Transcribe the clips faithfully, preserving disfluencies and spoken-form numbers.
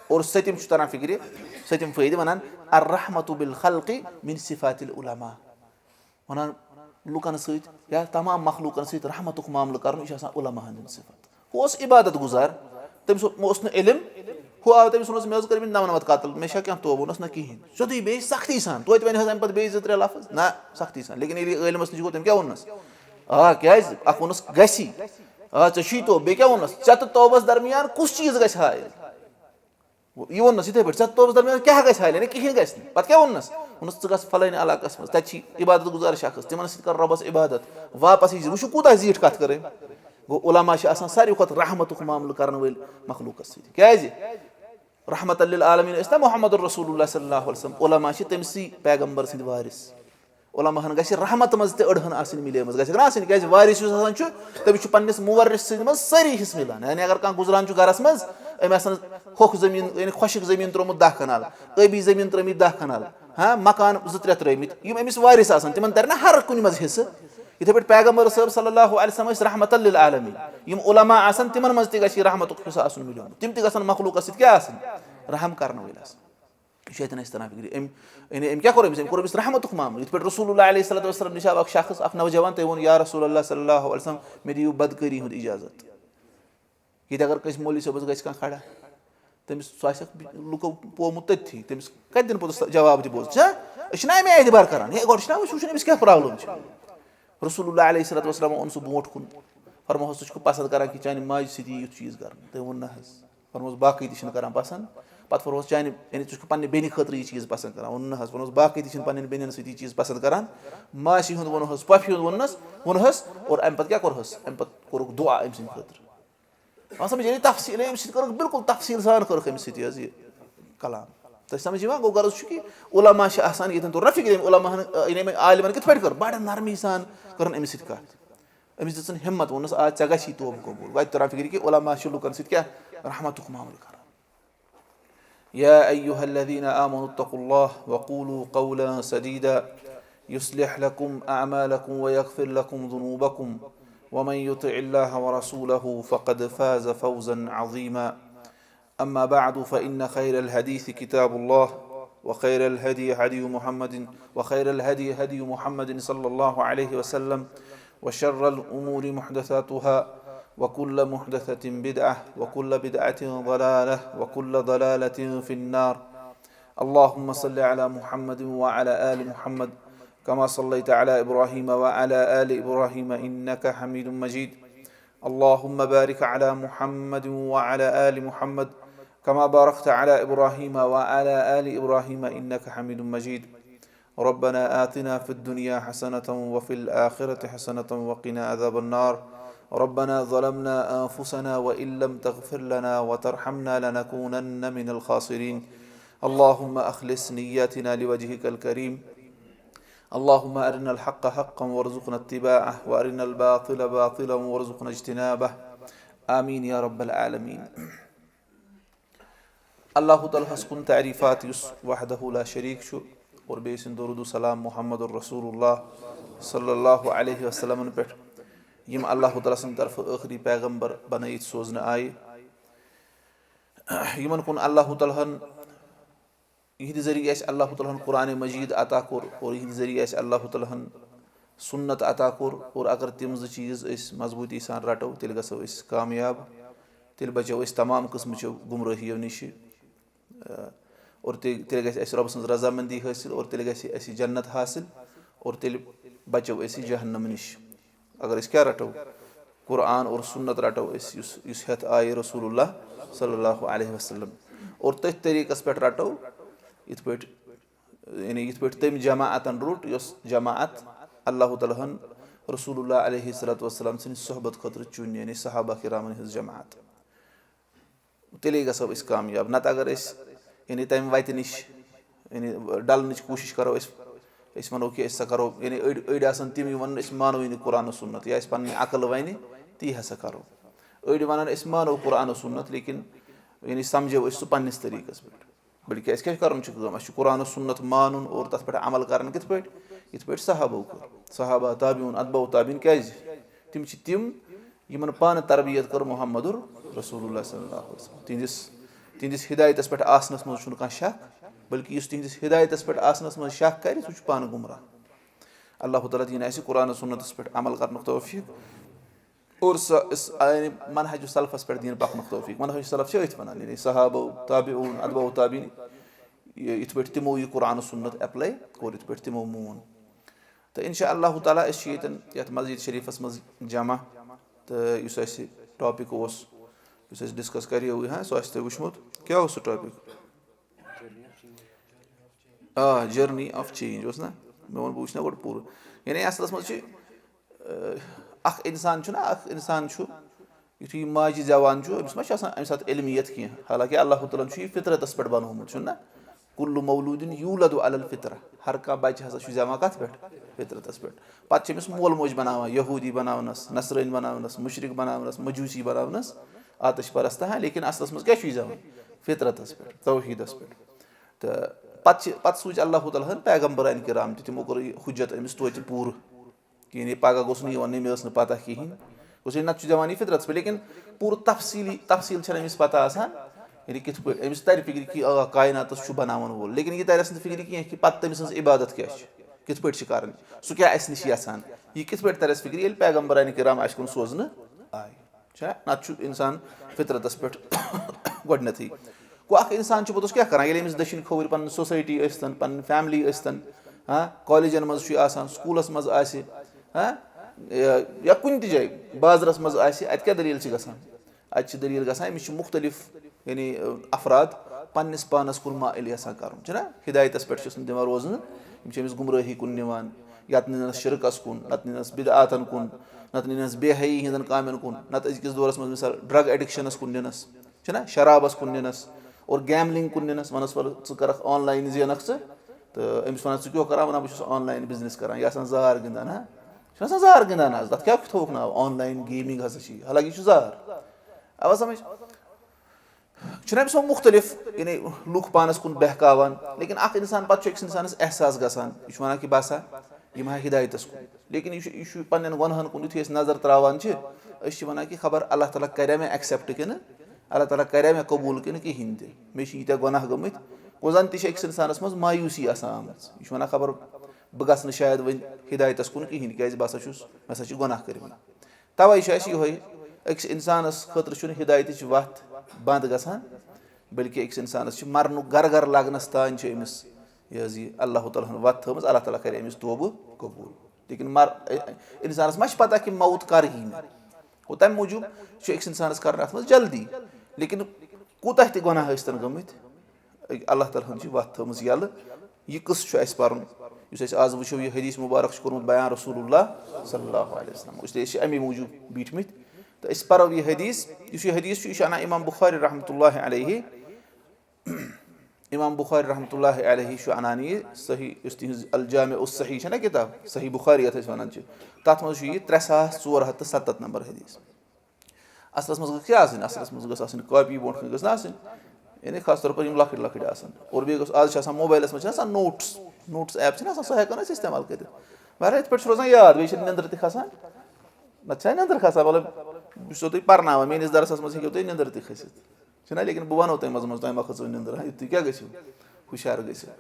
اور سٔتِم چھُ تران فِکرِ، سٔتِم فٲیدٕ وَنان، الرحمة بالخلق من صفات العلماء۔ وَنان لُکَن سۭتۍ یا تمام مخلوٗقَن سۭتۍ رحمتُک معاملہٕ کَرُن، یہِ چھُ آسان علماء ہٕنٛدٮ۪ن صفت۔ ہُہ اوس عبادت گُزار، تٔمِس اوس نہٕ علم، ہُہ آو تٔمِس ووٚنُس، مےٚ حظ کٔرمٕتۍ نَمنَمَتھ قتل، مےٚ چھا کینٛہہ توبہٕ؟ ووٚنُس، نہ کِہیٖنۍ۔ سیوٚدُے بیٚیہِ سختی سان، توتہِ وَنہِ حظ اَمہِ پَتہٕ بیٚیہِ زٕ ترٛےٚ لفظ، نہ، سختی سان۔ لیکن ییٚلہِ یہِ عٲلمَس نِش گوٚو، تٔمۍ کیٛاہ ووٚننَس؟ آ، کیٛازِ؟ اَکھ ووٚنُس، گژھی۔ آ، ژےٚ چھُے توبہٕ، بیٚیہِ کیٛاہ ووٚننَس؟ ژےٚ تہٕ توبَس درمیان کُس چیٖز گژھِ حائل؟ یہِ ووٚننَس یِتھَے پٲٹھۍ، ژےٚ توبَس درمیان کیٛاہ گژھِ حالہِ؟ یعنی کِہیٖنۍ گژھِ نہٕ۔ پَتہٕ کیٛاہ ووٚننَس؟ ووٚننَس، ژٕ گژھ فلٲنۍ علاقَس منٛز، تَتہِ چھی عبادت گُزار شخص، تِمَن سۭتۍ کَر رۄبَس عبادت، واپَس یی زِ۔ وٕچھِو کوٗتاہ زیٖٹھ کَتھ کٔر أمۍ۔ گوٚو، علماء چھِ آسان ساروی کھۄتہٕ رحمتُک معاملہٕ کَرَن وٲلۍ مخلوٗقَس سۭتۍ۔ کیٛازِ؟ رحمت للعالمین ٲسۍ نا محمد رسول اللہ صلی اللہ علیہ وسلم، علماء چھِ تٔمۍ سٕے پیغمبر سٕنٛدۍ وارث۔ علماء ہن گژھِ رحمت منٛز تہِ أڑہن آسٕنۍ مِلیمٕژ، گژھِ نہ آسٕنۍ، کیازِ وارث یُس آسان چھُ، تٔمِس چھُ پننِس مُورِث سٕنٛدِ منٛز سٲری حصہٕ مِلان۔ یعنی اگر کانٛہہ گُزران چھُ گرس منٛز، أمۍ آسن ہوٚکھ زٔمیٖن، یعنی خۄشِک زٔمیٖن ترٛوومُت دَہ کنال، ٲبی زٔمیٖن ترٛٲومٕتۍ دَہ کنال، ہاں، مکان زٕ ترٛےٚ ترٛٲومٕتۍ، یِم أمِس وارث آسن، تِمن ترِ نہ ہر کُنہِ منٛز حصہٕ۔ یِتھے پٲٹھۍ پیغمبر صٲب صلی اللہ علیہ وسلم ٲسۍ رحمت للعالمین۔ یِم علماء آسن، تِمن منٛز تہِ گژھِ یہِ رحمتُک حصہٕ آسُن مِلیومُت۔ تِم تہِ گژھن مخلوٗقس سۭتۍ کیٛاہ آسٕنۍ؟ رحم کرن وٲلۍ آسٕنۍ۔ یہِ چھُ اَتٮ۪ن اَسہِ تران فِکرِ۔ أمۍ، یعنی أمۍ کیٛاہ کوٚر أمِس؟ أمۍ کوٚر أمِس رحمتُک معاملہٕ۔ یِتھ پٲٹھۍ رسول اللہ علیہ الصلوۃ والسلام نِش آو اکھ شخص، اکھ نوجوان، تٔمۍ ووٚن، یا رسول اللہ صلی اللہ علیہ وسلم، مےٚ دِیِو بدکٲری ہُنٛد اجازت۔ ییٚتہِ اگر کٲنٛسہِ مولوی صٲبس گژھِ کانٛہہ کھڑا، تٔمِس، سُہ آسہِ اکھ لُکو پومُت تٔتھی، تٔمِس کتہِ دِنہٕ پوٚتُس جواب تہِ بوز؟ چھا؟ أسۍ چھِنہ اَمہِ آیہِ اعتبار کران؟ ہے، گۄڈٕ چھِنہ وٕچھُن، وٕچھُن أمِس کیٛاہ پرابلم چھِ۔ رسول اللہ علیہ الصلوۃ والسلام اوٚن سُہ برونٛٹھ کُن، فرموہس، ژٕ چھُکھ پسند کران کہِ چانہِ ماجہِ سۭتۍ یی یُتھ چیٖز کرنہٕ؟ تٔمۍ ووٚن، نہ حظ۔ فرموس، باقٕے تہِ چھِنہٕ کران پسند۔ پتہٕ فرموس، چانہِ، یعنی ژٕ چھُکھ پننہِ بیٚنہِ خٲطرٕ یہِ چیٖز پسند کران؟ ووٚن، نہ حظ۔ فرموس، باقٕے تہِ چھِنہٕ پننٮ۪ن بیٚنٮ۪ن سۭتۍ یہِ چیٖز پسند کران۔ ماسہِ ہُنٛد ووٚنہس، پۄپھِ ہُنٛد ووٚننس، ووٚنہس، اور امہِ پتہٕ کیٛاہ کوٚرہس؟ امہِ پتہٕ کوٚرُکھ دُعا أمۍ سٕنٛدِ خٲطرٕ۔ وۄنۍ سمجھ، یعنی تفصیٖل، أمۍ سۭتۍ کٔرٕکھ بالکل تفصیٖل سان کٔرٕکھ أمِس سۭتۍ یہِ حظ یہِ کلام۔ تۄہہِ سمجھ یِوان؟ گوٚو غرض چھُ کہِ علماء چھِ آسان ییٚتٮ۪ن تو رفیق یِم علماء ہن، یعنی یِمن عالمن کِتھ پٲٹھۍ کٔر؟ بڑٕ نرمی سان کٔرٕن أمِس سۭتۍ کتھ۔ أمِس دِژٕن ہمت، ووٚنُس، آ، ژےٚ گژھی توبہٕ قبول۔ وۄنۍ تہِ تران فِکرِ کہِ علماء چھِ لُکن سۭتۍ کیٛاہ رحمتُک معاملہٕ کران۔ يا أيها الذين آمنوا اتقوا الله وقولوا قولا سديدا يصلح لكم أعمالكم ويغفر لكم ذنوبكم ومن يطع الله ورسوله فقد فاز فوزا عظيما. أما بعد، فإن خير الحديث كتاب الله، وخير الهدي هدي محمد، وخير الهدي هدي محمد صلى الله عليه وسلم، وشر الأمور محدثاتها، وكل محدثة بدعة، وكل بدعة ضلالة، وكل ضلالة في النار. اللهم صل على محمد وعلى آل محمد، كما صليت على إبراهيم وعلى آل إبراهيم إنك حميد مجيد. اللهم بارك على محمد وعلى آل محمد، كما باركت على إبراهيم وعلى آل إبراهيم إنك حميد مجيد. ربنا آتنا في الدنيا حسنة وفي الآخرة حسنة وقنا عذاب النار. ربنا ظلمنا أنفسنا وإن لم تغفر لنا وترحمنا لنكونن من الخاسرين. اللهم أخلص نياتنا لوجهك الكريم. اللهم أرنا الحق حقا وارزقنا اتباعه، وأرنا الباطل باطلا وارزقنا اجتنابه. آمين يا رب العالمين. اللہ تعالیٰ ہس کُن تعریٖفات، یُس وحدہ لا شریٖک چھُ، اور بیٚیہِ سٕنٛدۍ درود و سلام محمد رسول اللہ صلی اللہ علیہ وسلمن پٮ۪ٹھ، یِم اللہ تعالیٰ سٕنٛدِ طرفہٕ ٲخری پیغمبر بنٲیِتھ سوزنہٕ آیہِ۔ یِمن کُن اللہ تعالیٰ ہن، یِہنٛدِ ذٔریعہٕ اَسہِ اللہ تعالیٰ ہن قرآن مجید عطا کوٚر اور یِہنٛدِ ذٔریعہٕ اَسہِ اللہ تعالیٰ ہن سُنت عطا کوٚر، اور اگر تِم زٕ چیٖز أسۍ مضبوٗطی سان رٹو، تیٚلہِ گژھو أسۍ کامیاب، تیٚلہِ بچو أسۍ تمام قٕسمٕچو گمرٲہیو نِشہِ۔ اور تیٚلہِ، تیٚلہِ گژھِ اَسہِ رۄبہٕ سٕنٛز رضامندی حٲصِل اور تیٚلہِ گژھِ اَسہِ جنت حٲصِل اور تیٚلہِ بچو أسۍ جہنم نِش۔ اگر أسۍ کیٛاہ رٹو؟ قرآن اور سُنت رٹو أسۍ، یُس، یُس ہٮ۪تھ آیہِ رسول اللہ صلی اللہ علیہ وسلم، اور تٔتھۍ طریٖقس پٮ۪ٹھ رٹو، یِتھ پٲٹھۍ، یعنی یِتھ پٲٹھۍ تٔمۍ جماعتن روٚٹ، یۄس جماعت اللہ تعالیٰ ہن رسول اللہ علیہ الصلوۃ والسلام سٕنٛدِ صحبت خٲطرٕ چُن، یعنی صحابہ کرامن ہٕنٛز جماعت۔ تیٚلے گژھو أسۍ کامیاب۔ نتہٕ اگر أسۍ، یعنی، تمہِ وتہِ نِش، یعنی، ڈلنٕچ کوٗشش کرو أسۍ، أسۍ ونو کہِ أسۍ ہسا کرو، یعنی، أڑۍ، أڑۍ آسن تِم، یِم ونن، أسۍ مانوٕے نہٕ قرآن و سُنت، یا اَسہِ پنٕنۍ عقل ونہِ، تی ہسا کرو۔ أڑۍ ونن، أسۍ مانو قرآن و سُنت، لیکن، یعنی، سمجھو أسۍ سُہ پننِس طریٖقس پٮ۪ٹھ۔ بلکہِ اَسہِ کیٛاہ چھُ کرُن چھُ کٲم، اَسہِ چھُ قرآن و سُنت مانُن اور تتھ پٮ۪ٹھ عمل کرُن۔ کِتھ پٲٹھۍ؟ یِتھ پٲٹھۍ صحابو کوٚر۔ صحابہ، تابعون، اتباع تابعین۔ کیٛازِ؟ تِم چھِ تِم، یِمن پانہٕ تربیت کٔر محمد رسول اللہ صلی اللہ علیہ وسلم۔ تِہنٛدِس تِہنٛدِس ہدایتس پٮ۪ٹھ آسنس منٛز چھُنہٕ کانٛہہ شک، بلکہِ یُس تِہنٛدِس ہدایتس پٮ۪ٹھ آسنس منٛز شک کرِ، سُہ چھُ پانہٕ گمراہ۔ اللہ تعالیٰ دِیِن اَسہِ قرآن سُنتس پٮ۪ٹھ عمل کرنُک توفیق۔ اور سۄ اس یعنی منہج سلفس پٮ۪ٹھ دِیِن پکنُک توفیق۔ منہج سلف چھِ أتھۍ ونان، یعنی صحابو، تابعون، اتباع تابعین، یہِ یِتھ پٲٹھۍ تِمو یہِ قرآن سُنت اپلاے کوٚر، یِتھ پٲٹھۍ تِمو مون۔ تہٕ انشاء اللہ تعالیٰ أسۍ چھِ ییٚتٮ۪ن یتھ مسجد شریفس منٛز جمع، تہٕ یُس اَسہِ ٹاپک اوس، یُس اَسہِ ڈسکس کریو، ہاں، سُہ آسہِ تۄہہِ وٕچھمُت۔ کیٛاہ اوس سُہ ٹاپک؟ آ، جرنی آف چینج اوس نا؟ مےٚ ووٚن، بہٕ وٕچھِ نا گۄڈٕ پوٗرٕ۔ یعنی اصلس منٛز چھِ، آ، اکھ انسان چھُ نا، اکھ انسان چھُ، یُتھُے یہِ ماجہِ زٮ۪وان چھُ، أمِس ما چھُ آسان امہِ ساتہٕ علمیت کینٛہہ؟ حالانکہ اللہ تعالیٰ ہن چھُ یہِ فطرتس پٮ۪ٹھ بنوومُت، چھُنہ؟ کُلُّ مولودٍ یولد علی الفطرہ، ہر کانٛہہ بچہِ ہسا چھُ زٮ۪وان کتھ پٮ۪ٹھ؟ فطرتس پٮ۪ٹھ۔ پتہٕ چھِ أمِس مول موج بناوان یہودی بناونس، نصرٲنۍ بناونس، مشرک بناونس، مجوسی بناونس، آتش پرست، ہاں، لیکن اصلس منٛز کیٛاہ چھُ یہِ زٮ۪وان؟ فطرتس پٮ۪ٹھ، توحیدس پٮ۪ٹھ۔ تہٕ پتہٕ چھِ، پتہٕ سوٗزۍ اللہ تعالیٰ ہن پیغمبران کرام تہِ، تِمو کوٚر یہِ حجت أمِس توتہِ پوٗرٕ۔ یعنی پگاہ گوٚژھ نہٕ یہِ وَنُن، مےٚ ٲس نہٕ پتہ کِہیٖنۍ۔ گوٚژھ یہِ، نتہٕ چھُ دِوان یہِ فطرتس پٮ۪ٹھ، لیکن پوٗرٕ تفصیٖلی، تفصیٖل چھَنہٕ أمِس پتہ آسان۔ یعنی کِتھ پٲٹھۍ أمِس تَرِ فِکرِ کہِ آ، کائناتس چھُ بناوَن وول، لیکن یہِ تَرٮ۪س نہٕ فِکرِ کینٛہہ کہِ پتہٕ تٔمۍ سٕنٛز عبادت کیٛاہ چھِ، کِتھ پٲٹھۍ چھِ کَرٕنۍ، سُہ کیٛاہ اَسہِ نِش یَژھان۔ یہِ کِتھ پٲٹھۍ تَرٮ۪س فِکرِ، ییٚلہِ پیغمبران کرام اَسہِ کُن سوزنہٕ آے؟ چھا؟ نتہٕ چھُ انسان فطرتس پٮ۪ٹھ گۄڈٕنیتھٕے۔ گوٚو، اکھ انسان چھُ پوٚتُس کیٛاہ کران، ییٚلہِ أمِس دٔچھِنۍ کھووٕرۍ پنٕنۍ سوسایٹی ٲسۍتن، پنٕنۍ فیملی ٲسۍتن، ہاں، کالجن منٛز چھُ یہِ آسان، سکوٗلس منٛز آسہِ، ہاں، یا، یا کُنہِ تہِ جایہِ، بازرس منٛز آسہِ، اتہِ کیٛاہ دٔلیٖل چھِ گژھان؟ اتہِ چھِ دٔلیٖل گژھان، أمِس چھِ مُختٔلِف، یعنی، افراد پننِس پانس کُن مائل یژھان کرُن، چھُنہ؟ ہدایتس پٮ۪ٹھ چھِس نہٕ دِوان روزنہٕ، یِم چھِ أمِس گمرٲہی کُن نِوان، یتہٕ نِنس شرکس کُن، نتہٕ نِنس بدعاتن کُن، نتہٕ نِنس بے حیٲیی ہٕنٛدٮ۪ن کامٮ۪ن کُن، نتہٕ أزکِس دورس منٛز مثال ڈرگ ایڈکشنس کُن نِنس۔ چھُنہ؟ شرابس کُن نِنس اور گیملنگ کُن نِنس، ونس، "ولہٕ ژٕ کرکھ آن لاین زینکھ ژٕ"، تہٕ أمِس ونان، "ژٕ کیٛاہ کران؟" ونان، "بہٕ چھُس آن لاین بزنس کران"، یہِ آسان زار گِنٛدان، ہا؟ چھُ آسان زار گِنٛدان آز، تتھ کیٛاہ تھووُکھ ناو؟ آن لاین گیمنگ ہسا چھِ یہِ، حالانکہ یہِ چھُ زار۔ آوا سمجھ؟ چھُنہ أمِس وۄنۍ مُختٔلِف، یعنی، لُکھ پانس کُن بہکاوان، لیکن اکھ انسان، پتہٕ چھُ أکِس انسانس احساس گژھان، یہِ چھُ ونان کہِ بہٕ ہسا یِمہٕ ہا ہدایتس کُن، لیکن یہِ چھُ، یہِ چھُ پننٮ۪ن گۄنہن کُن یُتھُے أسۍ نظر تراوان چھِ، أسۍ چھِ ونان کہِ خبر اللہ تعالیٰ کریا مےٚ ایکسپٹ کِنہٕ اللہ تعالیٰ کریا مےٚ قبوٗل کِنہٕ کِہیٖنۍ تہِ، مےٚ چھِ ییٖتیٛاہ گۄناہ گٔمٕتۍ۔ گوٚو زن تہِ چھِ أکِس انسانس منٛز مایوسی آسان آمٕژ، یہِ چھُ ونان خبر بہٕ گژھٕ نہٕ شاید وۄنۍ ہدایتس کُن کِہیٖنۍ، کیٛازِ بہٕ ہسا چھُس، مےٚ ہسا چھِ گۄناہ کٔرمٕتۍ۔ توے چھُ اَسہِ یِہوٚے، أکِس اِنسانَس خٲطرٕ چھُنہٕ ہدایتٕچ وَتھ بنٛد گژھان، بلکہِ أکِس اِنسانَس چھِ مرنُک گَرٕ گَرٕ لَگنَس تام چھِ أمِس یہِ حظ یہِ اللہ تعالیٰ ہَن وَتھ تھٲومٕژ، اللہ تعالیٰ کَرِ أمِس توبہٕ قبوٗل۔ لیکن مر-، اِنسانَس ما چھِ پَتہ کہِ موت کَر یی مےٚ؟ گوٚو تَمہِ موٗجوٗب چھُ أکِس اِنسانَس کَرُن اَتھ منٛز جلدی، لیکن کوٗتاہ تہِ گۄناہ ٲسۍتَن گٔمٕتۍ، اللہ تعالیٰ ہَن چھِ وَتھ تھٲومٕژ یَلہٕ۔ یہِ قٕصہٕ چھُ اَسہِ پَرُن، یُس اَسہِ آز وٕچھو، یہِ حدیث مُبارک چھُ کوٚرمُت بیان رسول اللہ صلی اللہ علیہ وسلم۔ اس لیے چھِ اَمی موٗجوٗب بیٖٹھمٕتۍ۔ تہٕ أسۍ پَرو یہِ حدیث۔ یُس یہِ حدیث چھُ، یہِ چھُ اَنان اِمام بُخاری رحمتہ اللہ علیہ۔ اِمام بُخاری رحمتہ اللہ علیہ چھُ اَنان یہِ صحیح، یُس تِہِنٛز الجامع الصحیح چھےٚ نہ کِتاب، صحیح بُخاری یَتھ أسۍ وَنان چھِ، تَتھ منٛز چھُ یہِ ترٛےٚ ساس ژور ہَتھ تہٕ سَتَتھ نمبر حدیث۔ اَصلَس منٛز گٔژھ کیٛاہ آسٕنۍ؟ اَصلَس منٛز گٔژھ آسٕنۍ کاپی برونٛٹھ کَنہِ گٔژھ نہ آسٕنۍ۔ یعنی خاص طور پر یِم لۄکٕٹۍ لۄکٕٹۍ آسَن۔ اور بیٚیہِ گٔژھ، آز چھِ آسان موبایلَس منٛز چھِنہ آسان نوٹٕس، نوٹٕس ایپ چھِنہ آسان، سۄ ہٮ۪کو نہ أسۍ استعمال کٔرِتھ۔ مگر یِتھ پٲٹھۍ چھُ روزان یاد، بیٚیہِ چھِ نٮ۪نٛدٕر تہِ کھَسان۔ نَتہٕ چھِ نٮ۪نٛدٕر کھَسان، مطلب، بہٕ چھُسو تۄہہِ پَرناوان، میٛٲنِس درسَس منٛز ہیٚکِو تۄہہِ نٮ۪نٛدٕر تہِ کھٔسِتھ۔ چھُنہ؟ لیکن بہٕ وَنو تۄہہِ منٛزٕ منٛزٕ، تۄہہِ ما کھٔژوٕ نٮ۪نٛدٕر، ہا، تُہۍ کیٛاہ گٔژھِو؟ ہُشار گٔژھِو۔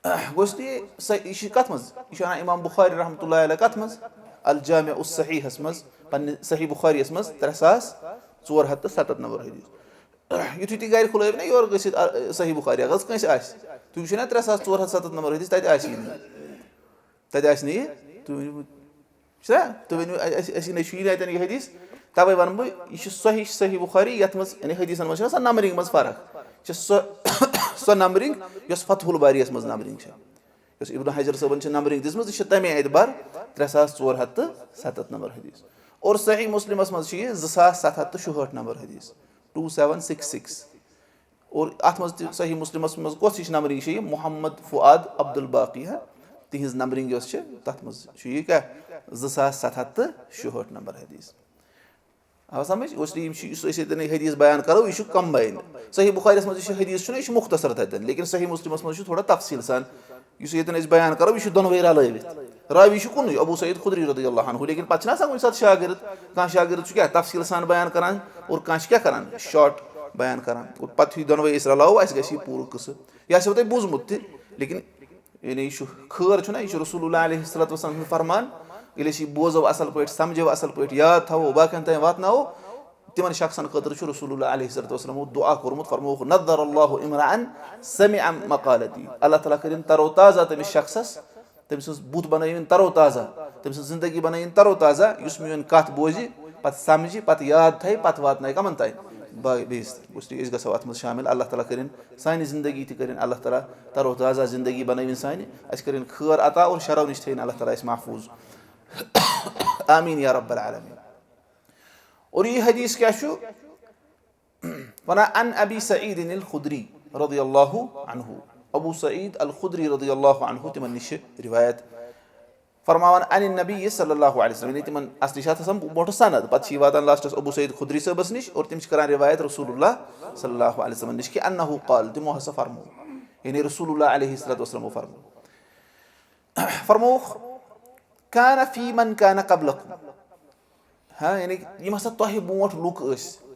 گوٚو، اس لیے سہ-، یہِ چھِ کَتھ منٛز؟ یہِ چھُ اَنان اِمام بُخاری رحمتہ اللہ علیہ کَتھ منٛز؟ الجامع الصحیحَس منٛز، پنٛنہِ صحیح بُخاریَس منٛز، ترٛےٚ ساس ژور ہَتھ تہٕ سَتَتھ نمبر حدیث۔ یُتھُے تُہۍ گَرِ کھُلٲیِو نا یورٕ گٔژھِتھ، آ، صحیح بُخاری، اگر کٲنٛسہِ آسہِ، تُہۍ وٕچھِو نا ترٛےٚ ساس ژور ہَتھ سَتَتھ نمبر حدیث، تَتہِ آسی نہٕ۔ تَتہِ آسہِ نہٕ یہِ۔ تُہۍ ؤنِو، چھُنہ؟ تُہۍ ؤنِو، اَ-، اَسہِ، اَسہِ نِش چھُ یہِ نَتٮ۪ن یہِ حدیث، تَوَے وَنہٕ بہٕ، یہِ چھُ صحیح، صحیح بُخاری، یَتھ منٛز، یعنی حدیثَن منٛز چھِ آسان نمبرِنٛگ منٛز فرق۔ چھِ سۄ، سۄ نمبرِنٛگ، یۄس فتح الباریَس منٛز نمبرِنٛگ چھےٚ۔ یۄس ابن حجر صٲبن چھِ نمبرِنٛگ دِژمٕژ، یہِ چھِ تَمے آیتہِ بر، ترٛےٚ ساس ژور ہَتھ تہٕ سَتَتھ نمبر حدیث۔ اور صحیح مسلمس منٛز چھِ یہِ زٕ ساس ستھ ہَتھ تہٕ شُہٲٹھ نمبر حدیث، ٹوٗ سیون سِکِس سِکِس۔ اور اَتھ منٛز تہِ صحیح مسلمس منٛز کۄس ہِش نمبرِنٛگ چھِ یہِ؟ محمد فؤاد عبدالباقی، ہا، تِہنٛز نمبرِنٛگ یۄس چھِ، تَتھ منٛز چھُ یہِ کیٛاہ؟ زٕ ساس ستھ ہَتھ تہٕ شُہٲٹھ نمبر حدیث۔ آو سمجھ؟ اس لیے یِم چھِ، یُس أسۍ ییٚتٮ۪ن یہِ حدیث بیان کرو، یہِ چھُ combine۔ صحیح بُخاریَس منٛز یُس یہِ حدیث چھُنہ، یہِ چھُ مختصر تَتٮ۪ن، لیکن صحیح مسلمس منٛز چھُ تھوڑا تفصیٖل سان۔ یُس ییٚتٮ۪ن أسۍ بیان کرو، یہِ چھُ دۄنوَے رلٲوِتھ۔ راوی چھُ کُنُے، ابو سعید خدری رضی اللہ عنہ، لیکن پتہٕ چھِنہ آسان کُنہِ ساتہٕ شاگرد، کانٛہہ شاگرد چھُ کیٛاہ تفصیٖل سان بیان کران اور کانٛہہ چھُ کیٛاہ کران؟ Short بیان کران۔ اور پتہٕ یہِ دۄنوَے أسۍ رلاوو، اَسہِ گژھِ یہِ پوٗرٕ قصہٕ۔ یہِ آسیو تۄہہِ بوٗزمُت تہِ، لیکن یعنی یہِ چھُ خٲر چھُنہ، یہِ چھُ رسول اللہ علیہ الصلوۃ والسلام سُنٛد فرمان۔ ییٚلہِ أسۍ یہِ بوزو اَصٕل پٲٹھۍ، سَمجھو اَصٕل پٲٹھۍ، یاد تھاوو، باقیَن تام واتناوو، تِمن شخصن خٲطرٕ چھُ رسول اللہ علیہ الصلوۃ والسلام دعا کوٚرمُت، فرمووُکھ، "نظر اللہ امرأ سمع مقالتی"، اللہ تعالیٰ کٔرِن تر و تازہ تٔمِس شخصس، تٔمۍ سٕنٛز بُتھ بنٲیِن تر و تازہ، تٔمۍ سٕنٛز زندگی بنٲیِن تر و تازہ، یُس میٲنۍ کتھ بوزِ، پتہٕ سمجھِ، پتہٕ یاد تھایہِ، پتہٕ واتنایہِ کمن تام؟ با-، بیٚیِس تام۔ گوٚژھ أسۍ گژھو اتھ منٛز شٲمِل۔ اللہ تعالیٰ کٔرِن سانہِ زندگی تہِ کٔرِن اللہ تعالیٰ تر و تازہ، زندگی بنٲوِن سانہِ، اسہِ کٔرِن خٲر عطا اور شرو نِش تھٲیِن اللہ تعالیٰ اسہِ محفوٗظ۔ آمین یا رب العالمین۔ اور یہِ حدیث کیٛاہ چھُ؟ وَنان، عن ابی سعید الخدری رضی اللہ عنہ۔ ابو سعید الخدری رضی اللہ عنہ، تِمن نِش چھِ روایت فرماوان، عن النبی صلی اللہ علیہ وسلم، یعنی تِمن اصلی چھِ اتھ آسان برونٛٹھ سند، پتہٕ چھِ یہِ واتان لاسٹس ابو سعید خدری صٲبس نِش اور تِم چھِ کران روایت رسول اللہ صلی اللہ علیہ وسلم نِش کہ انہ قال، تِمو ہسا فرموو، یعنی رسول اللہ علیہ الصلوۃ والسلامو فرموو۔ فرمووُکھ، کان فی من کان قبلکم۔ ہاں، یعنی یِم ہسا تۄہہِ برونٛٹھ لُکھ ٲسۍ،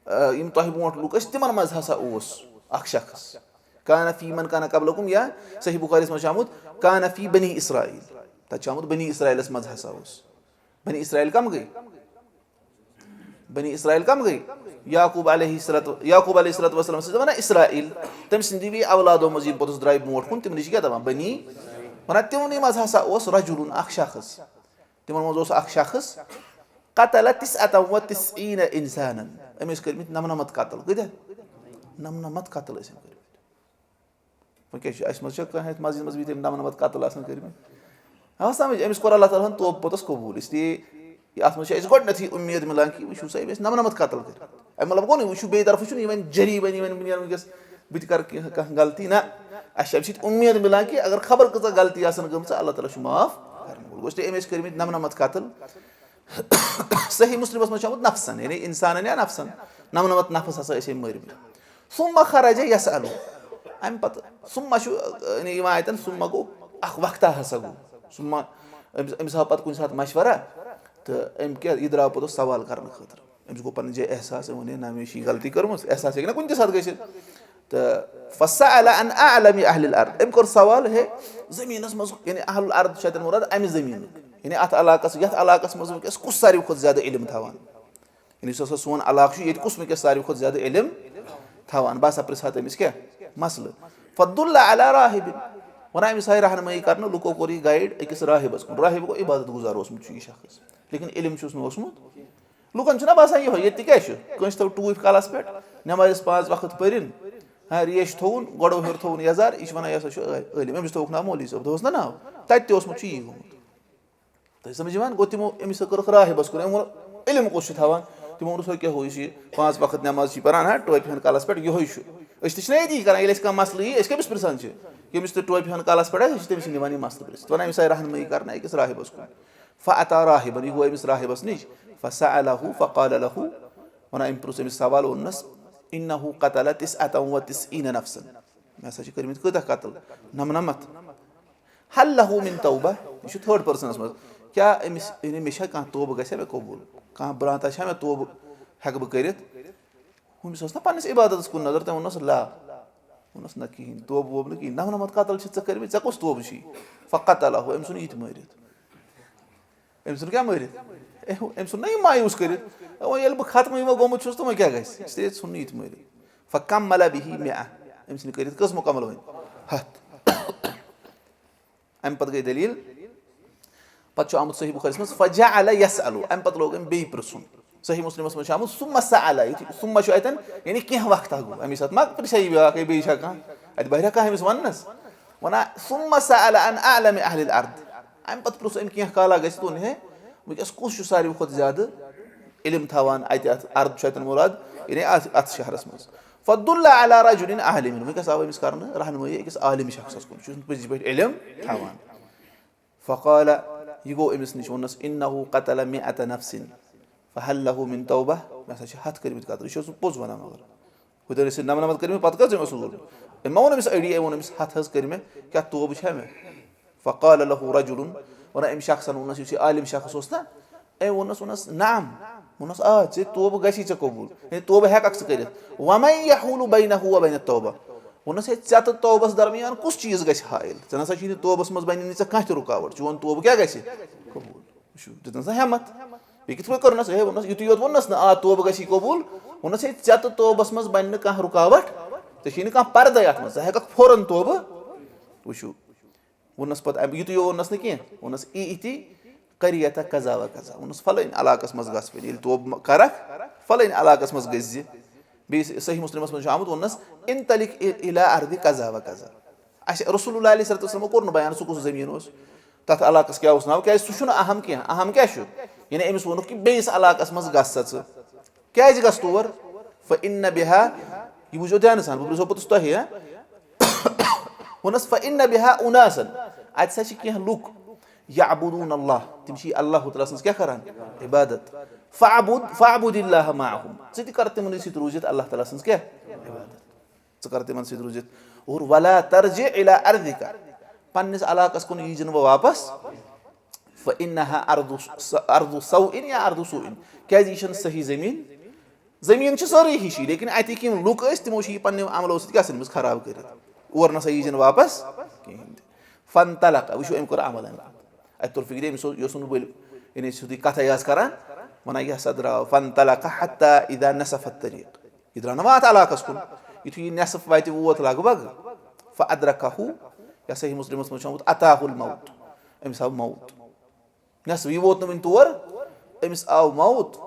آ، یِم تۄہہِ برونٛٹھ لُکھ ٲسۍ، تِمن منٛز ہسا اوس اکھ شخص۔ کان فی من کان قبلکم، یا صحیح بخاریس منٛز چھُ آمُت، کان فی بنی اسرائیل۔ تتہِ چھُ آمُت بنی اسرائیلس منٛز ہسا اوس۔ بنی اسرائیل کم گٔے؟ بنی اسرائیل کم گٔے؟ یعقوب علیہ الصلوۃ، یعقوب علیہ الصلوۃ والسلام سۭتۍ ونان اسرائیل۔ تٔمۍ سٕنٛدی بیٚیہِ اولادو منٛز یِم پوٚتُس درٛاے برونٛٹھ کُن، تِمن چھِ کیٛاہ دپان؟ بنی۔ ونان تِمنٕے منٛز ہسا اوس رجلن، اکھ شخص۔ تِمن منٛز اوس اکھ شخص، قتل تسعة وتسعین انسانا۔ أمۍ ٲسۍ کٔرمٕتۍ نمنمتھ قتل۔ کۭتیاہ؟ نمنمتھ قتل ٲسۍ أمۍ کٔرمٕتۍ۔ وۄنۍ کیٛاہ چھُ، اَسہِ منٛز چھا کانٛہہ یَتھ مَسجِد منٛز بیٚیہِ تٔمۍ نمنمتھ قتل آسان کٔرمٕتۍ؟ آو سمجھ؟ أمِس کوٚر اللہ تعالیٰ ہَن توبہٕ پوٚتُس قبوٗل، اس لیے یہِ اَتھ منٛز چھِ اَسہِ گۄڈٕنٮ۪تھٕے اُمید مِلان کہِ وٕچھِو سا، أمۍ ٲسۍ نمنمتھ قتل کٔرمٕتۍ۔ اَمہِ مطلب گوٚو نہٕ، وٕچھِو بیٚیہِ طرفہٕ چھُنہٕ یِوان جری وۄنۍ یِوان وٕنکیٚس بہٕ تہِ کَرٕ کینٛہہ، کانٛہہ غلطی، نہ، اَسہِ چھِ اَمہِ سۭتۍ اُمید مِلان کہِ اگر خبر کۭژاہ غلطی آسَن گٔمژٕ، اللہ تعالیٰ چھُ معاف کَرَن وول۔ گوٚو، اس لیے أمۍ ٲسۍ کٔرمٕتۍ نمنمتھ قتل۔ صحیح مسلمس منٛز چھُ آمُت نفسن، یعنی انسانن یا نفسن، نمنمتھ نفس ہسا ٲسۍ أمۍ مٲرمٕتۍ۔ ثم خرج يسأل۔ امہِ پتہٕ ثم چھُ، یعنی، یِوان اتٮ۪ن، ثم گوٚو اکھ وقتہ ہسا گوٚو۔ ثم أمِس، أمِس آو پتہٕ کُنہِ ساتہٕ مشورہ تہٕ أمۍ کیٛاہ، یہِ درٛاو پتہٕ سوال کرنہٕ خٲطرٕ۔ أمِس گوٚو پنٕنۍ جاے احساس، أمۍ ووٚن، ہے نہ، مےٚ چھِ یہِ غلطی کٔرمٕژ، احساس ہیٚکہِ نہ کُنہِ تہِ ساتہٕ گٔژھِتھ۔ تہٕ فسأل عن أعلم أهل الأرض، أمۍ کوٚر سوال، ہے، زٔمیٖنَس منٛز، یعنی اہل الارض چھُ اَتٮ۪ن مُراد اَمہِ زٔمیٖنُک، یعنی اَتھ علاقَس، یَتھ علاقَس منٛز وٕنکیٚس کُس ساروی کھۄتہٕ زیادٕ علم تھاوان؟ یعنی یُس ہسا سون علاقہٕ چھُ، ییٚتہِ کُس وٕنکیٚس ساروی کھۄتہٕ زیادٕ علم تھاوان؟ بہٕ ہسا پرٛژھٕ ہا تٔمِس کیٛاہ مسلہٕ۔ فدل على راهب، وَنان أمِس آیہِ رہنمٲیی کرنہٕ، لُکو کوٚر یہِ گایڈ أکِس راہبَس کُن۔ راہب گوٚو عبادت گُزار اوسمُت چھُ یہِ شخص، لیکن علم چھُس نہٕ اوسمُت۔ لُکن چھُنہ باسان یِہوٚے، ییٚتہِ تہِ کیٛاہ چھُ؟ کٲنٛسہِ تھٲو ٹوٗپۍ کلس پٮ۪ٹھ، نٮ۪مازِ پانٛژھ وقت پٔرِن، ہاں، ریش تھووُن، گۄڈو ہیوٚر تھووُن یزار، یہِ چھُ ونان، یہِ ہسا چھُ عٲ-، عٲلِم۔ أمِس تھووُکھ ناو مولوی صٲب، تھووُس نہ ناو؟ تتہِ تہِ اوسمُت چھُ یی گوٚمُت۔ تۄہہِ سمجھ یِوان؟ گوٚو، تِمو أمِس سۭتۍ کٔرٕکھ راہبس کُن، أمۍ ووٚن، علم کُس چھُ تھاوان؟ تِمو ووٚنُس، ہو کیٛاہ ہو، یہِ چھُ یہِ پانٛژھ وقت نٮ۪ماز چھِ یہِ پران، ہاں، ٹوپہِ ہن کلس پٮ۪ٹھ، یِہوٚے چھُ۔ أسۍ تہِ چھِنہ ییٚتی کران، ییٚلہِ اَسہِ کانٛہہ مسلہٕ یی، أسۍ کٔمِس پرژھان چھِ؟ ییٚمِس تہِ ٹوپہِ ہن کلس پٮ۪ٹھ آسہِ، أسۍ چھِ تٔمِس نِوان یہِ مسلہٕ پرژھِتھ، ونان، أمِس آیہِ رہنمٲیی کرنہٕ أکِس راہبس کُن۔ فأتى راهبا، یہِ گوٚو أمِس راہبس نِش، فسأله فقال له، ونان، أمۍ پرُژھ أمِس سوال، ووٚننس، إنه قتل تسعة وتسعين نفسا، مےٚ ہسا چھِ کٔرمٕتۍ کۭتیاہ قتل؟ نمنمتھ۔ هل له من توبة، یہِ چھُ تھٲرڈ پٔرسنس منٛز، کیٛاہ أمِس، یعنی مےٚ چھا کانٛہہ توبہٕ، گژھِ مےٚ قبوٗل؟ کانٛہہ برٛانٛتھا چھا مےٚ توبہٕ ہٮ۪کہٕ بہٕ کٔرِتھ؟ ہُمِس ٲس نہ پننِس عبادتس کُن نظر، تٔمۍ ووٚننس، لا۔ ووٚننس، نہ کِہیٖنۍ، توبہٕ ووبہٕ نہٕ کِہیٖنۍ، نمنمتھ قتل چھِ ژےٚ کٔرمٕتۍ، ژےٚ کُس توبہٕ چھُے؟ فقتله، أمۍ ژھُن یہِ تہِ مٲرِتھ۔ أمۍ ژھُن کیٛاہ مٲرِتھ؟ أمۍ، أمۍ ژھُن نہ یہِ مایوٗس کٔرِتھ۔ وۄنۍ ییٚلہِ بہٕ ختمٕے وۄنۍ گوٚمُت چھُس تہٕ وۄنۍ کیٛاہ گژھِ؟ اس لیے ژھُن نہٕ یہِ تہِ مٲرِتھ۔ فکمل به مئة، أمۍ ژھٕنۍ کٔرِتھ کٔژ مُکمل وۄنۍ؟ ہتھ۔ اَمہِ پتہٕ گٔے دٔلیٖل، پتہٕ چھُ آمُت صحیح بخاریَس منٛز، فجعل يسأل، اَمہِ پتہٕ لوگ أمۍ بیٚیہِ پرٛژھُن۔ صحیح مسلمس منٛز چھُ آمُت، ثم سأل، یُتھُے ثم چھُ اَتٮ۪ن، یعنی کینٛہہ وقتہ گوٚو، اَمی ساتہٕ ما پرٛژھِ ہا یہِ بیٛاکھ، ہے بیٚیہِ چھا کانٛہہ؟ اَتہِ بہرا کانٛہہ أمِس وَننَس؟ وَنان، ثم سأل عن أعلم أهل الأرض، اَمہِ پتہٕ پرٛژھ أمۍ کینٛہہ کالا گٔژھِتھ، ووٚن، ہے، وٕنکیٚس کُس چھُ ساروی کھۄتہٕ زیادٕ علم تھاوان اَتہِ، اَتھ ارض چھُ اَتٮ۪ن مُراد، یعنی اَتھ، اَتھ شہرس منٛز۔ فدل على رجل عالم، وٕنکیٚس آو أمِس کرنہٕ رہنمٲیی أکِس عالم شخصس کُن، یُس پٔزۍ پٲٹھۍ علم تھاوان۔ فقال، یہِ گوٚو أمِس نِش، ووٚننَس، إنه قتل مئة نفس فهل له من توبة، مےٚ ہسا چھِ ہَتھ کٔرمٕتۍ قتل، یہِ چھُ اوسمُت پوٚز وَنان، مگر ہُتہِ ٲسۍ نَمنَمَتھ کٔرمٕتۍ، پَتہٕ کٔژ أمۍ اوسمُت ووٚنمُت؟ أمۍ ما ووٚن أمِس أڑی، أمۍ ووٚن أمِس، ہَتھ حظ کٔرۍ مےٚ، کیٛاہ توبہٕ چھا مےٚ؟ فقال له رجل، وَنان أمۍ شخصن ووٚننَس، یُس یہِ عالم شخص اوس نا، أمۍ ووٚننَس، ووٚننَس، نعم، ووٚنُس، آ، ژےٚ توبہٕ گژھی ژےٚ قبوٗل، یعنی توبہٕ ہٮ۪ککھ ژٕ کٔرِتھ۔ وَمَن یَحُولُ بَیْنَهُ وَبَیْنَ التَّوْبَةِ۔ ووٚنُس، ہے، ژےٚ تہٕ توبَس درمیان کُس چیٖز گژھِ حٲیِل؟ ژےٚ نَسا چھُے نہٕ توبَس منٛز بَنہِ نہٕ ژےٚ کانٛہہ تہِ رُکاوَٹ، چون توبہٕ کیٛاہ گژھِ؟ قبوٗل۔ وٕچھِو، دیُتنَس نہ ہٮ۪مَتھ۔ بیٚیہِ کِتھ پٲٹھۍ کوٚرنَس؟ ہے، ووٚنُس، یُتُے یوت ووٚننَس نہ، آ، توبہٕ گژھی قبوٗل۔ ووٚنُس، ہے، ژےٚ تہٕ توبَس منٛز بَنہِ نہٕ کانٛہہ رُکاوَٹ، ژےٚ چھُے نہٕ کانٛہہ پَردَے اَتھ منٛز، ژٕ ہٮ۪کَکھ فوراً توبہٕ۔ وٕچھِو، ووٚننَس پَتہٕ اَمہِ، یُتُے یوت ووٚننَس نہٕ کینٛہہ، ووٚننَس، ائت قریۃ کذا و کذا، ووٚننَس، فلٲنۍ علاقَس منٛز گژھ وۄنۍ، ییٚلہِ توبہٕ مہ-، کَرَکھ، فلٲنۍ علاقَس منٛز گٔژھۍ زِ۔ بیٚیہِ صحیح مسلمَس منٛز چھُ آمُت، ووٚننَس، انطلق الی ارض کذا و کذا۔ اَسہِ رسول اللہ علیہ الصلوۃ والسلام کوٚر نہٕ بیان سُہ کُس زٔمیٖن اوس، تَتھ علاقَس کیٛاہ اوس ناو، کیٛازِ سُہ چھُنہٕ اہم کینٛہہ۔ اہم کیٛاہ چھُ؟ یعنی أمِس ووٚنُکھ کہِ بیٚیِس علاقَس منٛز گژھ سا ژٕ۔ کیٛازِ گژھ تور؟ فإن بها، یہِ وٕچھو دھیانہٕ سان، بہٕ پرٛژھو پوٚتُس تۄہہِ، ہا؟ ووٚنُس، فإن بها أناسا، اَتہِ سا چھِ کینٛہہ لُکھ، یعبدون اللہ، تِم چھِ اللہ تعالیٰ سٕنٛز کیٛاہ کران؟ عبادت۔ فاعبد، فاعبد اللہ معهم، ژٕ تہِ کر تِمنٕے سۭتۍ روٗزِتھ اللہ تعالیٰ سٕنٛز کیٛاہ؟ عبادت۔ ژٕ کر تِمن سۭتۍ روٗزِتھ۔ اور ولا ترجع الی ارضک، پننِس علاقس کُن ییٖزِ نہٕ وۄنۍ واپس۔ فإنها ارض س-، ارض سوء یا ارض سوء، کیٛازِ یہِ چھَنہٕ صحیح زٔمیٖن۔ زٔمیٖن چھِ سٲرٕے ہِشی، لیکن اَتِکۍ یِم لُکھ ٲسۍ، تِمو چھِ یہِ پننہِ عملو سۭتۍ کیٛاہ سا أنمٕژ خراب کٔرِتھ۔ اور نہ سا ییٖزِ نہٕ واپس کِہیٖنۍ تہِ۔ فانطلق، وٕچھِو أمۍ کوٚر عمل اَمہِ پتہٕ۔ اَتہِ توٚر فِکرِ، أمِس اوس، یہِ اوس نہٕ ؤلۍ، یعنی سیوٚدُے کَتھَے آز کَران، وَنان، یہِ ہسا درٛاو۔ فانطلق حتى إذا نصف الطريق، یہِ درٛاو نہٕ وۄنۍ اَتھ علاقَس کُن۔ یُتھُے یہِ نصف وَتہِ ووت لگ بگ، فأدركه، یہِ ہسا یہِ مسلمَس منٛز چھُ آمُت، أتاه الموت، أمِس آو موت۔ نصف، یہِ ووت نہٕ وُنہِ تور، أمِس آو موت۔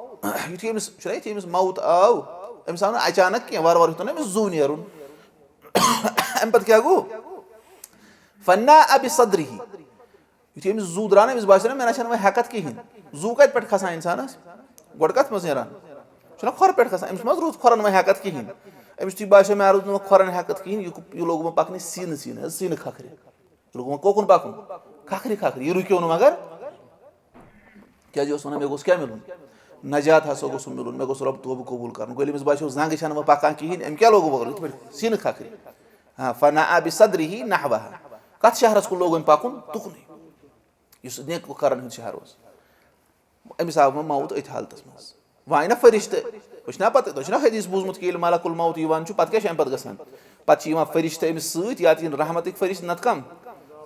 یُتھُے أمِس، چھُنہ یُتھُے أمِس موت آو، أمِس آو نہٕ اچانک کینٛہہ، وارٕ وارٕ ہیوٚتُن أمِس زُو نیرُن۔ اَمہِ پَتہٕ کیٛاہ گوٚو؟ فناء بصدره۔ یُتھُے أمِس زُو درٛاو نہ، أمِس باسیو نہ، مےٚ نہ چھَنہٕ وۄنۍ ہٮ۪کَتھ کِہیٖنۍ۔ زُو کَتہِ پٮ۪ٹھ کھَسان اِنسانَس؟ گۄڈٕ کَتھ منٛز نیران؟ چھُنہ کھۄرٕ پٮ۪ٹھ کھَسان۔ أمِس منٛز روٗز کھۄرَن وۄنۍ ہٮ۪کَتھ کِہیٖنۍ۔ أمِس یُتھُے باسیو مےٚ روٗز نہٕ وۄنۍ کھۄرَن ہٮ۪کَتھ کِہیٖنۍ، یہِ، یہِ لوٚگ وۄنۍ پَکنہِ سیٖنہٕ سیٖنہٕ حظ، سیٖنہٕ کھَکھرِ۔ یہِ لوٚگ وۄنۍ کوکُن پَکُن، کھَکھرِ کھَکھرِ۔ یہِ رُکیو نہٕ مگر۔ کیٛازِ یہِ اوس وَنان، مےٚ گوٚژھ کیٛاہ مِلُن؟ نجات ہسا گوٚژھ مِلُن، مےٚ گوٚژھ رۄب توبہٕ قبوٗل کَرُن۔ گوٚو ییٚلہِ أمِس باسیو زنٛگہٕ چھَنہٕ وۄنۍ پَکان کِہیٖنۍ، أمۍ کیٛاہ لوگُن وۄنۍ کَرُن؟ یِتھ پٲٹھۍ سیٖنہٕ کھَکھرِ۔ ہاں، فناء بصدره نحوها۔ کَتھ شہرَس کُن لوگ أمۍ پَکُن؟ تُکنُے، یُس نیکوکارَن ہُنٛد شہر اوس۔ أمِس آو وۄنۍ موت أتھۍ حالتَس منٛز۔ وۄنۍ آیہِ نہ فرشتہٕ، تۄہہِ چھُنہ پَتہٕ، تۄہہِ چھُنہ حدیٖث بوٗزمُت کہِ ییٚلہِ ملک الموت یِوان چھُ، پَتہٕ کیٛاہ چھُ اَمہِ پَتہٕ گژھان؟ پَتہٕ چھِ یِوان فرشتہٕ أمِس سۭتۍ، یا تہِ یِن رحمتٕکۍ فرشتہٕ، نَتہٕ کَم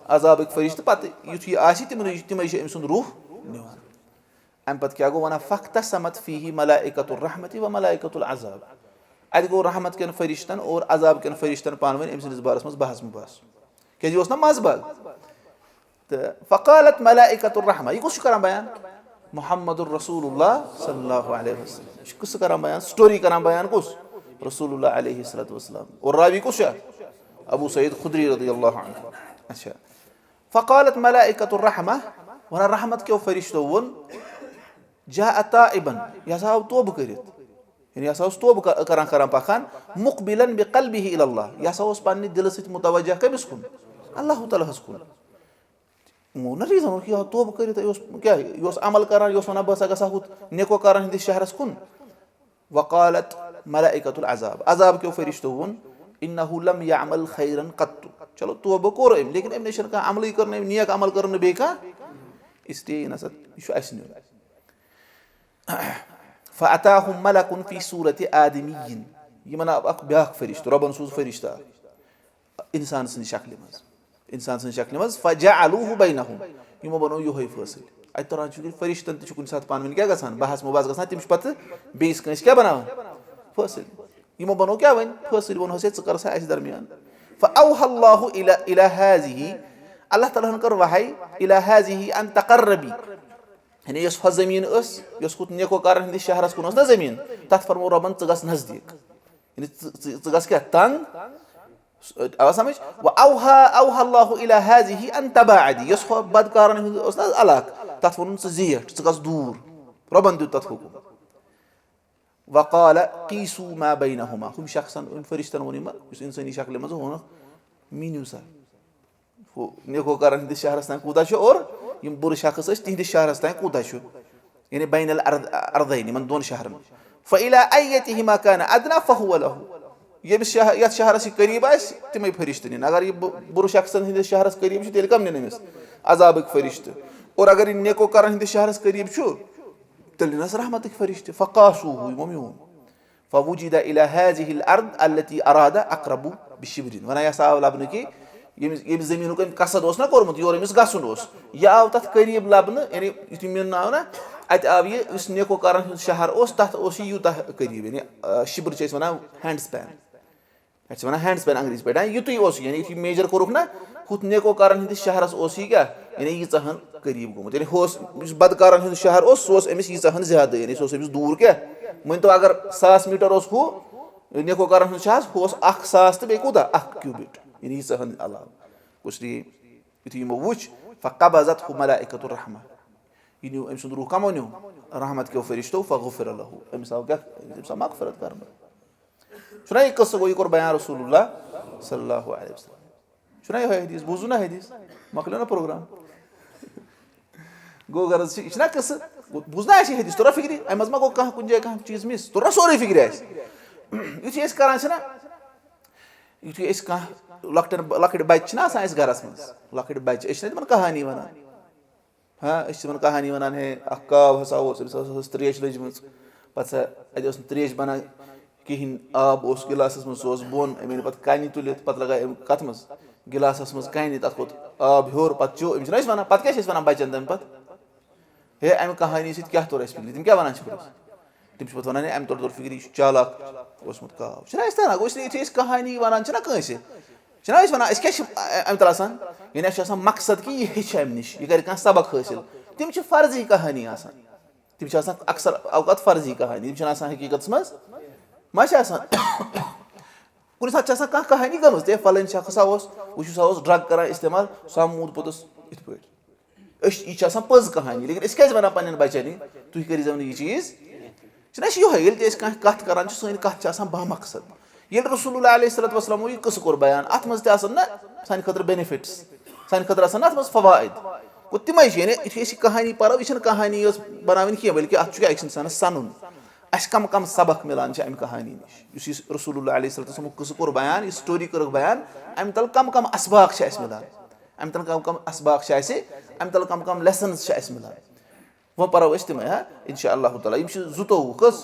عذابٕکۍ فرشتہٕ۔ پَتہٕ یُتھُے یہِ آسہِ، تِمَن، تِمَے چھِ أمۍ سُنٛد روح نِوان۔ اَمہِ پَتہٕ کیٛاہ گوٚو وَنان؟ فاختسمت فیہ ملائکۃ الرحمت و ملائکۃ العذاب۔ اَتہِ گوٚو رحمت کٮ۪ن فرشتن اور عذاب کٮ۪ن فرشتن پانہٕ ؤنۍ أمۍ سٕنٛدِس بارَس منٛز بحث مبحث۔ کیٛازِ یہِ اوس نہ منٛزباگ۔ تہٕ فقالت ملائکۃ الرحمہ، یہِ کُس چھُ کران بیان؟ محمد رسول اللہ صلی اللہ علیہ وسلم۔ یہِ چھُ قصہٕ کران بیان، story کران بیان کُس؟ رسول اللہ علیہ الصلوۃ والسلام۔ اور راوی کُس چھُ؟ ابو سعید خدری رضی اللہ عنہ۔ اچھا۔ فقالت ملائکۃ الرحمہ، وَنان رحمت کیو فرشتو ووٚن، جاء تائبا، یہِ ہسا آو توبہٕ کٔرِتھ۔ یعنی یہِ ہسا اوس توبہٕ ک-، کران کران پکان، مقبلا بقلبہ الی اللہ، یہِ ہسا اوس پننہِ دِلہٕ سۭتۍ متوجہ کٔمِس کُن؟ اللہ تعالیٰ ہس کُن۔ ووٚن نہ reason، ووٚن کہِ یہِ آو توبہٕ کٔرِتھ، یہِ اوس کیٛاہ، یہِ اوس عمل کران، یہِ اوس وَنان، بہٕ ہسا گژھٕ ہا ہُتھ نیکوکارن ہٕنٛدِس شہرس کُن۔ وقالت ملائکۃ العذاب، عذاب کیو فرشتو ووٚن، انہ لم یعمل خیرا قط۔ چلو، توبہٕ کوٚر أمۍ، لیکن أمۍ نہ چھُنہٕ کانٛہہ عملٕے کٔر نہٕ أمۍ، نیک عمل کٔر نہٕ بیٚیہِ کانٛہہ، اس لیے یہِ نسا، یہِ چھُ اَسہِ نیُن۔ فأتاهم ملک فی صورت آدمی، یِمن آو اکھ بیاکھ فرشتہٕ، رۄبن سوٗز فرشتہٕ اکھ۔ انسان سٕنٛدِ شکلہِ منٛز، انسان سٕنٛدِ شکلہِ منٛز، فجعلوہ بینہم، یِمو بنوو یِہوے فٲصلہٕ۔ اتہِ تران چھُ کہِ فرشتن تہِ چھُ کُنہِ ساتہٕ پانہٕ ؤنۍ کیٛاہ گژھان، بحث مبحث گژھان، تِم چھِ پتہٕ بیٚیِس کٲنٛسہِ کیٛاہ بناوان؟ فٲصلہٕ۔ یِمو بنوو کیٛاہ وۄنۍ؟ فٲصلہٕ، ووٚنہوس ہے ژٕ کر سا اسہِ درمیان۔ فأوحى اللہ الی، الی ہذہ، اللہ تعالیٰ ہن کٔر وحی، الی ہذہ ان تقربی، یعنی یۄس ہۄ زٔمیٖن ٲس، یۄس ہُتھ نیکوکارن ہٕنٛدِس شہرس کُن ٲس نہ زٔمیٖن، تتھ فرموو رۄبن ژٕ گژھ نزدیٖک، یعنی ژٕ، ژٕ، ژٕ گژھ کیٛاہ، تنگ؟ اوا سمجھ؟ و اوحا، اوحا اللہ الی ہذہ ان تباعدی، یۄس ہۄ بدکارن ہُنٛد اوس نہ علاقہٕ، تتھ ووٚنُن ژٕ زیٹھ، ژٕ گژھ دوٗر۔ رۄبن دیُت تتھ حُکُم۔ وقال قیسوا ما بینہما، ہُم شخصن، ہُم فرشتن ووٚن یِمن، یُس انسٲنی شکلہِ منٛز، ووٚنُکھ، میٖنِو سا، ہُہ نیکوکارن ہٕنٛدِس شہرس تام کوٗتاہ چھُ اور یِم بُرٕ شخص ٲسۍ تِہنٛدِس شہرس تام کوٗتاہ چھُ؟ یعنی بین الارض، ارضین، یِمن دۄن شہرن۔ فإلی ایتہما کان ادنی فہو لہ۔ ییٚمِس شہر، یتھ شہرس یہِ قریب آسہِ، تِمے فرشتہٕ نِن۔ اگر یہِ بُ-، بُرٕ شخصن ہٕنٛدِس شہرس قریب چھُ، تیٚلہِ کم نِن أمِس؟ عذابٕکۍ فرشتہٕ۔ اور اگر یہِ نیکوکارن ہٕنٛدِس شہرس قریب چھُ، تیٚلہِ نَس رحمتٕکۍ فرشتہٕ، فقاسوٗہُ، یِمو میوٗن۔ فوجد الى هذه الارض التي اراد اقرب بشبر۔ وَنان، یہِ ہسا آو لَبنہٕ کہِ ییٚمِس، ییٚمِس زٔمیٖنُک أمۍ قصد اوس نہ کوٚرمُت، یور أمِس گژھُن اوس، یہِ آو تَتھ قریٖب لَبنہٕ، یعنی یُتھُے مِننہٕ آو نہ، اَتہِ آو یہِ، یُس نیکوکارَن ہُنٛد شہر اوس، تَتھ اوس یہِ یوٗتاہ قریٖب، یعنی، آ، شِبر چھِ أسۍ وَنان ہینڈ سپین۔ اَتھ چھِ وَنان ہینڈ سپین انگریزی پٲٹھۍ، ہاں، یُتُے اوس، یعنی یُتھُے میجر کوٚرُکھ نہ، ہُتھ نیکوکارَن ہٕنٛدِس شہرَس اوس یہِ کیٛاہ، یعنی ییٖژاہَن قریٖب گوٚمُت۔ یعنی ہُہ اوس، یُس بدکارَن ہُنٛد شہر اوس، سُہ اوس أمِس ییٖژاہَن زیادٕ، یعنی سُہ اوس أمِس دوٗر کیٛاہ۔ مٲنۍ تو اگر ساس میٖٹر اوس ہُہ نیکوکارَن ہُنٛد شہر، ہُہ اوس اَکھ ساس تہٕ بیٚیہِ کوٗتاہ؟ اَکھ کیوٗبِٹ، یعنی ییٖژاہَن علاوٕ۔ اس لیے یُتھُے یِمو وُچھ، فقبضته ملائکة الرحمہ، یہِ نیوٗ أمۍ سُنٛد روح، کَمو نیوٗ؟ رحمت کیو فرشتو، فغفر له، أمِس آو کیٛاہ؟ أمِس آو مغفرت کرنہٕ۔ چھُنہ یہِ قصہٕ گوٚو، یہِ کوٚر بیان رسول اللہ صلی اللہ علیہ وسلم۔ چھُنہ یِہوٚے حدیث؟ بوٗزوٗ نہ حدیث؟ مۄکلیو نہ پروگرام۔ گوٚو غرض چھِ، یہِ چھُنہ قصہٕ؟ گوٚو، بوٗز نہ اَسہِ یہِ حدیث، توٚر نہ فِکرِ؟ اَمہِ منٛز ما گوٚو کانٛہہ کُنہِ جایہِ کانٛہہ چیٖز مِس؟ توٚر نہ سورُے فِکرِ اَسہِ؟ یُتھُے أسۍ کران چھِنہ، یُتھُے أسۍ کانٛہہ لۄکٹٮ۪ن، لۄکٕٹۍ بَچہِ چھِنہ آسان اَسہِ گرَس منٛز، لۄکٕٹۍ بَچہِ، أسۍ چھِنہ تِمَن کہانی وَنان؟ ہاں، أسۍ چھِ تِمَن کہانی وَنان، ہے، اَکھ کاو ہسا اوس، أمِس ہسا ٲس ترٛیش لٔجمٕژ، پَتہٕ ہسا اَتہِ ٲس نہٕ ترٛیش بَنان کِہیٖنۍ، آب اوس گِلاسَس منٛز، سُہ اوس بۄن، أمۍ أنۍ پَتہٕ کَنہِ تُلِتھ، پَتہٕ لَگایہِ أمۍ کَتھ منٛز؟ گِلاسَس منٛز کَنہِ، تَتھ کھوٚت آب ہیوٚر، پَتہٕ چیوٚو۔ أمِس چھِنہ أسۍ وَنان، پَتہٕ کیٛاہ چھِ أسۍ وَنان بَچَن تَمہِ پَتہٕ؟ ہے، اَمہِ کہانی سۭتۍ کیٛاہ توٚر اَسہِ فِکرِ؟ تِم کیٛاہ وَنان چھِ پَتہٕ؟ تِم چھِ پَتہٕ وَنان، ہے، اَمہِ توٚر توٚر فِکرِ، یہِ چھُ چالاک اوسمُت کاو۔ چھِنہ أسۍ تَران؟ گوٚو، اس لیے یُتھُے أسۍ کہانی وَنان چھِنہ کٲنٛسہِ، چھِنہ أسۍ وَنان، أسۍ کیٛاہ چھِ، اَ-، اَمہِ تَل آسان؟ یعنی اَسہِ چھُ آسان مقصد کہِ یہِ ہیٚچھِ اَمہِ نِش، یہِ کَرِ کانٛہہ سبق حٲصِل۔ تِم چھِ فرضی کہانی آسان۔ تِم چھِ آسان اکثر اوقات فرضی کہانی، تِم چھِنہٕ آسان حقیٖقتَس منٛز۔ ما چھِ آسان؟ کُنہِ ساتہٕ چھِ آسان کانٛہہ کہانی گٔمٕژ، ہے، فلٲنۍ شخص ہا اوس، وٕچھِو، سُہ اوس ڈرگ کران استعمال، سُہ آو موٗد پوٚتُس یِتھ پٲٹھۍ۔ أسۍ چھِ، یہِ چھِ آسان پٔز کہانی، لیکن أسۍ کیٛازِ وَنان پنٛنٮ۪ن بَچَن یہِ؟ تُہۍ کٔرِزیو نہٕ یہِ چیٖز۔ چھِنہ أسۍ یِہوٚے، ییٚلہِ تہِ أسۍ کانٛہہ کَتھ کَران چھِ، سٲنۍ کَتھ چھِ آسان بامقصد۔ ییٚلہِ رسول اللہ علیہ الصلوۃ والسلامو یہِ قٕصہٕ کوٚر بیان، اَتھ منٛز تہِ آسَن نہ سانہِ خٲطرٕ بینیفٹس، سانہِ خٲطرٕ آسَن نہ اَتھ منٛز فوائد۔ گوٚو، تِمَے چھِ، یعنی یُتھُے أسۍ یہِ کہانی پَرو، یہِ چھَنہٕ کہانی یٲژ بَناوٕنۍ کینٛہہ، بلکہِ اَتھ چھُ کیٛاہ، أکۍ سٕنٛدِس اِنسانَس سَنُن۔ اَسہِ کَم کَم سبق مِلان چھِ اَمہِ کہانی نِش، یُس یہِ رسول اللہ علیہ الصلوۃ والسلامُک قٕصہٕ کوٚر بیان، یہِ سٹوری کٔرٕکھ بیان، اَمہِ تَل کَم کَم اسباق چھِ اَسہِ مِلان، اَمہِ تَل کَم کَم اسباق چھِ اَسہِ، اَمہِ تَل کَم کَم لیسنز چھِ اَسہِ مِلان۔ وۄنۍ پَرو أسۍ تِمَے، ہا، اِنشاء اللہ تعالیٰ۔ یِم چھِ زٕتووُہ، کٔژ؟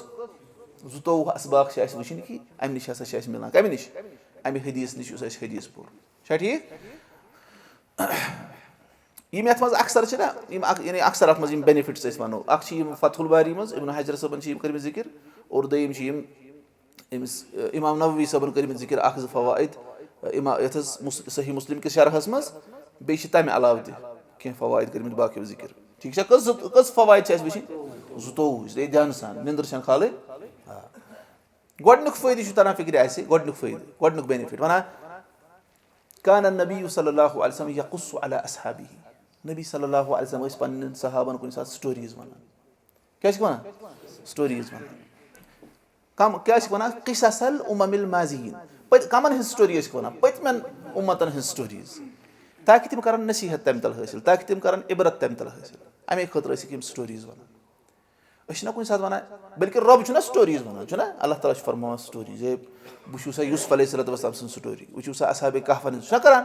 زٕتووُہ اسباق چھِ اَسہِ وٕچھِنۍ کہِ اَمہِ نِش ہسا چھِ اَسہِ مِلان۔ کَمہِ نِش؟ اَمہِ حدیٖث نِش، یُس اَسہِ حدیٖث پوٚر۔ چھا ٹھیٖک؟ یِم یَتھ منٛز اکثر چھِ نہ، یِم اَک-، یعنی اکثر اَتھ منٛز یِم بینیفٹس أسۍ وَنو، اَکھ چھِ یِم فتح الباری منٛز، ابن حجر صٲبَن چھِ یِم کٔرمٕتۍ ذِکِر، اور دوٚیِم چھِ یِم أمِس، اِمام نووی صٲبَن کٔرمٕتۍ ذِکِر اَکھ زٕ فوائد، اِما-، یَتھ حظ مُس-، صحیح مسلم کِس شرحَس منٛز، بیٚیہِ چھِ تَمہِ علاوٕ تہِ کینٛہہ فوائد کٔرمٕتۍ باقیو ذِکِر۔ ٹھیٖک چھا؟ کٔژ زٕ-، کٔژ فوائد چھِ اَسہِ وٕچھِنۍ؟ زٕتووُہ، اس لیے دھیان سان، نِندٕر چھَنہٕ کھالٕنۍ۔ آ۔ گۄڈٕنیُک فٲیدٕ چھُ تَران فِکرِ اَسہِ، گۄڈٕنیُک فٲیدٕ، گۄڈٕنیُک بینیفٹ، وَنان، کان النبی صلی اللہ علیہ وسلم یقص علی اصحابہ۔ نبی صلی اللہ علیہ وسلم ٲسۍ پنٛنٮ۪ن صحابَن کُنہِ ساتہٕ سٹوریٖز وَنان۔ کیٛاہ چھِکھ وَنان؟ سٹوریٖز وَنان۔ کم، کیٛاہ چھِکھ وَنان؟ قصص الامم الماضیین۔ پٔتۍ، کَمَن ہٕنٛز سٹوری ٲسِکھ وَنان؟ پٔتمٮ۪ن اُمتَن ہٕنٛز سٹوریٖز۔ تاکہِ تِم کَرَن نصیٖحت تَمہِ تَل حٲصِل، تاکہِ تِم کَرَن عبرت تَمہِ تَل حٲصِل۔ اَمے خٲطرٕ ٲسِکھ یِم سٹوریٖز وَنان۔ أسۍ چھِنہ کُنہِ ساتہٕ وَنان، بلکہِ رۄب چھُنہ سٹوریٖز وَنان، چھُنہ؟ اللہ تعالیٰ چھُ فرماوان سٹوریٖز، ہے، وٕچھِو سا یوسف علیہ الصلوۃ والسلام سٕنٛز سٹوری، وٕچھِو سا اصحاب کہفَن ہٕنٛز، چھُنہ کَران؟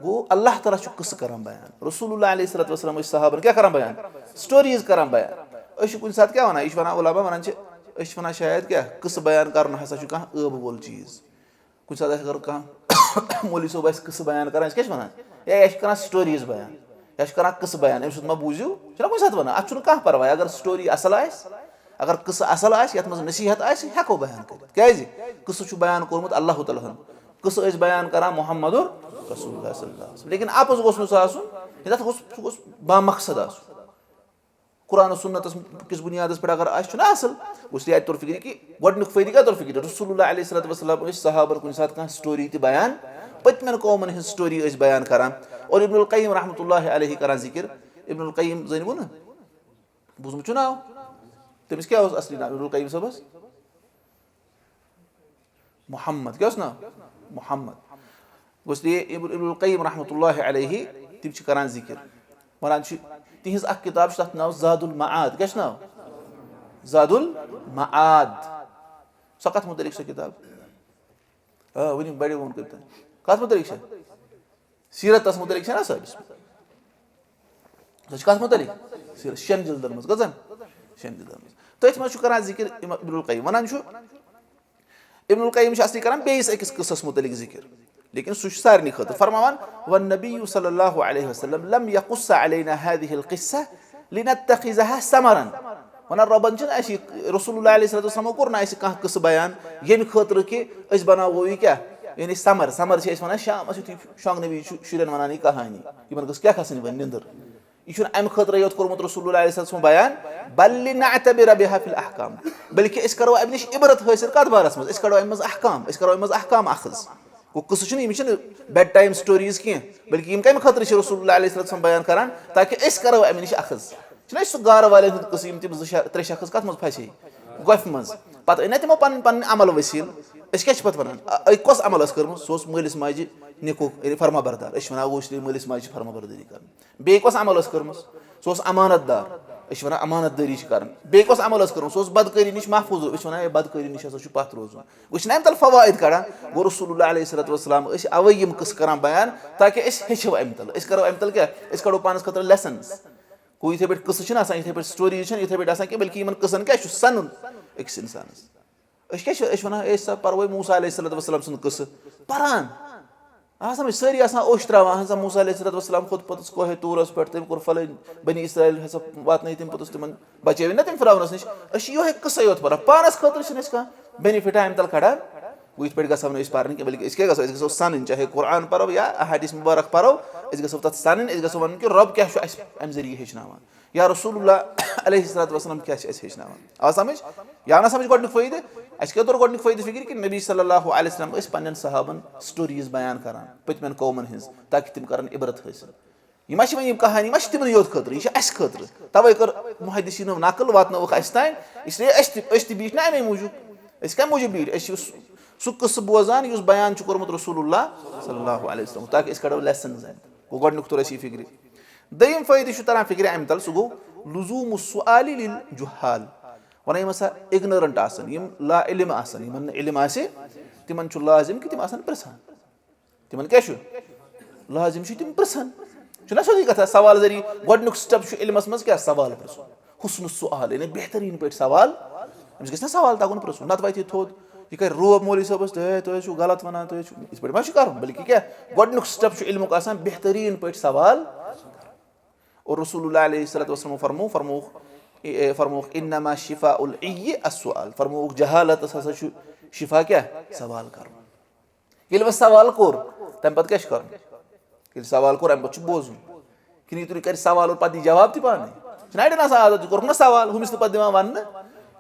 گوٚو، اللہ تعالیٰ چھُ قصہٕ کَران بیان۔ رسول اللہ علیہ الصلوۃ والسلام ٲسۍ صحابَن کیٛاہ کَران بیان؟ سٹوریٖز کَران بیان۔ أسۍ چھِ کُنہِ ساتہٕ کیٛاہ وَنان؟ یہِ چھِ وَنان، علماء وَنان چھِ، أسۍ چھِ وَنان شاید کیٛاہ، قصہٕ بیان کَرُن ہسا چھُ کانٛہہ عٲبہٕ وول چیٖز۔ کُنہِ ساتہٕ آسہِ اگر کانٛہہ مولوی صٲب آسہِ قٕصہٕ بیان کران، أسۍ کیٛاہ چھِ وَنان؟ یا یہِ چھِ کران سٹوریٖز بیان، یا چھِ کران قٕصہٕ بیان، أمۍ سُنٛد ما بوٗزِو؟ چھُنہ کُنہِ ساتہٕ وَنان، اَتھ چھُنہٕ کانٛہہ پَرواے۔ اگر سٹوری اَصٕل آسہِ، اگر قٕصہٕ اَصٕل آسہِ، یَتھ منٛز نصیٖحت آسہِ، ہٮ۪کو بیان کٔرِتھ۔ کیٛازِ؟ قٕصہٕ چھُ بیان کوٚرمُت اللہ تعالیٰ ہَن، قٕصہٕ ٲسۍ بیان کران محمد رسول اللہ صلی اللہ علیہ وسلم۔ لیکن اَپُز گوٚژھ نہٕ سُہ آسُن، یہِ تَتھ گوٚژھ، سُہ گوٚژھ بامقصد آسُن۔ قرآن و سنتس کِس بُنیادس پٮ۪ٹھ اگر آسہِ، چھُنہ اَصٕل؟ اس لیے اَتہِ توٚر فِکرِ کہِ گۄڈٕنیُک فٲیدٕ کیٛاہ توٚر فِکرِ؟ رسول اللہ علیہ الصلوۃ والسلام ٲسۍ صحابن کُنہِ ساتہٕ کانٛہہ سٹوری تہِ بیان، پٔتمٮ۪ن قومن ہٕنٛز سٹوری ٲسۍ بیان کران۔ اور ابن القیم رحمۃ اللہ علیہ کران ذِکِر، ابن القیم زٲنِوٕ نہٕ؟ بوٗزمُت چھُ ناو؟ تٔمِس کیٛاہ اوس اصلی ناو ابن القیم صٲبس؟ محمد۔ کیٛاہ اوس ناو؟ محمد۔ گوٚو اس لیے ابن، ابن القیم رحمۃ اللہ علیہ، تِم چھِ کران ذِکِر۔ وَنان چھِ، تِہِنٛز اَکھ کِتاب چھِ، تَتھ ناو زاد المعاد۔ کیٛاہ چھُ ناو؟ زاد المعاد۔ سۄ کَتھ مُتعلِق چھِ سۄ کِتاب؟ آ، ؤنِو، بَڑِ ووٚن کٔرِتھ۔ کَتھ مُتعلِق چھِ؟ سیٖرتَس مُتعلِق چھَنا سۄ؟ سۄ چھِ کَتھ مُتعلِق؟ سیٖرت، شٮ۪ن جِلدَن منٛز۔ کٔژَن؟ شیٚن جلدن منٛز۔ تٔتھۍ منٛز چھُ کران ذِکِر اِمام ابن القیم، وَنان چھُ، ابن القیم چھُ اصلی کران بیٚیِس أکِس قٕصس مُتعلِق ذِکِر، لیکن سُہ چھُ سارنٕے خٲطرٕ فرماوان، "والنبي صلى الله عليه وسلم لم يقص علينا هذه القصة لنتخذها سمرا۔" وَنان، رۄبن چھُنہٕ اَسہِ یہِ، رسول اللہ علیہ الصلوۃ والسلامو کوٚر نہٕ اَسہِ کانٛہہ قٕصہٕ بیان ییٚمہِ خٲطرٕ کہِ أسۍ بناوو یہِ کیٛاہ، یعنی سمر۔ سمر چھِ أسۍ وَنان شامس یُتھُے شۄنٛگنہٕ وِزِ چھُ شُرٮ۪ن وَنان یہِ کہانی، یِمن گٔژھ کیٛاہ کھسٕنۍ وۄنۍ نِندٕر۔ یہِ چھُنہٕ اَمہِ خٲطرٕ یوت کوٚرمُت رسول اللہ علیہ الصلوۃ والسلام بیان، "بل لنعتبر بها في الأحكام۔" بلکہِ أسۍ کرو اَمہِ نِش عبرت حٲصِل۔ کَتھ بارس منٛز؟ أسۍ کڑو اَمہِ منٛز احکام، أسۍ کرو اَمہِ منٛز احکام اخذ۔ گوٚو، قصہٕ چھُنہٕ، یِم چھِنہٕ bed time stories کینٛہہ، بلکہِ یِم کَمہِ خٲطرٕ چھِ رسول اللہ علیہ الصلوۃ والسلام بیان کران؟ تاکہِ أسۍ کرو اَمہِ نِش اخذ۔ چھُنہ اَسہِ سُہ گارٕ والٮ۪ن ہُنٛد قصہٕ، یِم تِم زٕ شا-، ترٛےٚ شخص کَتھ منٛز پھسے؟ گۄپھِ منٛز۔ پتہٕ أنۍ نہ تِمو پنٕنۍ پنٕنۍ عمل وسیٖل۔ أسۍ کیٛاہ چھِ پتہٕ وَنان؟ أ-، أکۍ کۄس عمل ٲس کٔرمٕژ؟ سُہ اوس مٲلِس ماجہِ نیٚکُک، یعنی فرما بردار۔ أسۍ چھِ وَنان، "گوٚو، اس لیے مٲلِس ماجہِ چھِ فرما بردٲری کرٕنۍ۔" بیٚیہِ کۄس عمل ٲس کٔرمٕژ؟ سُہ اوس امانت دار۔ أسۍ چھِ وَنان، امانت دٲری چھِ کرٕنۍ۔ بیٚیہِ کۄس عمل ٲس کٔرمٕژ؟ سُہ اوس بدکٲری نِش محفوٗظ۔ أسۍ چھِ وَنان، "ہے، بدکٲری نِش ہسا چھُ پَتھ روزُن۔" وۄنۍ چھِنہ اَمہِ تَل فوائد کَڑان؟ گوٚو، رسول اللہ علیہ الصلوۃ والسلام ٲسۍ اَوَے یِم قٕصہٕ کران بیان، تاکہِ أسۍ ہیٚچھو اَمہِ تَل۔ أسۍ کرو اَمہِ تَل کیٛاہ؟ أسۍ کڑو پانَس خٲطرٕ lessons۔ گوٚو، یِتھَے پٲٹھۍ قٕصہٕ چھِنہٕ آسان، یِتھَے پٲٹھۍ stories چھِنہٕ، یِتھَے پٲٹھۍ آسان کینٛہہ، بلکہِ یِمَن قٕصَن کیٛاہ چھُ سَنُن أکِس اِنسانَس؟ أسۍ کیٛاہ چھِ، أسۍ وَنان، "أسۍ سا پَرو موسیٰ علیہ الصلوۃ والسلام سُنٛد قٕصہٕ؟" پَران۔ آ، سَمٕجھ، سٲری آسان اوٚش ترٛاوان، اہن سا، موسیٰ علیہ الصلوۃ والسلام کھوٚت پوٚتُس کوہِ طورَس پٮ۪ٹھ، تٔمۍ کوٚر فلٲنۍ بنی اسرائیل ہسا واتنٲے تٔمۍ پوٚتُس، تِمَن بچٲوِن نہ تٔمۍ فرعونَس نِش۔ أسۍ چھِ یِہوٚے قٕصَے یوت پَران، پانَس خٲطرٕ چھِنہٕ أسۍ کانٛہہ benefit اَمہِ تَل کَڑان۔ گوٚو، یِتھ پٲٹھۍ گژھو نہٕ أسۍ پَرٕنۍ کینٛہہ، بلکہِ أسۍ کیٛاہ گژھو؟ أسۍ گژھو سَنٕنۍ، چاہے قرآن پَرو یا احادیث مبارک پَرو، أسۍ گژھو تَتھ سَنٕنۍ، أسۍ گژھو وَنُن کہِ رۄب کیٛاہ چھُ اَسہِ اَمہِ ذٔریعہٕ ہیٚچھناوان۔ یا رسول اللہ علیہ الصلوۃ والسلام کیٛاہ چھِ اَسہِ ہیٚچھناوان؟ آو سمجھ؟ یا نہ سمجھ؟ گۄڈٕنیُک فٲیدٕ، اَسہِ کیٛاہ توٚر گۄڈٕنیُک فٲیدٕ فِکرِ کہِ نبی صلی اللہ علیہ وسلم ٲسۍ پننٮ۪ن صحابن stories بیان کران پٔتمٮ۪ن قومن ہٕنٛز، تاکہِ تِم کرن عبرت حٲصِل۔ یہِ ما چھِ وۄنۍ یِم کہانی، یہِ ما چھِ تِمنٕے یوت خٲطرٕ، یہِ چھِ اَسہِ خٲطرٕ۔ توے کٔر محدثینو نقل، واتنٲوٕکھ اَسہِ تام، اس لیے أسۍ تہِ، أسۍ تہِ بیٖٹھۍ نہ اَمے موٗجوٗب۔ أسۍ کَمہِ موٗجوٗب بیٖٹھۍ؟ أسۍ چھِ سُہ، سُہ قصہٕ بوزان یُس بیان چھُ کوٚرمُت رسول اللہ صلی اللہ علیہ وسلم، تاکہِ أسۍ کڑو lessons اَمہِ۔ گوٚو، گۄڈٕنیُک توٚر اَسہِ یہِ فِکرِ۔ دوٚیِم فٲیدٕ چھُ تران فِکرِ اَمہِ تَل، سُہ گوٚو لزوم السؤال للجہال۔ وَنان یِم ہسا ignorant آسَن، یِم لا علم آسَن، یِمَن نہٕ علم آسہِ، تِمَن چھُ لازِم کہِ تِم آسَن پِرٛژھان۔ تِمَن کیٛاہ چھُ؟ لازِم چھُ تِم پِرٛژھَن۔ چھُنہ سیوٚدُے کَتھا، سوال ذٔریعہٕ گۄڈٕنیُک step چھُ علمَس منٛز کیٛاہ؟ سوال پِرٛژھُن۔ حسن السؤال، یعنی بہتریٖن پٲٹھۍ سوال۔ أمِس گژھِ نہ سوال تَگُن پِرٛژھُن، نَتہٕ وَتہِ یہِ تھوٚد۔ یہِ کَرِ روب مولوی صٲبَس، "ہے، تُہۍ حظ چھِو غلط وَنان، تُہۍ حظ چھِو"، یِتھ پٲٹھۍ ما چھُ کَرُن؟ بلکہِ کیٛاہ، گۄڈٕنیُک step چھُ علمُک آسان بہتریٖن پٲٹھۍ سوال۔ اور رسول اللہ علیہ الصلوۃ والسلام فرمو، فرمووُکھ، اے، فرمووُکھ، "انما شفاء العی السؤال"، فرمووُکھ، جہالتس ہسا چھُ شفا کیٛاہ؟ سوال کرُن۔ ییٚلہِ وۄنۍ سوال کوٚر، تمہِ پتہٕ کیٛاہ چھُ کرُن؟ ییٚلہِ سوال کوٚر، امہِ پتہٕ چھُ بوزُن۔ کِنہٕ یہِ تُلہِ کرِ سوال اور پتہٕ دی جواب تہِ پانے؟ چھُنہ اڑٮ۪ن آسان عادت، یہِ کوٚرُکھ نہ سوال، ہُمِس تہٕ پتہٕ دِوان وننہٕ۔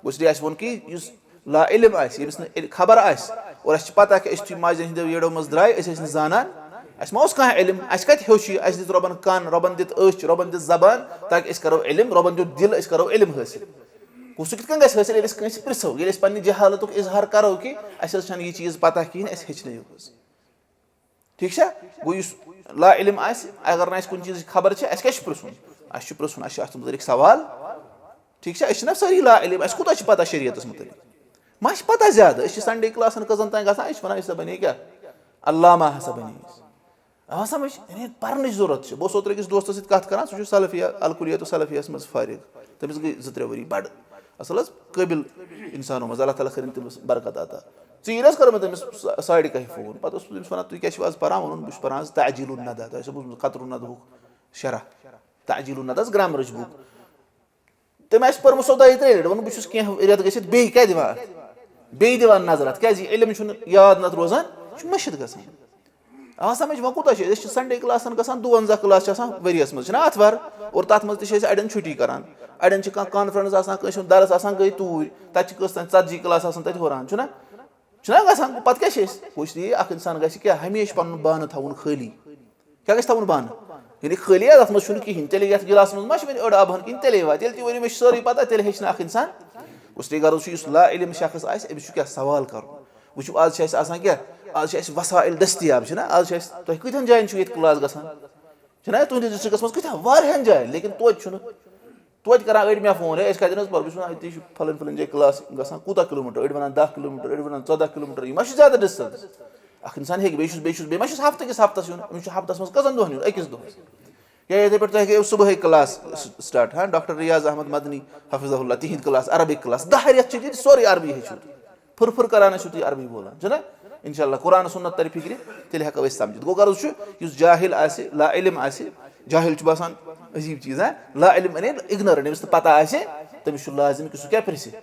گوٚژھ اَسہِ ووٚن کہِ یُس لا علم آسہِ، ییٚمِس نہٕ عل-، خبر آسہِ، اور اَسہِ چھِ پَتہ کہِ أسۍ چھِ ماجہِ ہِنٛدیو ییٖڈو منٛز درٛاے، أسۍ ٲسۍ نہٕ زانان، اَسہِ ما اوس کانٛہہ علم، اَسہِ کَتہِ ہیوٚچھ یہِ؟ اَسہِ دِژ رۄبَن کَن، رۄبَن دِژ أچھ، رۄبَن دِژ زبان، تاکہِ أسۍ کَرو علم، رۄبَن دیُت دِل، أسۍ کَرو علم حٲصِل۔ گوٚو، سُہ کِتھ کٔنۍ گژھِ حٲصِل، ییٚلہِ أسۍ کٲنٛسہِ پِرٛژھو، ییٚلہِ أسۍ پنٛنہِ جہالتُک اظہار کَرو کہِ اَسہِ حظ چھَنہٕ یہِ چیٖز پَتہ کِہیٖنۍ، اَسہِ ہیٚچھنٲیِو حظ۔ ٹھیٖک چھا؟ گوٚو، یُس لا علم آسہِ، اگر نہٕ اَسہِ کُنہِ چیٖزٕچ خبر چھِ، اَسہِ کیٛاہ چھُ پِرٛژھُن؟ اَسہِ چھُ پِرٛژھُن، اَسہِ چھُ اَتھ مُتعلِق سوال۔ ٹھیٖک چھا؟ أسۍ چھِنہ سٲری لا علم، اَسہِ کوٗتاہ چھِ پَتہ شریعتَس مُتعلِق؟ ما چھِ پَتہ زیادٕ؟ أسۍ چھِ Sunday class-ن کٔژَن تام گژھان، أسۍ چھِ وَنان، أسۍ ہسا بَنے کیٛاہ؟ علامہ ہسا بَنے أسۍ۔ آ سمجھ؟ یعنی پَرنٕچ ضوٚرَتھ چھِ۔ بہٕ اوسُس اوترٕ أکِس دوستَس سۭتۍ کَتھ کَران، سُہ چھُ سلفیہ، الکلیتُ سلفیہَس منٛز فارغ۔ تٔمِس گٔے زٕ ترٛےٚ ؤری بَڑٕ اَصٕل حظ قٲبِل اِنسانو منٛز، اللہ تعالیٰ کٔرِن تٔمِس برکت عطا۔ ژیٖرۍ حظ کٔر مےٚ تٔمِس سا-، ساڑِ کاہہِ فون۔ پَتہٕ اوسُس بہٕ تٔمِس وَنان، "تُہۍ کیٛاہ چھِو آز پَران؟" ووٚنُن، "بہٕ چھُس پَران آز تعجیل الندہ۔" تۄہہِ آسیو بوٗزمُت قطر الندہُک شرح، تعجیل الندہَس grammar-ٕچ book۔ تٔمۍ آسہِ پٔرمٕژ سۄ دۄیہِ ترٛیٚیہِ لَٹہِ، ووٚنُن، "بہٕ چھُس کینٛہہ رٮ۪تھ گٔژھِتھ بیٚیہِ کیٛاہ دِوان اَتھ؟ بیٚیہِ دِوان نظر اَتھ، کیٛازِ یہِ علم چھُنہٕ یاد نَتہٕ روزان، یہِ چھُ مٔشِتھ گژھان۔" آ سمجھ، وۄنۍ کوٗتاہ چھِ أسۍ؟ أسۍ چھِ Sunday class-ن گژھان، دُوَنزاہ class چھِ آسان ؤریَس منٛز، چھِنہ آتھوار؟ اور تَتھ منٛز تہِ چھِ أسۍ اَڑٮ۪ن چھُٹی کَران، اَڑٮ۪ن چھِ کانٛہہ conference آسان، کٲنٛسہِ ہُنٛد درس آسان، گٔے توٗرۍ، تَتہِ چھِ کٔژ تام ژتجی class آسان تَتہِ ہُران، چھُنہ؟ چھُنہ گژھان؟ پَتہٕ کیٛاہ چھِ أسۍ؟ گوٚو، اس لیے اَکھ اِنسان گژھِ کیٛاہ؟ ہمیشہِ پَنُن بانہٕ تھاوُن خٲلی۔ کیٛاہ گژھِ تھاوُن بانہٕ؟ یعنی خٲلی، اَتھ منٛز چھُنہٕ کِہیٖنۍ، تیٚلے یَتھ گِلاسَس منٛز ما چھِ وۄنۍ أڑ آبہٕ ہَن کِنۍ؟ تیٚلے واتہِ، ییٚلہِ تہِ ؤنِو مےٚ چھِ سٲرٕے پَتہ، تیٚلہِ ہیٚچھِ نہٕ اَکھ اِنسان۔ اس لیے غرض چھُ، یُس لا علم شخص آسہِ، أمِس چھُ کیٛاہ سوال کَرُن؟ وٕچھِو، آز چھِ اَسہِ آسان کیٛاہ؟ آز چھِ اَسہِ وسائل دٔستیاب، چھِنہ؟ آز چھِ اَسہِ، تۄہہِ کۭتیَن جایَن چھُو ییٚتہِ class گژھان؟ چھِنہ تُہٕنٛدِس district-س منٛز کۭتیٛاہ؟ واریاہَن جایَن، لیکِن توتہِ چھُنہٕ۔ توتہِ کران أڑۍ مےٚ فون، "ہے، أسۍ کَتٮ۪ن حظ پَرو؟" بہٕ چھُس وَنان، "أتی چھُ پھلٲنۍ پھلٲنۍ جایہِ class گژھان، کوٗتاہ kilometre؟" أڑۍ وَنان، "دَہ kilometre۔" أڑۍ وَنان، "ژۄداہ kilometre۔" یہِ ما چھُ زیادٕ distance؟ اَکھ اِنسان ہیٚکہِ، بیٚیہِ چھُس، بیٚیہِ چھُس، بیٚیہِ ما چھُس ہفتہٕ کِس ہفتَس یُن؟ أمِس چھُ ہفتَس منٛز کٔژَن دۄہَن یُن؟ أکِس دۄہَس۔ یا یِتھَے پٲٹھۍ تۄہہِ گٔیو صُبحٲے کلاس سٹارٹ، ہاں، ڈاکٹر ریاض احمد مدنی حفظہ اللہ، تِہِنٛدۍ کلاس، عربِک کلاس، دَہ رٮ۪تھ چھِ ییٚتہِ سورُے عربی ہیٚچھِو تُہۍ۔ پھٕر پھٕر کران ٲسِو تُہۍ عربی بولان، چھُنہ؟ اِنشاء اللہ، قرآن سُنت تَرِ فِکرِ، تیٚلہِ ہٮ۪کو أسۍ سَمجھِتھ۔ گوٚو، غرض چھُ، یُس جاہِل آسہِ، لا علم آسہِ، جاہِل چھُ باسان عجیٖب چیٖز، ہاں؟ لا علم، یعنی اِگنورنٹ، ییٚمِس نہٕ پَتہ آسہِ، تٔمِس چھُ لازِم کہِ سُہ کیٛاہ پرٛژھِ؟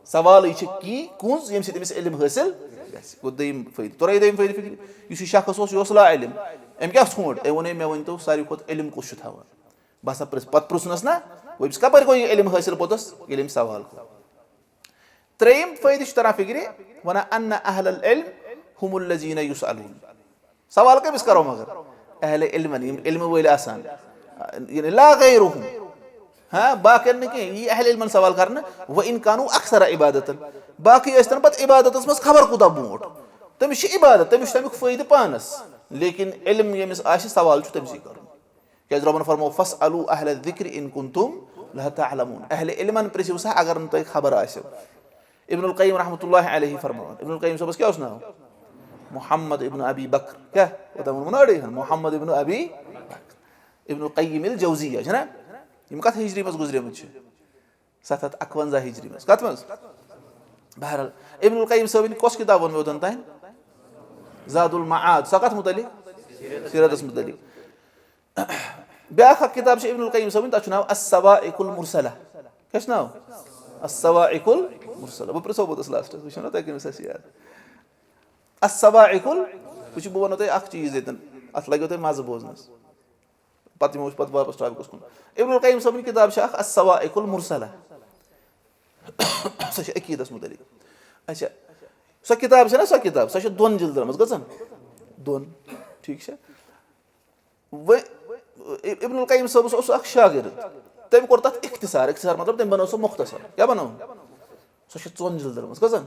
سوالٕے چھِ کی کُنٛز، ییٚمہِ سۭتۍ أمِس علم حٲصِل گژھِ۔ گوٚو دوٚیِم فٲیدٕ۔ توٚرے دوٚیِم فٲیدٕ فِکرِ؟ یُس یہِ شخص اوس، یہِ اوس لا علم۔ أمۍ کیٛاہ ژھونٛڈ؟ أمۍ ووٚن، أمۍ مےٚ ؤنۍ تو ساروی کھۄتہٕ علم کُس چھُ تھاوان؟ بہٕ ہسا پرٛژھ-، پتہٕ پرٛژھُنس نا، وۄنۍ أمِس کپٲرۍ گوٚو یہِ علم حٲصِل پوٚتُس، ییٚلہِ أمۍ سوال کوٚر۔ ترٛیٚیِم فٲیدٕ چھُ تران فِکرِ، وَنان، ان اہل العلم هم الذین یسألون۔ سوال کٔمِس کرو مگر؟ اہل علمن، یِم علمہٕ وٲلۍ آسان، یعنی لا غیرهم۔ ہاں، باقین نہٕ کینٛہہ، یی اہل علمن سوال کرنہٕ، وَإِن كَانُوا أَكْثَرَ عِبَادَةً۔ باقٕے ٲسۍ تن پتہٕ عبادتس منٛز خبر کوٗتاہ برونٛٹھ۔ تٔمِس چھِ عبادت، تٔمِس چھُ تمیُک فٲیدٕ پانس، لیکن علم ییٚمِس آسہِ، سوال چھُ تٔمسٕے کرُن۔ کیازِ رۄبن فرموو، فاسألوا اہل الذکر ان کنتم لا تعلمون۔ اہل علمن پرژھِو سا اگر نہٕ تۄہہِ خبر آسیو۔ ابن القیم رحمۃ اللہ علیہ فرماوان، ابن القیم صٲبس کیٛاہ اوس ناو؟ محمد ابن ابی بکر۔ کیٛاہ؟ اوتام ووٚنمو نا أڑے ہن، محمد ابن ابی بکر۔ ابن القیم الجوزیہ چھنا؟ یِم کتھ ہجری منٛز گُزریمٕتۍ چھِ؟ ستھ ہتھ اکونزہ ہجری منٛز۔ کتھ منٛز؟ بہرحال، ابن القیم صٲبن کۄس کتاب ووٚن مےٚ اوٚتن تام؟ زاد المعاد۔ سۄ کتھ متعلق؟ سیرتس متعلق۔ بیٛاکھ اکھ کِتاب چھِ ابن القیم صٲبٕنۍ، تَتھ چھُ ناو الصواعق المرسلہ۔ کیٛاہ چھُ ناو؟ الصواعق المرسلہ۔ بہٕ پرٛژھو پوٚتُس لاسٹَس، وٕچھو نا تۄہہِ کٔمِس آسہِ یاد۔ الصواعق ال-، وٕچھِو، بہٕ وَنو تۄہہِ اَکھ چیٖز ییٚتٮ۪ن، اَتھ لَگیو تۄہہِ مَزٕ بوزنَس۔ پَتہٕ یِمو أسۍ پَتہٕ واپَس ٹاپِکَس کُن۔ ابن القیم صٲبٕنۍ کِتاب چھِ اَکھ الصواعق المرسلہ۔ سۄ چھِ عقیٖدَس مُتعلِق۔ اچھا، سۄ کِتاب چھےٚ نا سۄ کِتاب، سۄ چھےٚ دۄن جِلدَن منٛز، کٔژَن؟ دۄن۔ ٹھیٖک چھا؟ وۄنۍ ابن القیم صٲبس اوس اکھ شاگرد، تٔمۍ کوٚر تتھ اختصار، اختصار مطلب تٔمۍ بنٲو سۄ مختصر۔ کیٛاہ بنٲو؟ سۄ چھِ ژۄن جلدن منٛز۔ کٔژن؟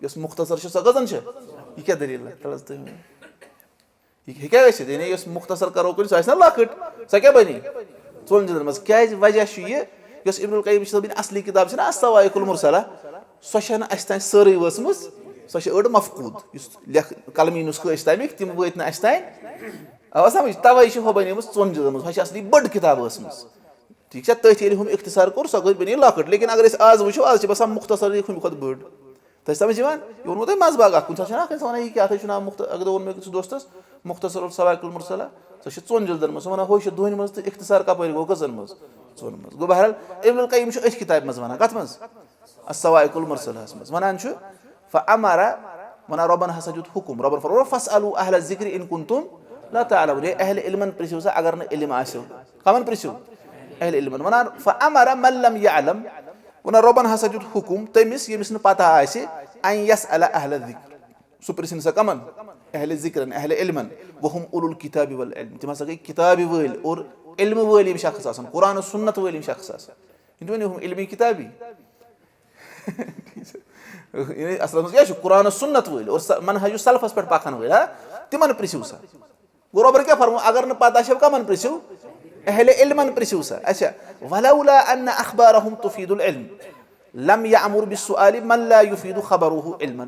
یۄس مختصر چھِ، سۄ کٔژن چھِ؟ یہِ کیٛاہ دٔلیٖل؟ تَلہٕ حظ تُہۍ ؤنِو۔ یہِ ہیٚکیٛاہ ٲسِتھ؟ یعنی یۄس مختصر کرو کُنہِ، سۄ آسہِ نا لۄکٕٹ، سۄ کیٛاہ بنی؟ ژۄن جلدن منٛز۔ کیٛازِ؟ وجہ چھُ یہِ، یۄس ابن القیم صٲبٕنۍ اصلی کِتاب چھِ نا الصواعق المرسلہ، سۄ چھےٚ نہٕ اَسہِ تام سٲرٕے وٲژمٕژ، سۄ چھےٚ أڑ مفقوٗد۔ یُس لیکھ-، قلمی نُسخہٕ ٲسۍ تَمِکۍ، تِم وٲتۍ نہٕ اَسہِ تام۔ آو سمجھ؟ توے چھِ ہُہ بنیمٕژ ژۄن جلدن منٛز، ہۄ چھِ اصلی بٔڑ کِتاب ٲسمٕژ۔ ٹھیٖک چھا؟ تٔتھۍ ییٚلہِ ہُم اختصار کوٚر، سۄ گٔے بنے لۄکٕٹ۔ لیکن اگر أسۍ آز وٕچھو، آز چھِ باسان مختصر یہِ ہُمہِ کھۄتہٕ بٔڑ۔ تۄہہِ سمجھ یِوان؟ یہِ ووٚنمو تۄہہِ منٛزٕ باگ اکھ، کُنہِ ساتہٕ چھُنہ آسان کٲنٛسہِ وَنان، یہِ کیٛاہ تھٲے چھُ ناو مُخت-، اگر دوٚپ ووٚن مےٚ أکِس دوستس، مختصر الصواعق المرسلہ، سۄ چھِ ژۄن جلدن منٛز۔ سُہ وَنان، ہُہ چھِ دۄنہِ منٛز تہٕ اختصار کپٲرۍ گوٚو، کٔژن منٛز؟ ژۄن منٛز۔ گوٚو بہرحال، ابن القیم چھُ أتھۍ کِتابہِ منٛز وَنان، کتھ منٛز؟ الصواعق المرسلہس منٛز وَنان چھُ، فامر، وَنان رۄبن ہسا دیُت حُکُم، رۄبن فرموو، فاسألوا اہل الذکر ان کنتم لا تعلمون، ہے اہل علمن پرژھِو سا اگر نہٕ علم آسیو۔ کمن پرژھِو؟ اہل علمن۔ وَنان، فامر من لم یعلم، وَنان رۄبن ہسا دیُت حُکُم تٔمِس ییٚمِس نہٕ پتہ آسہِ، ان یسأل اہل الذکر، سُہ پرژھِن سا کمن؟ اہل ذکرن، اہل علمن، وہم اولو الکتاب والعلم، تِم ہسا گٔے کِتابہِ وٲلۍ اور علمہٕ وٲلۍ یِم شخص آسان، قرآن و سنت وٲلۍ یِم شخص آسان۔ یِم تہِ ؤنِو ہُم علمی کِتابی۔ یعنی اصلس منٛز کیٛاہ چھُ؟ قرآن و سنت وٲلۍ اور س-، منہج سلفس پٮ۪ٹھ پکن وٲلۍ، ہا؟ تِمن پرژھِو سا۔ گوٚو رۄبن کیٛاہ فرموو؟ اگر نہٕ پتہ چھو، کمن پرژھِو؟ اہل علمن پرژھِو سا۔ اچھا، ولولا ان اخبارهم تفید العلم لم یأمر بالسؤال من لا یفید خبره علما۔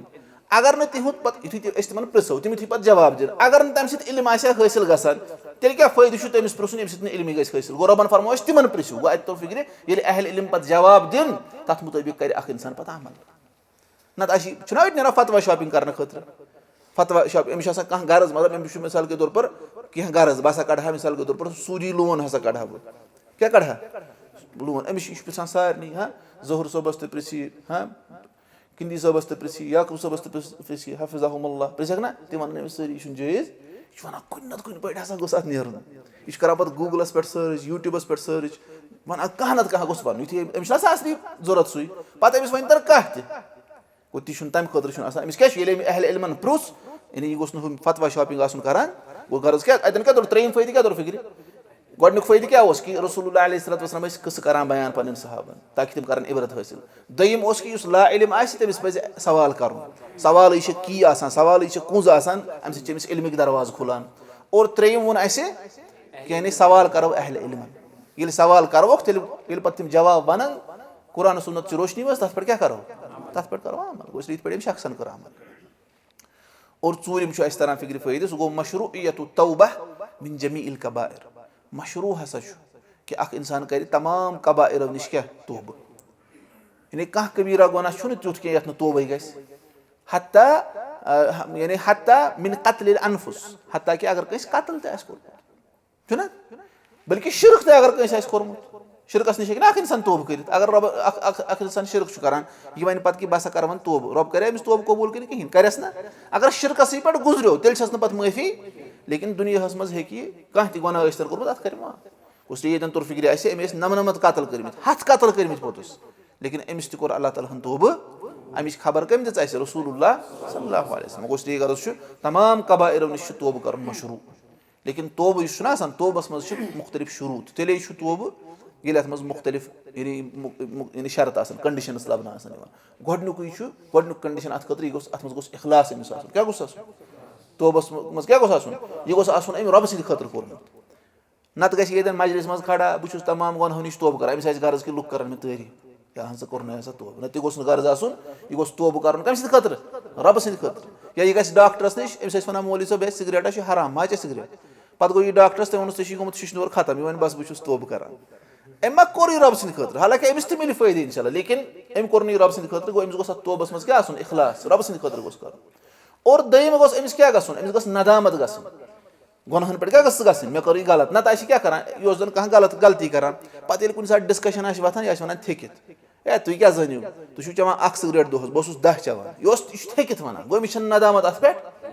اگر نہٕ تِہُنٛد پتہٕ، یُتھُے تہِ أسۍ تِمن پرژھو، تِم یُتھُے پتہٕ جواب دِن، اگر نہٕ تمہِ سۭتۍ علم آسہِ ہا حٲصِل گژھان، تیٚلہِ کیٛاہ فٲیدٕ چھُ تٔمِس پرژھُن، ییٚمہِ سۭتۍ نہٕ علمٕے گژھِ حٲصِل؟ گوٚو رۄبن فرموو اَسہِ تِمن پرژھِو۔ گوٚو اَتہِ توٚر فِکرِ، ییٚلہِ اہل علم پتہٕ جواب دِن، تتھ مُطٲبِق کرِ اکھ انسان پتہٕ عمل۔ نتہٕ اَسہِ چھُنہ أتۍ نیران فتوا شاپنگ کرنہٕ خٲطرٕ۔ فتوا شاپ، أمِس چھُ آسان کانٛہہ غرض، مطلب، أمِس چھُ مثال کے طور پر کینٛہہ غرض، بہٕ ہسا کڑٕ ہا مثال کے طور پر سوٗدی لون ہسا کڑٕ ہا بہٕ۔ کیٛاہ کڑٕ ہا؟ لون۔ أمِس چھُ، یہِ چھُ پرژھان سارنٕے، ہاں، ظہور صٲبس تہِ پرژھِ، ہاں، کِندی صٲبس تہِ پرژھِ، یعقوب صٲبس تہِ پرژھِ، حفظہم اللہ، پرژھکھ نا؟ تِم ونن أمِس سٲری، یہِ چھُنہٕ جٲیز۔ یہِ چھُ ونان، کُنہِ نتہٕ کُنہِ پٲٹھۍ ہسا گوٚژھ اتھ نیرُن۔ یہِ چھُ کران پتہٕ گوٗگلس پٮ۪ٹھ سٔرٕچ، یوٗٹیوٗبس پٮ۪ٹھ سٔرٕچ، ونان کانٛہہ نتہٕ کانٛہہ گوٚژھ ونُن۔ یُتھُے أمِس چھُنہ آسان اصلی ضروٗرت سُے، پتہٕ أمِس ونہِ تن کانٛہہ تہِ۔ گوٚو، تہِ چھُنہٕ تَمہِ خٲطرٕ چھُنہٕ آسان۔ أمِس کیٛاہ چھُ؟ ییٚلہِ أمۍ اہل علمَن پرُژھ، یعنی یہِ گوٚژھ نہٕ ہُم فتوا شاپنگ آسُن کران۔ گوٚو، غرض کیٛاہ؟ اَتٮ۪ن کیٛاہ توٚر؟ ترٛیٚیِم فٲیدٕ کیٛاہ توٚر فِکرِ؟ گۄڈٕنیُک فٲیدٕ کیٛاہ اوس؟ کہِ رسول اللہ علیہ الصلوۃ والسلام ٲسۍ قصہٕ کران بیان پنٕنٮ۪ن صحابن، تاکہِ تِم کرن عبرت حٲصِل۔ دوٚیِم اوس کہِ یُس لا علم آسہِ، تٔمِس پَزِ سوال کرُن۔ سوالٕے چھِ کی آسان، سوالٕے چھِ کُنٛز آسان، اَمہِ سۭتۍ چھِ أمِس علمٕکۍ دروازٕ کھُلان۔ اور ترٛیٚیِم ووٚن اَسہِ، یعنی سوال کرو اہل علمن۔ ییٚلہِ سوال کروکھ، تیٚلہِ، ییٚلہِ پتہٕ تِم جواب ونن، قرآن و سنت چہِ روشنی منٛز، تتھ پٮ۪ٹھ کیٛاہ کرو؟ تتھ پٮ۪ٹھ کرو عمل۔ گوٚو، اس لیے یِتھ پٲٹھۍ أمۍ شخصن کٔر عمل۔ اور ژوٗرِم چھُ اَسہِ تران فِکرِ فٲیدٕ، سُہ گوٚو مشروعیت التوبہ من جمیع الکبائر۔ مشروع ہسا چھُ کہِ اکھ انسان کرِ تمام کبائرو نِش کیٛاہ؟ توبہٕ۔ یعنی کانٛہہ کبیرہ گۄناہ چھُنہٕ تیُتھ کینٛہہ یتھ نہٕ توبے گژھِ۔ حتیٰ، آ، یعنی حتیٰ من قتل الانفس، حتیٰ کہِ اگر کٲنٛسہِ قتل تہِ آسہِ کوٚرمُت، چھُنہ؟ بلکہِ شرک تہِ اگر کٲنٛسہِ آسہِ کوٚرمُت، شرکس نِش ہیٚکہِ نہٕ اکھ انسان توبہٕ کٔرِتھ۔ اگر رۄب، اکھ، اکھ، اکھ انسان شرک چھُ کران، یہِ ونہِ پتہٕ کہِ بہٕ ہسا کرٕ وۄنۍ توبہٕ، رۄب کرِ أمِس توبہٕ قبول کِنہٕ کِہیٖنۍ؟ کرٮ۪س نہ۔ اگر شرکسٕے پٮ۪ٹھ گُزریو، تیٚلہِ چھَس نہٕ پتہٕ معٲفی، لیکن دُنیاہس منٛز ہیٚکہِ یہِ کانٛہہ تہِ گۄناہ ٲسۍ تن کوٚرمُت، اتھ کرِ معاف۔ گوٚژھ ییٚتٮ۪ن تُر فِکرِ آسہِ، أمۍ ٲسۍ نَمنَمَتھ قتل کٔرمٕتۍ، ہَتھ قتل کٔرمٕتۍ پوٚتُس، لیکن أمِس تہِ کوٚر اللہ تعالیٰ ہن توبہٕ، اَمِچ خبر کٔمۍ دِژ اَسہِ؟ رسول اللہ صلی اللہ علیہ وسلم۔ گوٚژھ یہِ غرض چھُ، تمام کبائرو نِش چھُ توبہٕ کرُن مشروع۔ لیکن توبہٕ یُس چھُنہ آسان، توبس منٛز چھِ مُختٔلِف شروٗط، تیٚلے چھُ توبہٕ، ییٚلہِ اتھ منٛز مُختٔلِف، یعنی، مُ-، مُ-، یعنی شرط آسان، conditions لبنہٕ آسان یِوان۔ گۄڈٕنیُکُے چھُ، گۄڈٕنیُک condition اتھ خٲطرٕ، یہِ گوٚژھ، اتھ منٛز گوٚژھ اخلاص أمِس آسُن۔ کیٛاہ گوٚژھ آسُن؟ توبس منٛز کیٛاہ گوٚژھ آسُن؟ یہِ گوٚژھ آسُن أمۍ رۄبہٕ سٕنٛدِ خٲطرٕ کوٚرمُت۔ نتہٕ گژھِ ییٚتٮ۪ن مجلس منٛز کھڑا، بہٕ چھُس تمام گۄنہو نِش توبہٕ کران، أمِس آسہِ غرض کہِ لُکھ کرن مےٚ تعریٖف۔ یا ہن سا کوٚر نہٕ ہسا توبہٕ۔ نہ، تہِ گوٚژھ نہٕ غرض آسُن، یہِ گوٚژھ توبہٕ کرُن کٔمۍ سٕنٛدِ خٲطرٕ؟ رۄبہٕ سٕنٛدِ خٲطرٕ۔ یا یہِ گژھِ ڈاکٹرس نِش، أمِس ٲسۍ ونان، "مولوی صٲب، ہے، سگریٹا چھُ حرام، ما چےٚ سگریٹ۔" پتہٕ گوٚو یہِ ڈاکٹرس، تٔمۍ ووٚنُس، "ژےٚ چھُے گوٚمُت شِشنور ختم"، یہِ وَنہِ، "بس، بہٕ چھُس توبہٕ کران۔" أمۍ ما کوٚر یہِ رۄبہٕ سٕنٛدِ خٲطرٕ؟ حالانکہِ أمِس تہِ مِلہِ فٲیدٕ انشاءاللہ، لیکن أمۍ کوٚر نہٕ یہِ رۄبہٕ سٕنٛدِ خٲطرٕ، گوٚو أمِس گوٚژھ اتھ توبس منٛز کیٛاہ آسُن؟ اخلاص، رۄبہٕ سٕنٛدِ خٲطرٕ گوٚژھ کرُن۔ اور دوٚیِم گوٚژھ أمِس کیٛاہ گژھُن؟ أمِس گٔژھ ندامت گژھٕنۍ۔ گۄناہن پٮ۪ٹھ کیٛاہ گٔژھ گژھٕنۍ؟ مےٚ کٔر یہِ غلط۔ نتہٕ آسہِ یہِ کیٛاہ کران؟ یہِ اوس زن کانٛہہ غلط غلطی کران۔ پتہٕ ییٚلہِ کُنہِ ساتہٕ discussion آسہِ وۄتھان، یہِ آسہِ ونان تھیٚکِتھ، "ہے، تُہۍ کیٛاہ زٲنِو؟ تُہۍ چھِو چٮ۪وان اکھ سگریٹ دۄہس، بہٕ اوسُس دَہ چٮ۪وان۔" یہِ اوس، یہِ چھُ تھیٚکِتھ ونان۔ گوٚو أمِس چھَنہٕ ندامت اتھ پٮ۪ٹھ۔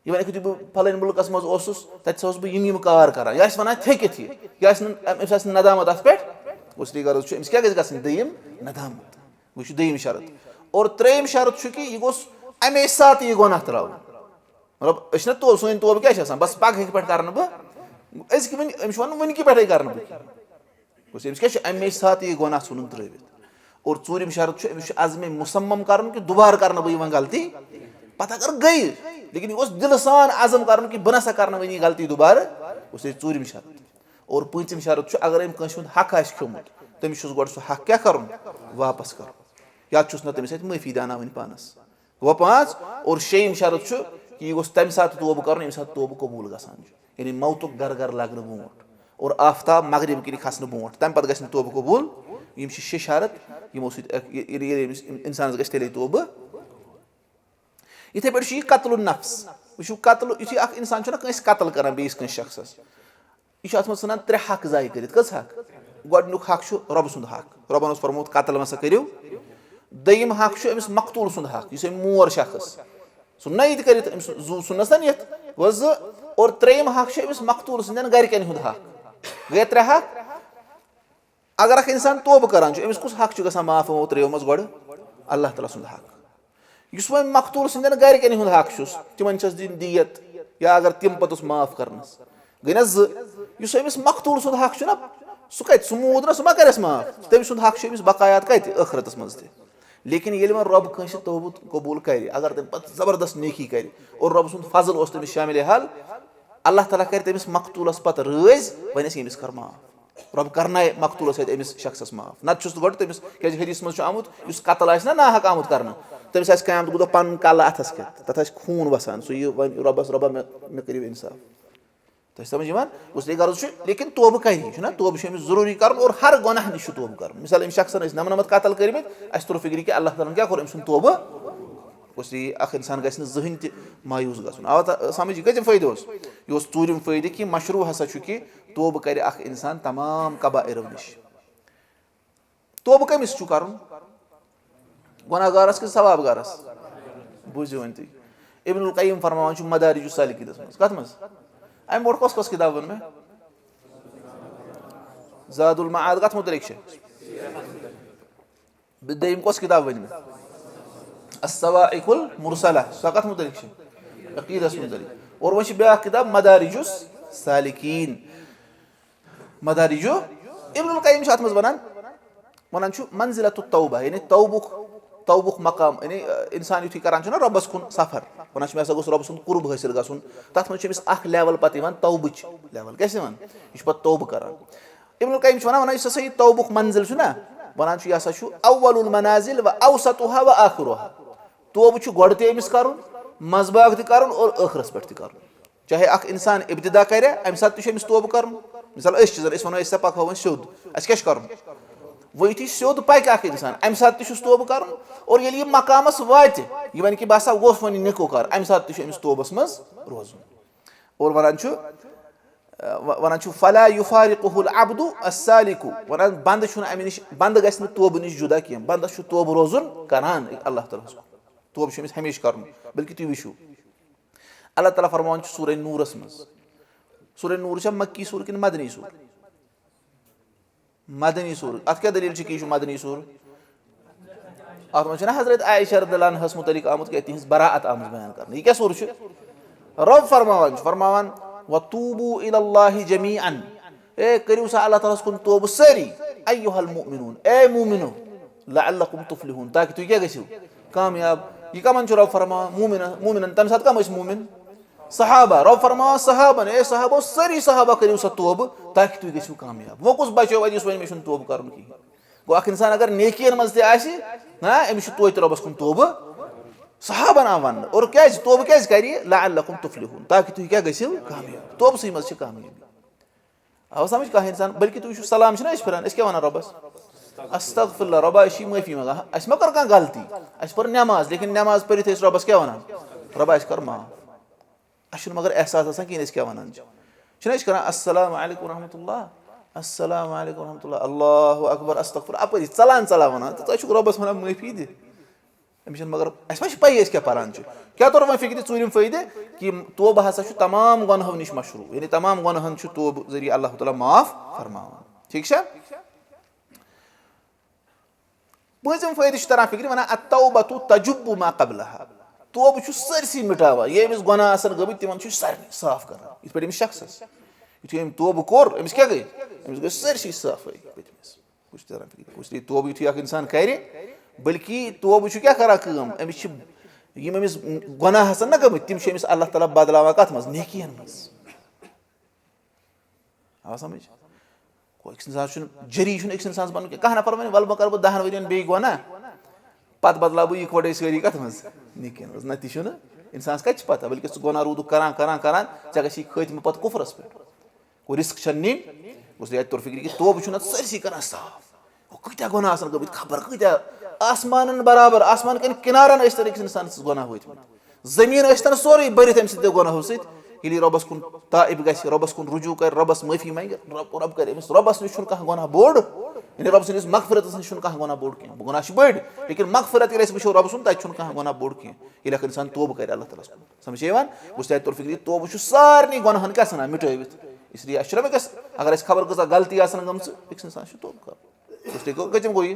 یہِ ونہِ، "یِتھُے بہٕ فلٲنۍ مُلکس منٛز اوسُس، تتہِ ہسا اوسُس بہٕ یِم یِم کار کران۔" یہِ آسہِ ونان تھیٚکِتھ یہِ۔ یہِ آسہِ نہٕ، أمِس آسہِ نہٕ ندامت اتھ پٮ۪ٹھ۔ گوٚو، اصلی غرض چھُ، أمِس کیٛاہ گژھِ گژھٕنۍ؟ دوٚیِم ندامت۔ وۄنۍ چھُ دوٚیِم شرط۔ اور ترٛیٚیِم شرط چھُ کہِ یہِ گوٚژھ امے ساتہٕ یہِ گۄناہ ترٛاوُن۔ مطلب، أسۍ چھِنہ تو-، سٲنۍ توبہٕ کیٛاہ چھِ آسان؟ بس پگہٕکۍ پٮ۪ٹھ کرٕ نہٕ بہٕ۔ أزکہِ وٕنہِ، أمِس چھُ وَنان، "وٕنہِ کہِ پٮ۪ٹھَے کرٕ نہٕ بہٕ کینٛہہ۔" گوٚژھ أمِس کیٛاہ چھُ؟ اَمے ساتہٕ یہِ گۄناہ ژھٕنُن ترٛٲوِتھ۔ اور ژوٗرِم شرط چھُ، أمِس چھُ عزمِ مُصمم کرُن کہِ دُبارٕ کرٕ نہٕ بہٕ یہِ وۄنۍ غلطی۔ پتہٕ اگر گٔیہِ، لیکن یہِ گوٚژھ دِلہٕ سان عزم کرُن کہِ بہٕ نہ سا کرٕ نہٕ وۄنۍ یہِ غلطی دُبارٕ۔ گوٚژھ یہِ ژوٗرِم شرط۔ اور پوٗنٛژِم شرط چھُ، اگر أمۍ کٲنٛسہِ ہُنٛد حق آسہِ کھیوٚمُت، تٔمِس چھُس گۄڈٕ سُہ حق کیٛاہ کرُن؟ واپس کرُن۔ یا چھُس نہ تٔمِس اَتہِ معٲفی دیٛاناوٕنۍ پانس۔ گوٚو پانٛژھ۔ اور شیٚیِم شرط چھُ کہِ یہِ گوٚژھ تَمہِ ساتہٕ توبہٕ کَرُن، ییٚمہِ ساتہٕ توبہٕ قبوٗل گژھان چھُ، یعنی موتُک گَرٕ گَرٕ لَگنہٕ برونٛٹھ اور آفتاب مغرب کِنۍ کھسنہٕ برونٛٹھ، تَمہِ پَتہٕ گژھِ نہٕ توبہٕ قبوٗل۔ یِم چھِ شےٚ شرط، یِمو سۭتۍ اَکھ، یہِ، یہِ، ییٚلہِ أمِس اِنسانَس گژھِ تیٚلے توبہٕ۔ یِتھَے پٲٹھۍ چھُ یہِ قتل النفس۔ وٕچھِو، قتل، یُتھُے اَکھ اِنسان چھُنہ کٲنٛسہِ قتل کَران، بیٚیِس کٲنٛسہِ شخصَس، یہِ چھُ اَتھ منٛز ژھٕنان ترٛےٚ حق ضایع کٔرِتھ۔ کٔژ حق؟ گۄڈٕنیُک حق چھُ رۄبہٕ سُنٛد حق۔ رۄبَن اوس فرموومُت، "قتل مہ سا کٔرِو۔" دوٚیِم حق چھُ أمِس مقتوٗل سُنٛد حق، یُس أمۍ مور شخص، سُہ نٔے تہِ کٔرِتھ أمۍ سُنٛد زُو ژھُننَس نا نِتھ۔ گوٚو زٕ۔ اور ترٛیٚیِم حق چھُ أمِس مقتوٗل سٕنٛدٮ۪ن گَرِکٮ۪ن ہُنٛد حق۔ گٔے ترٛےٚ حق۔ اگر اکھ انسان توبہٕ کران چھُ، أمِس کُس حق چھُ گژھان معاف یِمو ترٛیٚیو منٛز گۄڈٕ؟ اللہ تعالیٰ سُنٛد حق۔ یُس وۄنۍ مقتوٗل سٕنٛدٮ۪ن گرِکٮ۪ن ہُنٛد حق چھُس، تِمن چھَس دِنۍ دیت، یا اگر تِم پوٚتُس معاف کرنس، گٔے نہ زٕ۔ یُس أمِس مقتوٗل سُنٛد حق چھُ نہ، سُہ کتہِ، سُہ موٗد نہ، سُہ ما کرٮ۪س معاف؟ تٔمۍ سُنٛد حق چھُ أمِس بقایات کتہِ؟ ٲخرتس منٛز تہِ۔ لیکن ییٚلہِ وۄنۍ رۄب کٲنٛسہِ توبہٕ قبوٗل کرِ، اگر تٔمۍ پتہٕ زبردست نیکی کرِ اور رۄب سُنٛد فضل اوس تٔمِس شاملِ حال، اللہ تعالیٰ کرِ تٔمِس مقتوٗلس پتہٕ رٲضۍ، وۄنۍ ٲسۍ ییٚمِس کر معاف۔ رۄب کرنایہِ مقتوٗلس سۭتۍ أمِس شخصس معاف۔ نتہٕ چھُس نہٕ گۄڈٕ تٔمِس، کیازِ حدیثس منٛز چھُ آمُت، یُس قتل آسہِ نا ناحق آمُت کرنہٕ، تٔمِس آسہِ قیامتُک دۄہ پنُن کلہٕ اتھس کٮ۪تھ، تتھ آسہِ خوٗن وسان، سُہ یہِ وۄنۍ رۄبس، "رۄبا، مےٚ، مےٚ کٔرِو انصاف۔" تۄہہِ چھِ سمجھ یِوان؟ اس لیے غرض چھُ، لیکن توبہٕ کرِ، یہِ چھُنہ، توبہٕ چھُ أمِس ضروٗری کرُن اور ہر گۄناہ نِش چھُ توبہٕ کرُن۔ مثال، أمۍ شخصن ٲسۍ نمنمتھ قتل کٔرمٕتۍ، اَسہِ توٚر فِکرِ کہِ اللہ تعالیٰ ہن کیٛاہ کوٚر أمۍ سُنٛد توبہٕ؟ اس لیے اکھ انسان گژھِ نہٕ زٕہٕنۍ تہِ مایوٗس گژھُن۔ آو تہ-، سمجھ، یہِ کٔژِم فٲیدٕ اوس؟ یہِ اوس ژوٗرِم فٲیدٕ کہِ مشروع ہسا چھُ کہِ توبہٕ کرِ اکھ انسان تمام کبائرو نِش۔ توبہٕ کٔمِس چھُ کرُن؟ گۄناہ گارس کِنہٕ ثواب گارس؟ بوٗزِو وۄنۍ تُہۍ۔ ابن القیم فرماوان چھُ مدارج السالکینس منٛز۔ کتھ منٛز؟ امہِ برونٛٹھ کۄس کۄس کِتاب ووٚن مےٚ؟ زاد المعاد کتھ متعلق چھِ؟ بیٚیہِ دوٚیِم کۄس کِتاب ؤنۍ مےٚ؟ الصواعق المرسلہ۔ سۄ کتھ متعلق چھِ؟ عقیدس متعلق۔ اور وۄنۍ چھِ بیٛاکھ کِتاب مدارج السالکین۔ مدارج، ابن القیم چھُ اتھ منٛز ونان، ونان چھُ منزلۃ التوبہ، یعنی توبُک، توبُک مقام، یعنی، ٲ، انسان یُتھُے کران چھُ نہ رۄبس کُن سفر، ونان چھُ، مےٚ ہسا گوٚژھ رۄبہٕ سُنٛد قرب حٲصِل گژھُن، تتھ منٛز چھُ أمِس اکھ لیول پتہٕ یِوان توبٕچ لیول۔ کیٛاہ چھِ یِوان؟ یہِ چھُ پتہٕ توبہٕ کران۔ ابن القیم چھُ ونان، ونان، یُس ہسا یہِ توبُک منزل چھُ نہ، ونان چھُ، یہِ ہسا چھُ اول المنازل و اوسطها و آخرها۔ توبہٕ چھُ گۄڈٕ تہِ أمِس کرُن، منٛزباگ تہِ کرُن اور ٲخرس پٮ۪ٹھ تہِ کرُن۔ چاہے اکھ انسان ابتدا کرِ، امہِ ساتہٕ تہِ چھُ أمِس توبہٕ کرُن۔ مثال، أسۍ چھِ زن، أسۍ ونو، أسۍ سا پکہو وۄنۍ سیوٚد، اسہِ کیٛاہ چھُ کرُن؟ وۄنۍ یُتھُے سیوٚد پکہِ اکھ انسان، امہِ ساتہٕ تہِ چھُس توبہٕ کرُن۔ اور ییٚلہِ یہِ مقامس واتہِ، یہِ ونہِ کہِ بہٕ ہسا گوٚژھ وۄنۍ نیکو کار، امہِ ساتہٕ تہِ چھُ أمِس توبس منٛز روزُن۔ اور ونان چھُ، ونان چھُ، فلا یفارقہ العبد السالک، ونان بندٕ چھُنہٕ امہِ نِش، بندٕ گژھِ نہٕ توبہٕ نِش جدا کینٛہہ، بندس چھُ توبہٕ روزُن کران اللہ تعالیٰ ہس کُن۔ توبہٕ چھُ أمِس ہمیشہِ کرُن۔ بلکہِ تُہۍ وٕچھِو، اللہ تعالیٰ فرماوان چھُ سورہ نوٗرس منٛز، سورہ نوٗر چھا مکی سورہ کِنہٕ مدنی سورہ؟ مدنی سورہ۔ اتھ کیٛاہ دٔلیٖل چھِ کہِ یہِ چھُ مدنی سورہ؟ اتھ منٛز چھُنہ حضرت عائشہ رضی اللہ عنہس متعلق آمُت کینٛہہ، تِہنٛز براءت آمٕژ بیان کرنہٕ۔ یہِ کیٛاہ سورہ چھُ؟ رب فرماوان چھُ، فرماوان، وتوبوا الی اللہ جمیعا، اے کٔرِو سا اللہ تعالیٰ ہس کُن توبہٕ سٲری، ایھا المؤمنون، اے مومنو، لعلکم تفلحون، تاکہِ تُہۍ کیٛاہ گٔژھِو؟ کامیاب۔ یہِ کمن چھُ رب فرماوان؟ مومنن، مومنن۔ تمہِ ساتہٕ کم ٲسۍ مومن؟ صحابہ۔ رب فرماوان صحابن، اے صحابو، سٲری صحابہ کٔرِو سا توبہٕ تاکہِ تُہۍ گٔژھِو کامیاب۔ وۄنۍ کُس بچیو وۄنۍ یُس وۄنۍ مےٚ چھُنہٕ توبہٕ کرُن کِہیٖنۍ؟ گوٚو اکھ انسان اگر نیکین منٛز تہِ آسہِ، ہاں، أمِس چھُ توتہِ رۄبس کُن توبہٕ۔ صحابن آو وننہٕ، اور کیازِ؟ توبہٕ کیازِ کرِ یہِ؟ لعلکم تفلحون، تاکہِ تُہۍ کیٛاہ گٔژھِو؟ کامیاب۔ توبہٕ سٕے منٛز چھِ کامیٲبی۔ آو سمجھ کانٛہہ انسان؟ بلکہِ تُہۍ وٕچھِو، سلام چھِنہ أسۍ پھِران، أسۍ کیٛاہ ونان رۄبس؟ استغفر اللہ، رۄبا أسۍ چھِ معٲفی منٛگان۔ اَسہِ ما کٔر کانٛہہ غلطی؟ اَسہِ پٔر نٮ۪ماز، لیکن نٮ۪ماز پٔرِتھ أسۍ رۄبس کیٛاہ ونان؟ رۄبا اَسہِ کر معاف۔ اَسہِ چھُنہٕ مگر احساس آسان کِہیٖنۍ أسۍ کیٛاہ وَنان چھِ۔ چھِنہ أسۍ کَران السلام علیکم ورحمۃ اللہ، السلام علیکم ورحمۃ اللہ، اللہ اکبر، استغفر، اَپٲری ژَلان ژَلان وَنان، تہٕ تۄہہِ چھُکھ رۄبَس وَنان معٲفی دِ۔ أمِس چھَنہٕ مگر، اَسہِ ما چھِ پَیی أسۍ کیٛاہ پَران چھِ؟ کیٛاہ توٚر وۄنۍ فِکرِ ژوٗرِم فٲیدٕ؟ کہِ توبہٕ ہسا چھُ تمام گۄنہو نِش مشروٗع، یعنی تمام گۄنہَن چھُ توبہٕ ذٔریعہٕ اللہ تعالیٰ معاف فرماوان۔ ٹھیٖک چھا؟ پٲنٛژِم فٲیدٕ چھُ تران فِکرِ، وَنان، التوبۃ تجب ما قبلها۔ توبہٕ چھُ سٲرسٕے مِٹاوان، یہِ أمِس گۄناہ آسَن گٔمٕتۍ، تِمَن چھُ سارنٕے صاف کران۔ یِتھ پٲٹھۍ أمِس شخصَس، یُتھُے أمۍ توبہٕ کوٚر، أمِس کیٛاہ گٔے؟ أمِس گٔے سٲرسٕے صافٲیی پٔتمِس۔ کُس چھُ تران فِکرِ؟ کُس چھُ توبہٕ یُتھُے اکھ اِنسان کرِ، بلکہِ توبہٕ چھُ کیٛاہ کران کٲم؟ أمِس چھِ، یِم أمِس گۄناہ آسَن نہ گٔمٕتۍ، تِم چھِ أمِس اللہ تعالیٰ بدلاوان کَتھ منٛز؟ نیکیَن منٛز۔ آو سمجھ؟ گوٚو أکِس اِنسانَس چھُنہٕ، جٔری چھُنہٕ أکِس اِنسانَس بَنُن کینٛہہ۔ کانٛہہ نفر وَنہِ، وَلہٕ بہٕ کَرٕ بہٕ دَہَن ؤرِین بیٚیہِ گۄناہ، پَتہٕ بدلاو بہٕ یِکوَٹَے سٲری کَتھ منٛز؟ نیکیَن منٛز۔ نہ، تہِ چھُنہٕ۔ اِنسانَس کَتہِ چھِ پَتہ؟ بلکہِ ژٕ گۄناہ روٗدُکھ کَران، کَران، کَران، ژےٚ گژھی خٲتمہٕ پَتہٕ کُفرَس پٮ۪ٹھ۔ گوٚو رِسک چھَنہٕ نِنۍ۔ گوٚژھ یاد تور فِکرِ کہِ توبہٕ چھُنہٕ اَتھ سٲرسٕے کَران صاف۔ گوٚو کۭتیٛاہ گۄناہ آسَن گٔمٕتۍ، خبر کۭتیٛاہ، آسمانَن برابر، آسمان کٮ۪ن کِنارَن ٲسۍ تَن أکِس اِنسانَس گۄناہ وٲتمٕتۍ۔ زٔمیٖن ٲسۍ تَن سورُے بٔرِتھ أمۍ سٕنٛدیو گۄناہو سۭتۍ۔ ییٚلہِ یہِ رۄبَس کُن تائب گژھِ، رۄبَس کُن رجوع کَرِ، رۄبَس معٲفی منٛگہِ، رۄب، رۄب کَرِ أمِس۔ رۄبَس نِش چھُنہٕ کانٛہہ گۄناہ بوٚڑ، یعنی رۄب سٕنٛدِس مغفرتَس نِش چھُنہٕ کانٛہہ گۄناہ بوٚڑ کینٛہہ۔ گۄناہ چھِ بٔڑۍ، لیکن مغفرت ییٚلہِ أسۍ وٕچھو رۄبہٕ سُنٛد، تَتہِ چھُنہٕ کانٛہہ گۄناہ بوٚڑ کینٛہہ۔ ییٚلہِ اَکھ اِنسان توبہٕ کَرِ اللہ تعالیٰ ہَس کُن۔ سمجھ چھےٚ یِوان؟ گوٚژھ تۄہہِ توٚر فِکرِ، توبہٕ چھُ سارنٕے گۄناہَن کیٛاہ سَنان مِٹٲوِتھ۔ اس لیے اَسہِ چھُنہ وٕنکیٚس، اگر اَسہِ خبر کۭژاہ غلطی آسَن گٔمژٕ، أکِس اِنسانَس چھُ توبہٕ کَرُن۔ گوٚژھ تۄہہِ کٔژِم گوٚو یہِ؟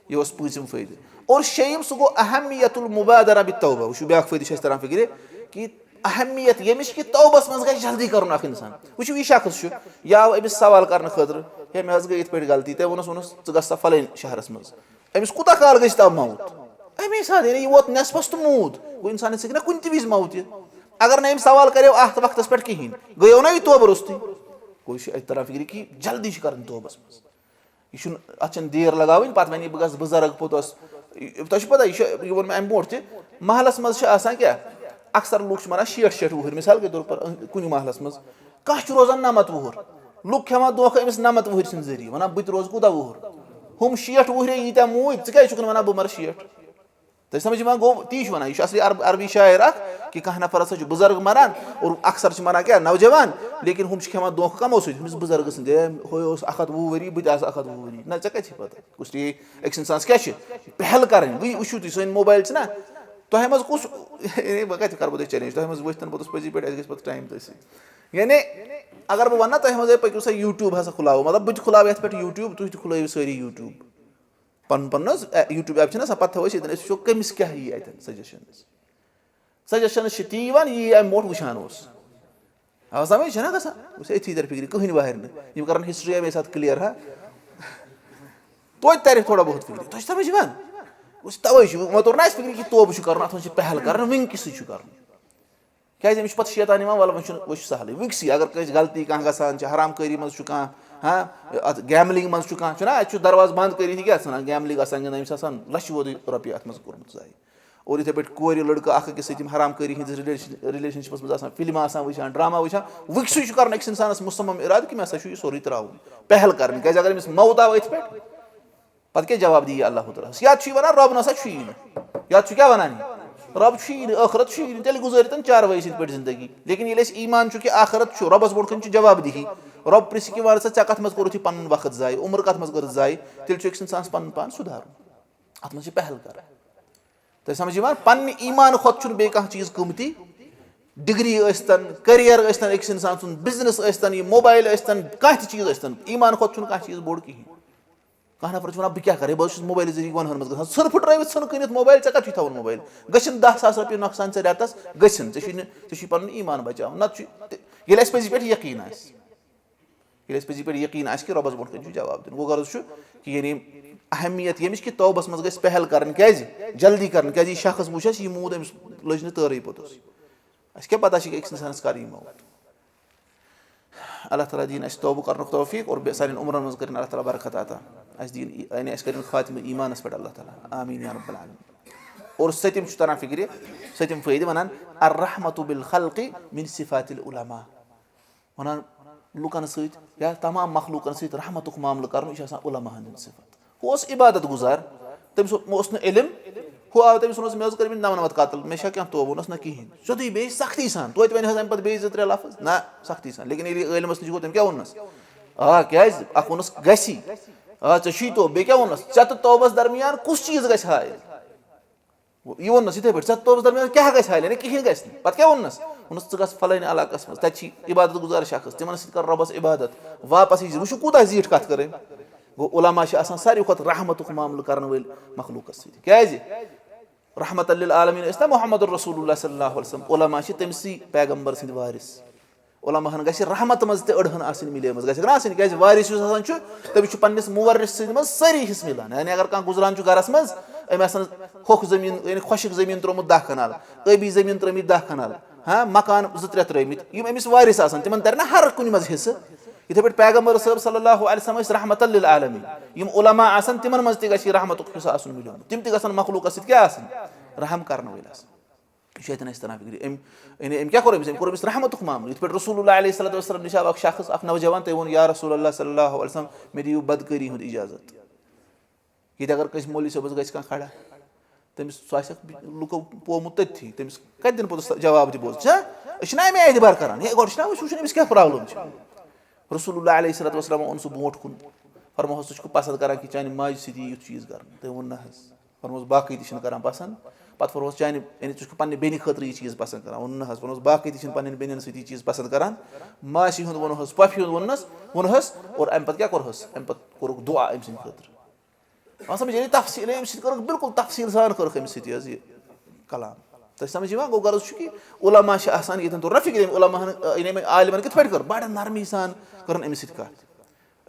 یہِ اوس پٲنٛژِم فٲیدٕ۔ اور شیٚیِم، سُہ گوٚو اہمیت المبادرہ بالتوبہ۔ وٕچھِو، بیٛاکھ فٲیدٕ چھِ اَسہِ تَران فِکرِ کہِ اہمیت ییٚمِچ کہِ توبَس منٛز گژھِ جلدی کَرُن اَکھ اِنسان۔ وٕچھِو، یہِ شخص چھُ، یہِ آو أمِس سوال کَرنہٕ خٲطرٕ، ہے، مےٚ حظ گٔے یِتھ پٲٹھۍ غلطی، تۄہہِ ووٚنُس، ووٚنُس، ژٕ گژھ سا فَلٲنۍ شہرَس منٛز۔ أمِس کوٗتاہ کال گٔژھِ تَو موت؟ اَمے ساتہٕ، یعنی یہِ ووت نٮ۪صفَس تہٕ موٗد۔ گوٚو اِنسان ہیٚکہِ نہ کُنہِ تہِ وِزِ موت یِتھ۔ اگر نہٕ أمۍ سوال کَریو اَتھ وقتَس پٮ۪ٹھ کِہیٖنۍ، گٔیو نہ یہِ توبہٕ روٚستُے۔ گوٚو یہِ چھُ اَتہِ تَران فِکرِ کہِ جلدی چھِ کَرٕنۍ توبَس منٛز۔ یہِ چھُنہٕ، اَتھ چھَنہٕ دیر لَگاوٕنۍ، پَتہٕ وَنہِ یہِ بہٕ گژھٕ بُزرگ پوٚتُس۔ تۄہہِ چھُ پَتہ، یہِ چھُ، یہِ ووٚن مےٚ اَمہِ برونٛٹھ تہِ، محلَس منٛز چھِ آسان کیٛاہ؟ اَکثر لُکھ چھِ مَران شیٹھ، شیٹھ وُہٕرۍ، مِثال کے طور پر، کُنہِ محلَس منٛز کانٛہہ چھُ روزان نَمَتھ وُہُر، لُکھ کھٮ۪وان دھوکہٕ أمِس نَمَتھ وُہٕرۍ سٕنٛدِ ذٔریعہٕ، وَنان، بہٕ تہِ روزٕ کوٗتاہ وُہُر؟ ہُم شیٹھ وُہرے ییٖتیٛاہ موٗدۍ، ژٕ کیٛازِ چھُکھ نہٕ وَنان بہٕ مَرٕ شیٹھ؟ تُہۍ سمجھ یِوان؟ گوٚو، تی چھُ وَنان، یہِ چھُ اصلی عرب، عربی شاعر اکھ، کہِ کانٛہہ نفر ہسا چھُ بُزرگ مَران، اور اکثر چھِ مَران کیٛاہ، نوجوان، لیکن ہُم چھِ کھٮ۪وان دھوکہٕ کَمو سۭتۍ؟ ہُمِس بُزرگہٕ سٕنٛدِ، ہے، ہُہ اوس اَکھ ہَتھ وُہ ؤری، بہٕ تہِ آسہٕ اَکھ ہَتھ وُہ ؤری۔ نہ، ژےٚ کَتہِ چھِ پَتہ؟ کُس ٹھیٖک؟ أکِس اِنسانَس کیٛاہ چھِ پہل کَرٕنۍ؟ وٕے وٕچھِو تُہۍ، سٲنۍ موبایل چھِنہ، تۄہہِ منٛز کُس، ہے، وۄنۍ کَتہِ کَرٕ بہٕ تۄہہِ challenge؟ تۄہہِ منٛز ؤتھۍ تَن پوٚتُس پٔزی پٲٹھۍ، اَسہِ گژھِ پَتہٕ time تٔتھۍ سۭتۍ۔ یعنی، اگر بہٕ وَنہٕ نا تۄہہِ منٛز، ہے، پٔکِو سا YouTube ہسا کھُلاوو، مطلب، بہٕ تہِ کھُلاوٕ یَتھ پٮ۪ٹھ YouTube، تُہۍ تہِ کھُلٲیِو سٲری YouTube۔ پَنُن پَنُن حظ، اے، YouTube app چھِنہ آسان، پَتہٕ تھاوو أسۍ ییٚتٮ۪ن، أسۍ وٕچھو کٔمِس کیٛاہ یی اَتٮ۪ن suggestions۔ Suggestions چھِ تی یِوان، یی اَمہِ برونٛٹھ وٕچھان اوس۔ آ، سَمٕجھ چھےٚ نہ گژھان؟ وٕچھ، أتھی تَرِ فِکرِ، کٕہٕنۍ وَہَرِ نہٕ۔ یِم کَرَن history اَمے ساتہٕ clear، ہا؟ توتہِ تَرِ تھوڑا بہت فِکرِ۔ تۄہہِ چھِ سَمٕجھ یِوان؟ وٕچھ، تَوَے چھُ، وۄنۍ توٚر نہ اَسہِ فِکرِ کہِ توبہٕ چھُ کَرُن، اَتھ منٛز چھِ پہل کَرٕنۍ، وٕنکیٚسٕے چھُ کَرُن۔ کیٛازِ أمِس چھُ پَتہٕ شیطان یِوان، وَلہٕ وۄنۍ چھُنہٕ، وۄنۍ چھُ سَہلٕے۔ وٕنکیٚسٕے اگر کٲنٛسہِ غلطی کانٛہہ گژھان چھِ، حرام کٲری منٛز چھُ کانٛہہ، ہاں، اَتھ gambling منٛز چھُ کانٛہہ، چھُنہ، اَتہِ چھُ دروازٕ بنٛد کٔرِتھ، یہِ کیٛاہ ژھٕنان؟ Gambling آسان گِنٛدان، أمِس آسان لَچھِ ووٚدُے رۄپیہِ اَتھ منٛز کوٚرمُت ضایع۔ اور یِتھَے پٲٹھۍ کورِ لٔڑکہٕ اَکھ أکِس سۭتۍ یِم حرام کٲری ہِنٛدِس رِلیشن رِلیشَنشِپَس منٛز آسان، فِلمہٕ آسان وٕچھان، ڈرٛاما وٕچھان، وٕکسٕے چھُ کَرُن أکِس اِنسانَس مُصمم اِرادٕ کہِ مےٚ ہسا چھُ یہِ سورُے ترٛاوُن، پہل کَرٕنۍ۔ کیٛازِ اگر أمِس موت آو أتھۍ پٮ۪ٹھ، پَتہٕ کیٛاہ جواب دِیہِ اللہ تعالیٰ ہَس؟ یا چھُ یہِ وَنان رۄب نہ سا چھُ یی نہٕ، یا چھُ کیٛاہ وَنان یہِ؟ رۄب چھُ یی نہٕ، ٲخرت چھُ یی نہٕ، تیٚلہِ گُزٲرِو تَن چاروٲیی سٕنٛدۍ پٲٹھۍ زِندگی۔ لیکِن ییٚلہِ اَسہِ ایٖمان چھُ کہِ آخرت چھُ، رۄبَس برونٛٹھ کَنہِ چھُ جواب دِہی، رۄب پرٛژھِ کہِ وَن سا ژےٚ کَتھ منٛز کوٚرُتھ یہِ پَنُن وقت ضایع، عمر کَتھ منٛز کٔرٕتھ ضایع، تیٚلہِ چھُ أکِس اِنسانَس پَنُن پان سُدھارُن۔ اَتھ منٛز چھِ پہل کَرٕنۍ۔ تۄہہِ سمجھ یِوان؟ پننہِ ایٖمان کھۄتہٕ چھُنہٕ بیٚیہِ کانٛہہ چیٖز قۭمتی۔ ڈگری ٲسۍتن، کیریئر ٲسۍتن، أکِس اِنسان سُنٛد بِزنِس ٲسۍتن، یہِ موبایل ٲسۍتن، کانٛہہ تہِ چیٖز ٲسۍتن، ایٖمان کھۄتہٕ چھُنہٕ کانٛہہ چیٖز بوٚڑ کِہیٖنۍ۔ کانٛہہ نفر چھُ وَنان، "بہٕ کیٛاہ کَرٕ؟ بہٕ حظ چھُس موبایلہٕ ذٔریعہٕ گۄنہَن منٛز گژھان۔ ژھٕر پھٕٹرٲوِتھ ژھٕن کٕنِتھ موبایل، ژےٚ کَتہِ چھُے تھاوُن موبایل؟ گٔژھِنۍ دَہ ساس رۄپیہِ نۄقصان ژےٚ رٮ۪تَس، گٔژھِنۍ۔ ژےٚ چھُے نہٕ، ژےٚ چھُے پَنُن ایٖمان بچاوُن۔ نَتہٕ چھُے تہِ، ییٚلہِ اَسہِ پٔزی پٮ۪ٹھ یقیٖن آسہِ۔" ییٚلہِ اَسہِ پٔزی پٲٹھۍ یقیٖن آسہِ کہِ رۄبَس برونٛٹھ کَنہِ چھُ جواب دیُن۔ گوٚو غرض چھُ کہِ یعنی اہمیت ییٚمِچ کہِ توبَس منٛز گژھِ پہل کَرٕنۍ۔ کیٛازِ؟ جلدی کَرٕنۍ۔ کیٛازِ یہِ شخص وٕچھ اَسہِ، یہِ موٗد أمِس لٔج نہٕ تٲرٕے پوٚتُس۔ اَسہِ کیٛاہ پَتہ چھِ کہِ أکِس اِنسانَس کَر یی موت۔ اللہ تعالیٰ دِیِن اَسہِ توبہٕ کَرنُک توفیٖق اور بیٚیہِ سانٮ۪ن عمرَن منٛز کٔرِن اللہ تعالیٰ برکت عطا۔ اَسہِ دِیِن، یعنی اَسہِ کٔرِن خاتمہٕ ایٖمانَس پٮ۪ٹھ اللہ تعالیٰ۔ آمین یا رب العالمین۔ اور سٔتِم چھُ تَران فِکرِ، سٔتِم فٲیدٕ وَنان، الرحمۃ بالخلق من صفات العلماء۔ وَنان لُکَن سۭتۍ یا تمام مخلوٗقَن سۭتۍ رحمتُک معاملہٕ کَرُن، یہِ چھِ آسان علماء ہٕنٛدٮ۪ن صفت۔ ہُہ اوس عبادت گُزار، تٔمِس اوس نہٕ علم، ہُہ آو، تٔمِس ووٚنُس، "مےٚ حظ کٔرمٕتۍ نَمَن وَتہٕ قتل، مےٚ چھا کینٛہہ توبہٕ؟" ووٚنُس، "نہ کِہیٖنۍ۔" سیوٚدُے بیٚیہِ سختی سان، توتہِ وَنہِ حظ اَمہِ پَتہٕ بیٚیہِ زٕ ترٛےٚ لفظ، نہ، سختی سان۔ لیکن ییٚلہِ یہِ عٲلمَس نِش گوٚو، تٔمۍ کیٛاہ ووٚننَس؟ آ، کیٛازِ؟ اَکھ ووٚنُس، "گژھی۔" آ، ژےٚ چھُے توبہٕ، بیٚیہِ کیٛاہ ووٚننَس؟ ژےٚ تہٕ توبَس درمیان کُس چیٖز گژھِ حٲیِل؟ یہِ ووٚننَس یِتھَے پٲٹھۍ، "ژےٚ توبَس درمیان کیٛاہ گژھِ حٲیِل؟ یعنی کِہیٖنۍ گژھِ نہٕ۔" پَتہٕ کیٛاہ ووٚننَس؟ ووٚننَس، "ژٕ گژھ فلٲنۍ علاقَس منٛز، تَتہِ چھِ عبادت گُزار شخص، تِمَن سۭتۍ کَر رۄبَس عبادت، واپَس یی زِ۔" وٕچھِو، کوٗتاہ زیٖٹھ کَتھ کٔر أمۍ۔ گوٚو، علماء چھِ آسان ساروی کھۄتہٕ رحمتُک معاملہٕ کَرَن وٲلۍ مخلوٗقَس سۭتۍ۔ کیٛازِ؟ رحمت للعالمین ٲسۍ نا محمد رسول اللہ صلی اللہ علیہ وسلم، علماء چھِ تٔمۍ سٕے پیغمبر سٕنٛدۍ وارث۔ علماء ہن گژھِ رحمت منٛز تہِ أڑہن آسٕنۍ مِلیمٕژ، گژھِ نا آسٕنۍ، کیٛازِ وارث یُس آسان چھُ، تٔمِس چھُ پننِس مُورِث سٕنٛدِ منٛز سٲری حصہٕ مِلان۔ یعنی اگر کانٛہہ گُزران چھُ گرس منٛز، أمۍ آسن ہوٚکھ زٔمیٖن، یعنی خۄشِک زٔمیٖن ترٛوومُت دَہ کنال، ٲبی زٔمیٖن ترٛٲومٕتۍ دَہ کنال، ہاں، مکان زٕ ترٛےٚ ترٛٲومٕتۍ، یِم أمِس وارث آسن، تِمن ترِ نا ہر کُنہِ منٛز حصہٕ؟ یِتھے پٲٹھۍ پیغمبر صٲب صلی اللہ علیہ وسلم ٲسۍ رحمت للعالمین۔ یِم علماء آسن، تِمن منٛز تہِ گژھِ یہِ رحمتُک حصہٕ آسُن مِلیومُت۔ تِم تہِ گژھن مخلوٗقس سۭتۍ کیٛاہ آسٕنۍ؟ رحم کرن وٲلۍ آسٕنۍ۔ یہِ چھُ اَتٮ۪ن اَسہِ تران فِکرِ۔ أمۍ، یعنی أمۍ کیٛاہ کوٚر أمِس؟ أمۍ کوٚر أمِس رحمتُک معاملہٕ۔ یِتھ پٲٹھۍ رسول اللہ علیہ الصلوۃ والسلام نِش آو اکھ شخص، اکھ نوجوان، تٔمۍ ووٚن، "یا رسول اللہ صلی اللہ علیہ وسلم، مےٚ دِیِو بدکٲری ہُنٛد اجازت۔" ییٚتہِ اگر کٲنٛسہِ مولوی صٲبس گژھِ کانٛہہ کھڑا، تٔمِس، سُہ آسہِ اکھ لُکو پومُت تٔتھی، تٔمِس کَتہِ دِنہٕ پوٚتُس جواب تہِ بوزُن؟ چھا؟ أسۍ چھِنہ اَمے اعتبار کران، ہے، گۄڈٕ چھِنہ وٕچھُن أمِس کیٛاہ problem چھِ۔ رسول اللہ علیہ الصلوۃ والسلام اوٚن سُہ برونٛٹھ کُن، فرموہس، "ژٕ چھُکھ پسنٛد کران کہِ چانہِ ماجہِ سۭتۍ یی یُتھ چیٖز کرنہٕ؟" تٔمۍ ووٚن، "نہ حظ۔" فرموس، "باقٕے تہِ چھِنہٕ کران پسنٛد۔" پتہٕ فرموس، "چانہِ، یعنی ژٕ چھُکھ پننہِ بیٚنہِ خٲطرٕ یہِ چیٖز پسنٛد کران؟" ووٚن، "نہ حظ۔" فرموس، "باقٕے تہِ چھِنہٕ پننٮ۪ن بیٚنٮ۪ن سۭتۍ یہِ چیٖز پسنٛد کران۔" ماسی ہُنٛد ووٚنُس، پۄپھِ ہُنٛد ووٚننس، ووٚنہس، اور امہِ پتہٕ کیٛاہ کوٚرہس؟ امہِ پتہٕ کوٚرُکھ دُعا أمۍ سٕنٛدِ خٲطرٕ۔ وۄنۍ سمجھ، یعنی تفصیٖل، أمۍ سۭتۍ کٔرٕکھ بالکل تفصیٖل سان کٔرٕکھ أمِس سۭتۍ یہِ حظ یہِ کلام۔ تۄہہِ سمجھ یِوان؟ گوٚو غرض چھُ کہِ علماء چھِ آسان، ییٚتٮ۪ن توٚر نہ فِکرِ، أمۍ علماہن، یعنی أمۍ عالمن کِتھ پٲٹھۍ کٔر؟ بڑٕ نرمی سان کٔرٕن أمِس سۭتۍ کتھ۔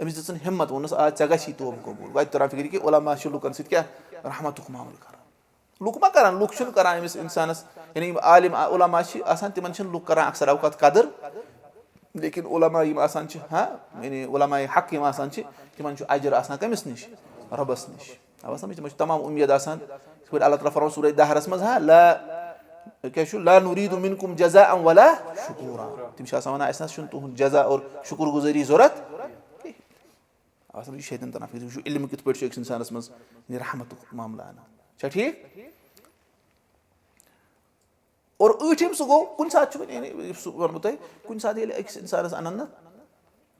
أمِس دِژٕن ہمت، ووٚننس، "آ، ژےٚ گژھی توبہٕ قبول۔" وۄنۍ تہِ تران فِکرِ کہِ علماء چھِ لُکن سۭتۍ کیٛاہ رحمتُک معاملہٕ کران۔ لُکھ ما کران، لُکھ چھِنہٕ کران أمِس اِنسانَس، یعنی یِم عالم علماء چھِ آسان، تِمن چھِنہٕ لُکھ کران اکثر اوقات قدٕر، لیکن علماء یِم آسان چھِ، ہاں، یعنی علماء حق یِم آسان چھِ، تِمن چھُ اجر آسان کٔمِس نِش؟ رۄبَس نِش۔ اَوا سمجھ؟ تِمن چھُ تمام اُمید آسان، یِتھ پٲٹھۍ اللہ تعالیٰ فرماوان سورہ دہرس منٛز، ہاں، لا، کیٛاہ چھُ؟ "لا نُریٖدُ مِنکُم جَزاءً وَلا شُکوٗرًا۔" تِم چھِ آسان وَنان، "اَسہِ نہ چھُنہٕ تُہُنٛد جزا اور شُکُر گُزٲری ضوٚرَتھ کِہیٖنۍ۔" اَوا سمجھ، یہِ چھُ ییٚتٮ۪ن تران فِکرِ، وٕچھِو علم کِتھ پٲٹھۍ چھُ أکِس اِنسانَس منٛز یہِ رحمتُک معاملہٕ اَنان۔ چھا ٹھیٖک؟ اور ٲٹھِم سُہ گوٚو، کُنہِ ساتہٕ چھُ وۄنۍ، یعنی، سُہ وَنہٕ بہٕ تۄہہِ، کُنہِ ساتہٕ ییٚلہِ أکِس اِنسانَس اَنَن نہ،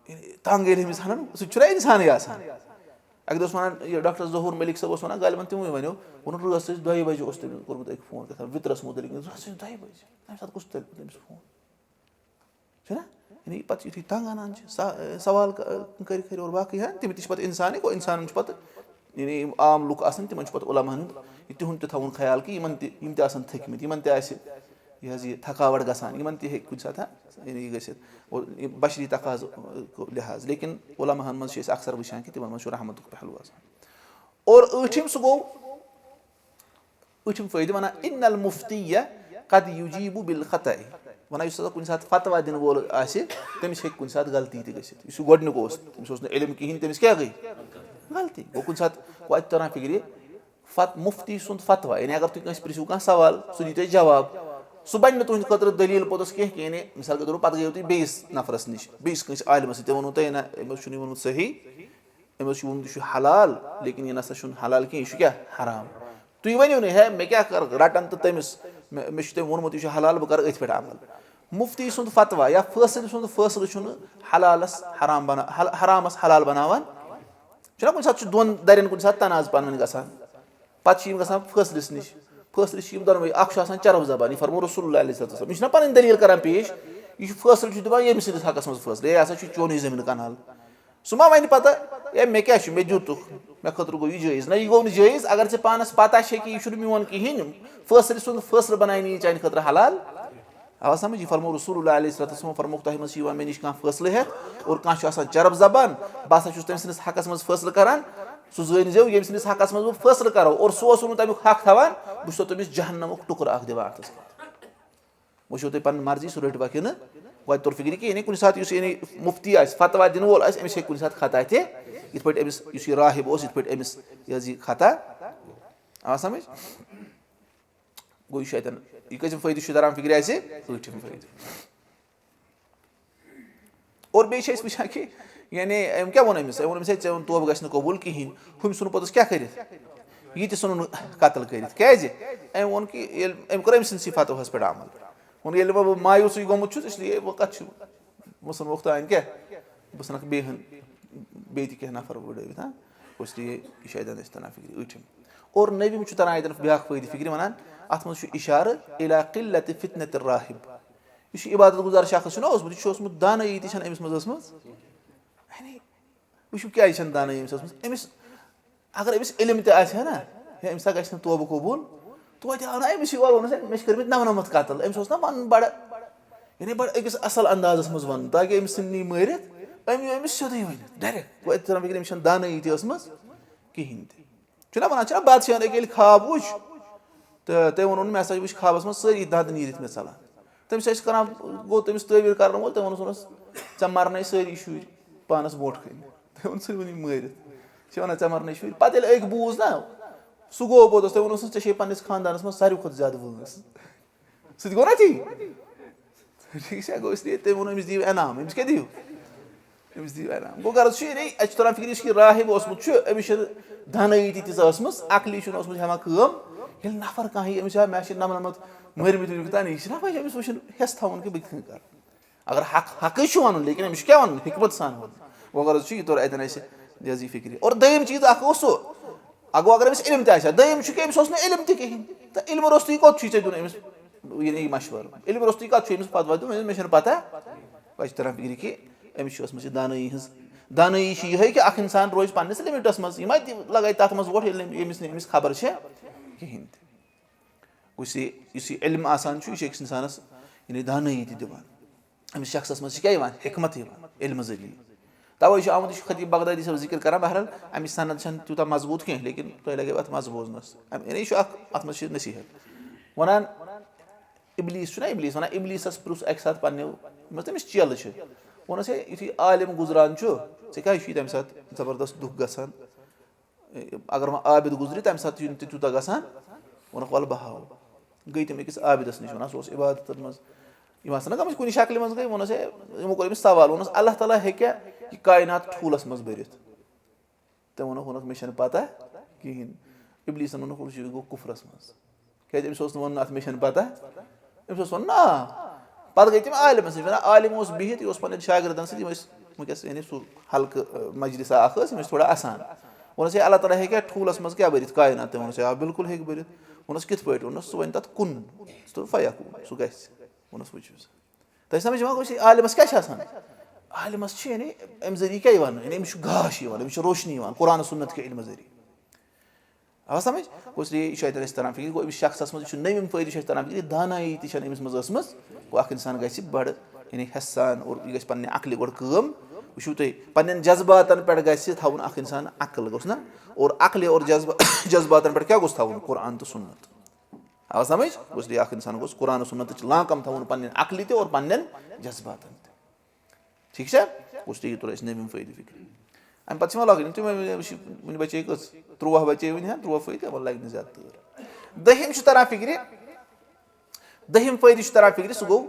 یعنی، تنٛگ ییٚلہِ أمِس اَنَن، سُہ تہِ چھُنہ اِنسانٕے آسان۔ اَکہِ دۄہ اوس وَنان، یہِ ڈاکٹر ظہوٗر مٔلِک صٲب اوس وَنان، غالباً تِموٕے وَنیو، ووٚنُن، رٲژ ٲسۍ دۄیہِ بَجہِ اوس تٔمۍ کوٚرمُت أکۍ فون، کیٛاہ تام وِترَس مُتعلِق، رٲژ ٲسۍ دۄیہِ بَجہِ، تَمہِ ساتہٕ کُس تُلہِ تٔمِس فون؟ چھُنہ؟ یعنی پَتہٕ یُتھُے تنٛگ اَنان چھِ، سا-، سوال ک-، کٔرۍ کٔرۍ اور باقٕے، ہا، تِم تہِ چھِ پَتہٕ اِنسانٕے، گوٚو اِنسانَن چھُ پَتہٕ، یعنی یِم عام لُکھ آسَن، تِمَن چھُ پَتہٕ علماہَن ہُنٛد یہِ تِہُنٛد تہِ تھاوُن خیال کہِ یِمَن تہِ، یِم تہِ آسَن تھٔکۍ مٕتۍ، یِمَن تہِ آسہِ یہِ حظ یہِ تھکاوَٹ گژھان، یِمَن تہِ ہیٚکہِ کُنہِ ساتہٕ، ہا، یعنی یہِ گٔژھِتھ۔ اور یہِ بشری تقاضہٕ، ٲں، لحاظ، لیکن علماہَن منٛز چھِ أسۍ اکثر وٕچھان کہِ تِمَن منٛز چھُ رحمتُک پہلو آسان۔ اور ٲٹھِم سُہ گوٚو، أٹھِم فٲیدٕ وَنان، "ان المفتی قد یجیب بالخطأ"۔ وَنان، یُس ہسا کُنہِ ساتہٕ فتوا دِنہٕ وول آسہِ، تٔمِس ہیٚکہِ کُنہِ ساتہٕ غلطی تہِ گٔژھِتھ۔ یُس یہِ گۄڈٕنیُک اوس، تٔمِس اوس نہٕ علم کِہیٖنۍ، تٔمِس کیٛاہ گٔے؟ غلطی۔ گوٚو کُنہِ ساتہٕ، گوٚو اَتہِ تران فِکرِ، فت مفتی سُنٛد فتویٰ، یعنی اگر تُہۍ کٲنٛسہِ پرٛژھِو کانٛہہ سوال، سُہ دِیہِ تۄہہِ جواب۔ سُہ بنہِ نہٕ تُہنٛدِ خٲطرٕ دٔلیٖل پوٚتُس کینٛہہ، کہِ یعنی مثال کے طور پر پتہٕ گٔیو تُہۍ بیٚیِس نفرس نِش، بیٚیِس کٲنٛسہِ عالمس نِش، تٔمۍ ووٚنوُ تۄہہِ، "نہ، أمۍ حظ چھُنہٕ یہِ ووٚنمُت صحیح، أمۍ حظ چھُ ووٚنمُت یہِ چھُ حلال، لیکن یہِ نسا چھُنہٕ حلال کینٛہہ، یہِ چھُ کیٛاہ؟ حرام۔" تُہۍ ؤنِو نہٕ، "ہے، مےٚ کیٛاہ کر رٹن تہٕ تٔمِس، مےٚ، مےٚ چھُ تٔمۍ ووٚنمُت یہِ چھُ حلال، بہٕ کرٕ أتھۍ پٮ۪ٹھ عمل۔" مفتی سُنٛد فتویٰ یا فٲصلہٕ سُنٛد فٲصلہٕ چھُنہٕ حلالس حرام بنا-، حل-، حرامس حلال بناوان۔ چھُنہ کُنہِ ساتہٕ چھُ دۄن درٮ۪ن کُنہِ ساتہٕ تنازٕ پانہٕ ؤنۍ گژھان، پتہٕ چھِ یِم گژھان فٲصلس نِش۔ فٲصلس چھِ یِم دۄنوَے، اکھ چھُ آسان چرب زبان، یہِ فرموو رسول اللہ علیہ الصلوۃ والسلام۔ یہِ چھُنہ پنٕنۍ دٔلیٖل کران پیش، یہِ چھُ فٲصلہٕ چھُ دِوان ییٚمہِ سٕنٛدِس حقس منٛز فٲصلہٕ، "ہے، یہِ ہسا چھُ چونُے زٔمیٖن کنال۔" سُہ ما وَنہِ پتہٕ، "ہے، مےٚ کیٛاہ چھُ، مےٚ دیُتُکھ، مےٚ خٲطرٕ گوٚو یہِ جٲیز۔" نہ، یہِ گوٚو نہٕ جٲیز۔ اگر ژےٚ پانس پتہ چھے کہِ یہِ چھُنہٕ میون کِہیٖنۍ، فٲصلہٕ سُنٛد فٲصلہٕ بناونہٕ یہِ چانہِ خٲطرٕ حلال۔ آوا سمجھ؟ یہِ فرموو رسول اللہ علیہ الصلوۃ والسلام، فرمووُکھ، "تۄہہِ منٛز چھِ یِوان مےٚ نِش کانٛہہ فٲصلہٕ ہٮ۪تھ اور کانٛہہ چھُ آسان چرب زبان، بہٕ ہسا چھُس تٔمۍ سٕنٛدِس حقس منٛز فٲصلہٕ کران، سُہ زٲنۍ زیو، ییٚمہِ سٕنٛدِس حقس منٛز بہٕ فٲصلہٕ کرو اور سُہ اوس نہٕ تَمیُک حق تھاوان، بہٕ چھُسو تٔمِس جہنمُک ٹُکرٕ اکھ دِوان اَتھس کٮ۪تھ۔" وۄنۍ چھو تۄہہِ پنٕنۍ مرضی، سُہ رٔٹِوا کِنہٕ؟ وۄنۍ توٚر فِکرِ کہِ یعنی کُنہِ ساتہٕ یُس یعنی مُفتی آسہِ، فتویٰ دِنہٕ وول آسہِ، أمِس ہیٚکہِ کُنہِ ساتہٕ خطا تہِ، یِتھ پٲٹھۍ أمِس یُس یہِ راہب اوس، یِتھ پٲٹھۍ أمِس یہِ حظ یہِ خطا۔ آ سمجھ؟ گوٚو یہِ چھُ اَتٮ۪ن، یہِ کۭژ فٲیدٕ چھُ تران فِکرِ اَسہِ؟ ٲٹھِم فٲیدٕ۔ اور بیٚیہِ چھِ أسۍ وٕچھان کہِ یعنی أمۍ کیٛاہ ووٚن أمِس؟ أمۍ ووٚن أمِس، "ہے، ژےٚ ووٚن توبہٕ گژھِ نہٕ قبوٗل کِہیٖنۍ۔" ہُمۍ ژھُن پوٚتُس کیٛاہ کٔرِتھ؟ یہِ تہِ ژھُنُن قتل کٔرِتھ۔ کیٛازِ؟ أمۍ ووٚن کہِ ییٚلہِ أمۍ کوٚر أمۍ سٕنٛدسٕے فتوہَس پٮ۪ٹھ عمل۔ ووٚن، "ییٚلہِ وۄنۍ بہٕ مایوٗسٕے گوٚمُت چھُس، اس لیے وۄنۍ کَتھ چھُ؟ بہٕ ژھٕنہوکھ تام کیٛاہ؟ بہٕ ژھٕنَکھ بیٚیہِ ہن، بیٚیہِ تہِ کینٛہہ نفر وٕڈٲوِتھ، ہاں؟" اس لیے یہِ چھُ اَتٮ۪ن اَسہِ تران فِکرِ ٲٹھِم۔ اور نبی چھُ تران اَتٮ۪ن بیٛاکھ فٲیدٕ فِکرِ، وَنان، اَتھ منٛز چھُ اِشارٕ اِلیٰ قِلَّتِ فِتْنَتِ الرَّاهِب۔ یُس یہِ عبادت گُزار شخص چھُنہ اوسمُت، یہِ چھُ اوسمُت دانٲیی تہِ چھَنہٕ أمِس منٛز ٲسمٕژ۔ یعنی، وٕچھِو، کیٛازِ چھَنہٕ دانٲیی أمِس ٲسمٕژ؟ أمِس، اگر أمِس علم تہِ آسہِ ہا نا، ہے، أمِس ہا گژھِ نہٕ توبہٕ قبوٗل، توتہِ آو نہ أمِس یور ووٚنُس، "ہے، مےٚ چھِ کٔرمٕتۍ نَو نَمَتھ قتل۔" أمِس اوس نہ وَنُن بَڑٕ، یعنی، بَڑٕ أکِس اَصٕل اندازَس منٛز وَنُن، تاکہِ أمِس ژھٕنہِ نہٕ یہِ مٲرِتھ۔ أمۍ نیوٗ أمِس سیوٚدُے ؤنِتھ، direct۔ گوٚو، اَتہِ تران فِکرِ، أمِس چھَنہٕ دانٲیی تہِ ٲسمٕژ کِہیٖنۍ تہِ۔ چھُنہ وَنان، چھُنہ بادشاہَن أکہِ ییٚلہِ خواب وٕچھ، تہٕ تٔمۍ ووٚنُن، "مےٚ ہسا وٕچھ خوابَس منٛز سٲری دَنٛد نیٖرِتھ مےٚ ژَلان۔" تٔمِس ٲسۍ کران، گوٚو تٔمِس تعبیٖر کرن وول، تٔمۍ ووٚنُس، ووٚنُس، "ژےٚ مرنَے سٲری شُرۍ پانَس برونٛٹھ کَنہِ۔" تٔمۍ ووٚن، "ژٕ ؤنِو مٲرِتھ۔" چھِ وَنان، "ژےٚ مرنَے شُرۍ۔" پَتہٕ ییٚلہِ أکۍ بوٗز نہ، سُہ گوٚو پوٚتُس، تٔمۍ ووٚنُس، "ژےٚ چھے پنٛنِس خاندانَس منٛز ساروی کھۄتہٕ زیادٕ وٲنٛس۔" سُہ تہِ گوٚو نہ تی؟ ٹھیٖک چھا؟ گوٚو، اس لیے تٔمۍ ووٚن، أمِس دِیِو انعام۔ أمِس کیٛاہ دِیِو؟ أمِس دِیِو انعام۔ گوٚو، غرض چھُ، یعنی، اَسہِ چھُ تران فِکرِ، یُس یہِ راہب اوسمُت چھُ، أمِس چھِنہٕ دانٲیی تہِ تیٖژاہ ٲسمٕژ، عقلی چھُنہٕ اوسمُت ہٮ۪وان کٲم۔ ییٚلہِ نفر کانٛہہ یی، أمِس چھِ، "مےٚ چھِ نَمنَمَتھ مٲرمٕتۍ وٕنیُک تام"، یہِ چھِنہ پَے، أمِس وٕچھُن حٮ۪س تھاوُن کہِ بہٕ کِتھ کٔنۍ کَرٕ۔ اگر حق حقٕے چھُ وَنُن، لیکن أمِس چھُ کیٛاہ وَنُن؟ حکمت سان وَنُن۔ وۄنۍ غرض چھُ، یہِ توٚر اَتٮ۪ن اَسہِ جٲزی فِکرِ۔ اور دوٚیِم چیٖز اَکھ اوس سُہ، اَگوٚو اگر أمِس علم تہِ آسہِ ہا، دوٚیِم چھُ کہِ أمِس اوس نہٕ علم تہِ کِہیٖنۍ۔ تہٕ علمہٕ روٚستُے کوٚت چھُے ژےٚ دیُن أمِس، یعنی، یہِ مَشوَرٕ؟ علمہٕ روٚستُے کَتھ چھُ أمِس پَتہٕ وَتہِ دیُن؟ مےٚ چھَنہٕ پَتہ۔ وۄنۍ چھِ تَران فِکرِ کہِ أمِس چھِ ٲسمٕژ یہِ دانٲیی ہٕنٛز۔ دانٲیی چھِ یِہوٚے کہِ اَکھ اِنسان روزِ پنٛنِس لِمِٹَس منٛز، یہِ ما تہِ لَگایہِ تَتھ منٛز وۄٹھ، ییٚلہِ نہٕ، ییٚمِس نہٕ أمِس خبر چھےٚ کِہیٖنۍ تہِ۔ یُس یہِ، یُس یہِ علم آسان چھُ، یہِ چھُ أکِس اِنسانَس، یعنی، دانٲیی تہِ دِوان۔ أمِس شخصَس منٛز چھِ کیٛاہ یِوان؟ حکمت یِوان، علمہٕ ذٔریعہٕ۔ تَوَے چھُ آمُت، یہِ چھُ خطیب بغدادی صٲب ذِکِر کران۔ بہرحال، اَمِچ سند چھَنہٕ تیوٗتاہ مضبوٗط کینٛہہ، لیکن تۄہہِ لَگیو اَتھ مَزٕ بوزنَس۔ اَم-، یعنی، یہِ چھُ اَکھ، اَتھ منٛز چھِ نصیٖحت۔ وَنان، ابلیٖس چھُنہ، ابلیٖس وَنان، ابلیٖسَس پرُژھ اَکہِ ساتہٕ پنٛنیو، یِم ٲسۍ تٔمِس چیلہٕ چھِ۔ ووٚنُس، "ہے، یُتھُے عالم گُزران چھُ، ژےٚ کیٛازِ چھُے تَمہِ ساتہٕ زبردست دُکھ گژھان؟" اگر وۄنۍ عابد گُزرِ، تَمہِ ساتہٕ چھُنہٕ تہِ تیوٗتاہ گژھان۔ ووٚنُکھ، "وَلہٕ بہٕ ہاوَو۔" گٔے تِم أکِس عابدَس نِش، وَنان، سُہ اوس عبادتَن منٛز۔ یِم آسَن نہ گٔمٕتۍ کُنہِ شکلہِ منٛز گٔے، ووٚنُس، "ہے"، یِمو کوٚر أمِس سوال، ووٚنُس، "اللہ تعالیٰ ہیٚکیٛاہ یہِ کاینات ٹھوٗلَس منٛز بٔرِتھ؟" تٔمۍ ووٚنُکھ، ووٚنُکھ، "مےٚ چھَنہٕ پَتہ کِہیٖنۍ۔" ابلیٖسَن ووٚنُکھ، "وٕچھ، یہِ گوٚو کُفرَس منٛز۔" کیٛازِ أمِس اوس نہٕ وَنُن، "اَتھ مےٚ چھَنہٕ پَتہ۔" أمِس اوس وَنُن، "آ۔" پَتہٕ گٔے تِم عالمَس نِش، وَنان، عالِم اوس بِہِتھ، یہِ اوس پَنٕنٮ۪ن شاگِردَن سۭتۍ، یِم ٲسۍ وٕنکیٚس، یعنی، سُہ حلقہٕ، مجلسہ اَکھ ٲس، یِم ٲسۍ تھوڑا اَسان۔ ووٚنُس، "ہے، اللہ تعالیٰ ہیٚکیٛاہ ٹھوٗلَس منٛز کیٛاہ بٔرِتھ کاینات؟" تٔمۍ ووٚنُس، "ہے، آ، بِلکُل ہیٚکہِ بٔرِتھ۔" ووٚنُس، "کِتھ پٲٹھۍ؟" ووٚنُس، "ژٕ وَن تَتھ کُن، ژٕ دوٚپ فیکون، سُہ گژھِ۔" ووٚنُس، "وٕچھِو سا۔" تۄہہِ سمجھ یِوان، گوٚو عالمس کیٛاہ چھِ آسان؟ عالمس چھِ، یعنی، اَمہِ ذٔریعہٕ کیٛاہ یِوان؟ یعنی، أمِس چھُ گاش یِوان، أمِس چھِ روشنی یِوان قرآن و سُنت کہِ علمہٕ ذٔریعہٕ۔ آوا سمجھ؟ گوٚو، اس لیے یہِ چھُ اَتٮ۪ن اَسہِ تران فِکرِ، گوٚو أمِس شخصس منٛز، یہِ چھُ نٔوِم فٲیدٕ چھُ اَسہِ تران فِکرِ، دانٲیی تہِ چھَنہٕ أمِس منٛز ٲسمٕژ۔ گوٚو، اکھ اِنسان گژھِ بڑٕ، یعنی، حسان اور یہِ گژھِ پننہِ عقلہِ گۄڈٕ کٲم۔ وٕچھِو تُہۍ، پننٮ۪ن جذباتن پٮ۪ٹھ گژھِ تھاوُن اکھ اِنسان عقل، گوٚژھ نہ؟ اور عقلہِ اور جذبہ، جذباتن پٮ۪ٹھ کیٛاہ گوٚژھ تھاوُن؟ قرآن تہٕ سُنت۔ آو سمجھ؟ اس لیے اکھ انسان گوٚژھ قرآن و سنتٕچ لانکم تھاوُن پننٮ۪ن عقلہِ تہِ اور پننٮ۪ن جذباتن تہِ۔ ٹھیٖک چھا؟ اس لیے یہِ توٚر اَسہِ نٔوِم فٲیدٕ فِکرِ۔ اَمہِ پَتہٕ چھِ یِوان لۄکٕٹۍ، یِم تہِ وۄنۍ، وۄنۍ، وٕچھ، وٕنہِ بَچے کٔژ؟ ترٛوواہ بَچے وٕنہِ، ہا، ترٛوواہ فٲیدٕ، وۄنۍ لَگہِ نہٕ زیادٕ تٲر۔ دٔہِم چھُ تَران فِکرِ، دٔہِم فٲیدٕ چھُ تَران فِکرِ، سُہ گوٚو،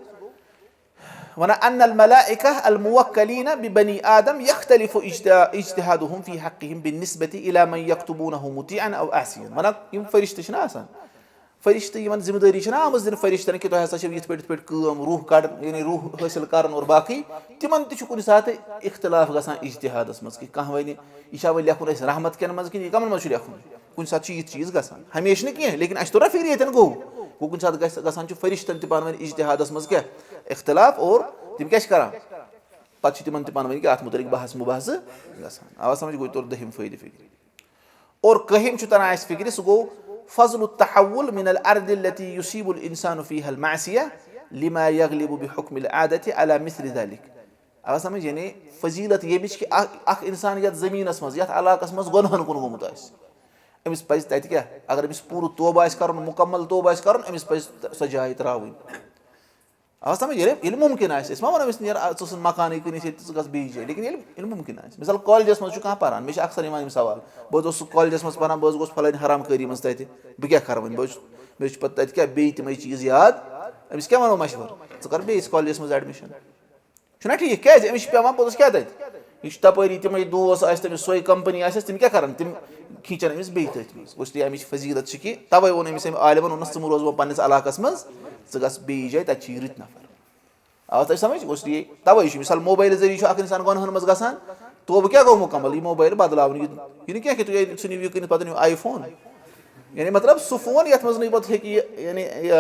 وَنان، أن الملائكة الموكلين ببني آدم يختلف اجت-، اجتهادهم في حقهم بالنسبة إلى من يكتبونه مطيعا أو عاصيا۔ وَنان، یِم فرشتہٕ چھِنہ آسان، فرشتہٕ یِمن ذمہٕ دٲری چھَنہ آمٕژ دِنہٕ فرشتن کہِ تۄہہِ ہسا چھو یِتھ پٲٹھۍ، یِتھ پٲٹھۍ کٲم، روح کڑ-، یعنی روح حٲصِل کرُن اور باقٕے، تِمن تہِ چھُ کُنہِ ساتہٕ اختلاف گژھان اجتہادس منٛز کہِ کانٛہہ وَنہِ، یہِ چھا وۄنۍ لیکھُن اَسہِ رحمت کٮ۪ن منٛز کِنہٕ یہِ کَمن منٛز چھُ لیکھُن؟ کُنہِ ساتہٕ چھُ یِتھ چیٖز گژھان، ہمیشہِ نہٕ کینٛہہ، لیکن اَسہِ توٚر نہ فِکرِ ییٚتٮ۪ن گوٚو، گوٚو کُنہِ ساتہٕ گژھِ، گژھان چھُ فرشتن تہِ پانہٕ ؤنۍ اجتہادس منٛز کیٛاہ اختلاف، اور تِم کیٛاہ چھِ کران؟ پتہٕ چھِ تِمن تہِ پانہٕ ؤنۍ کیٛاہ اَتھ مُتعلق بحث مُباحثہٕ گژھان۔ آوا سمجھ؟ گوٚو توٚر دٔہِم فٲیدٕ فِکرِ۔ اور کٔہِم چھُ تران اَسہِ فِکرِ، سُہ گوٚو فضل التحول من الارض التي يصيب الانسان فيها المعصية لما يغلب بحكم العادة على مثل ذلك۔ آوا سمجھ؟ یعنی فضیلت ییٚمِچ کہِ اکھ، اکھ اِنسان یَتھ زٔمیٖنَس منٛز، یَتھ علاقَس منٛز گۄنہَن کُن گوٚمُت آسہِ، أمِس پَزِ تَتہِ کیٛاہ؟ اگر أمِس پوٗرٕ توبہٕ آسہِ کَرُن، مُکمل توبہٕ آسہِ کَرُن، أمِس پَزِ سۄ جاے ترٛاوٕنۍ۔ آو سمجھ؟ ییٚلہِ، ییٚلہِ مُمکِن آسہِ، أسۍ ما وَنو أمِس، "نیر، آ، ژٕ ژھٕن مکانٕے کٕنِتھ ییٚتہِ، ژٕ گژھ بیٚیِس جایہِ"، لیکن ییٚلہِ، ییٚلہِ مُمکِن آسہِ۔ مثال، کالجَس منٛز چھُ کانٛہہ پَران، مےٚ چھِ اکثر یِوان یِم سوال، "بہٕ حظ اوسُس کالجَس منٛز پَران، بہٕ حظ گوس فلٲنۍ حرام کٲری منٛز تَتہِ، بہٕ کیٛاہ کَرٕ وۄنۍ؟ بہٕ حظ چھُس، مےٚ حظ چھِ پَتہٕ تَتہِ کیٛاہ بیٚیہِ تِمَے چیٖز یاد، أمِس کیٛاہ وَنو مَشوَرٕ؟ ژٕ کَر بیٚیِس کالجَس منٛز admission۔" چھُنہ ٹھیٖک؟ کیٛازِ؟ أمِس چھُ پٮ۪وان پوٚتُس کیٛاہ تَتہِ؟ یہِ چھُ تَپٲری تِمَے دوس آسہِ تٔمِس، سۄے company آسٮ۪س، تِم کیٛاہ کَرَن؟ تِم کھینچَن أمِس بیٚیہِ تٔتھۍ منٛز۔ گوٚو، اس لیے اَمِچ فضیٖلت چھِ کہِ تَوَے ووٚن أمِس أمۍ عالمَن، ووٚننَس، "ژٕ مہٕ روز وۄنۍ پنٛنِس علاقَس منٛز، ژٕ گژھ بیٚیِس جایہِ، تَتہِ چھِ یہِ رٕتۍ نفر۔" آو تۄہہِ سمجھ؟ گوٚو، اس لیے تَوَے چھُ، مثال، موبایلہٕ ذٔریعہٕ چھُ اَکھ اِنسان گۄنہَن منٛز گژھان، توبہٕ کیٛاہ گوٚو مُکمل؟ یہِ موبایل بدلاوُن، یہِ، یہِ نہٕ کینٛہہ کہِ تُہۍ ژھٕنِو یہِ کٕنِتھ، پَتہٕ أنِو iPhone۔ یعنی مطلب، سُہ فون یَتھ منٛز نہٕ یہِ پَتہٕ ہیٚکہِ یہِ، یعنی، یہِ،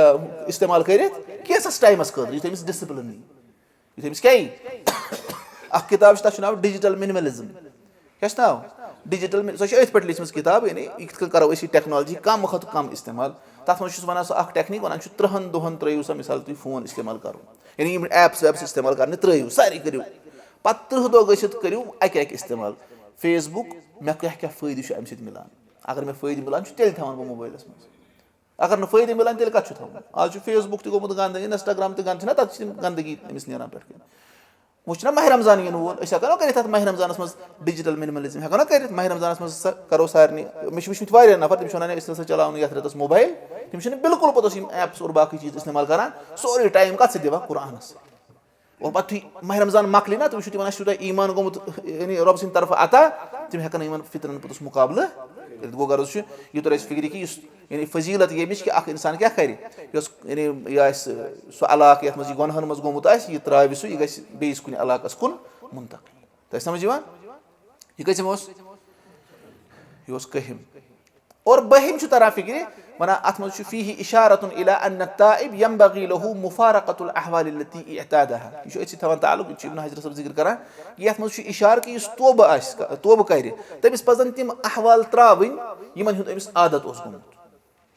استعمال کٔرِتھ کینٛژھَس ٹایمَس خٲطرٕ، یُتھ أمِس discipline یی۔ یُتھ أمِس کیٛاہ یی؟ اَکھ کِتاب چھِ، تَتھ چھُ ناو Digital Minimalism۔ کیٛاہ چھُ ناو؟ Digital Mi-، سۄ چھِ أتھۍ پٮ۪ٹھ لیٖچھمٕژ کِتاب، یعنی یہِ کِتھ کٔنۍ کَرو أسۍ یہِ technology کَم کھۄتہٕ کَم استعمال۔ تَتھ منٛز چھُس وَنان سُہ اَکھ technique، وَنان چھُ، ترٛہَن دۄہَن ترٛٲیِو سا، مِثال، تُہۍ فون استعمال کَرُن۔ یعنی یِم apps ویپٕس استعمال کَرنہِ ترٛٲیِو، سارے کٔرِو۔ پَتہٕ تٕرٛہ دۄہ گٔژھِتھ کٔرِو اَکہِ اَکہِ استعمال۔ Facebook، مےٚ کیٛاہ کیٛاہ فٲیدٕ چھُ اَمہِ سۭتۍ مِلان؟ اگر مےٚ فٲیدٕ مِلان چھُ، تیٚلہِ تھاوَن بہٕ موبایلَس منٛز۔ اگر نہٕ فٲیدٕ مِلان، تیٚلہِ کَتھ چھُ تھاوُن؟ آز چھُ Facebook تہِ گوٚمُت گنٛدٕ، Instagram تہِ گنٛدٕ، چھِنہ تَتھ چھِ تِم گنٛدگی أمِس نیران پٮ۪ٹھ کَنہِ۔ وۄنۍ چھُنہ ماہِ رمضان یِنہٕ وول، أسۍ ہٮ۪کو نا کٔرِتھ اَتھ ماہِ رمضانَس منٛز Digital Minimalism؟ ہٮ۪کو نا کٔرِتھ ماہِ رمضانَس منٛز؟ سا-، کَرو سارنٕے۔ مےٚ چھِ وٕچھمٕتۍ واریاہ نفر، تِم چھِ وَنان، "أسۍ نہ سا چلاوو نہٕ یَتھ رٮ۪تَس موبایل"، تِم چھِنہٕ بِلکُل پوٚتُس یِم apps اور باقٕے چیٖز استعمال کَران، سورُے ٹایم کَتھ سۭتۍ دِوان؟ قرآنَس سۭتۍ۔ اور پَتہٕ یُتھُے ماہِ رمضان مۄکلہِ نا، تُہۍ وٕچھِو تِمَن آسہِ تیوٗتاہ ایٖمان گوٚمُت، یعنی رۄب سٕنٛدِ طرفہٕ عطا، تِم ہٮ۪کَن نہٕ یِمَن فِتنَن پوٚتُس مُقابلہٕ کٔرِتھ۔ گوٚو غرض چھُ، یہِ توٚر اَسہِ فِکرِ کہِ یُس، یعنی فضیٖلت ییٚمِچ کہِ اَکھ اِنسان کیٛاہ کَرِ، یۄس، یعنی یہِ آسہِ سُہ علاقہٕ یَتھ منٛز یہِ گۄنہَن منٛز گوٚمُت آسہِ، یہِ ترٛاوِ سُہ، یہِ گژھِ بیٚیِس کُنہِ علاقَس کُن منتقل۔ تۄہہِ سَمٕجھ یِوان؟ یہِ کٔژِم اوس؟ یہِ اوس کٔہِم۔ اور بٔہِم چھُ تران فِکرِ، وَنان اَتھ منٛز چھُ فیہ اشارة الی ان التائب ینبغی لہ مفارقۃ الاحوال التی اعتادہا۔ یہِ چھُ أتھۍ سۭتۍ تھاوان تعلق، یہِ چھُ ابن حجر صٲب ذِکر کران، کہِ یَتھ منٛز چھُ اِشارٕ کہِ یُس توبہٕ آسہِ، توبہٕ کرِ، تٔمِس پَزَن تِم احوال ترٛاوٕنۍ، یِمَن ہُنٛد أمِس عادت اوس گوٚمُت۔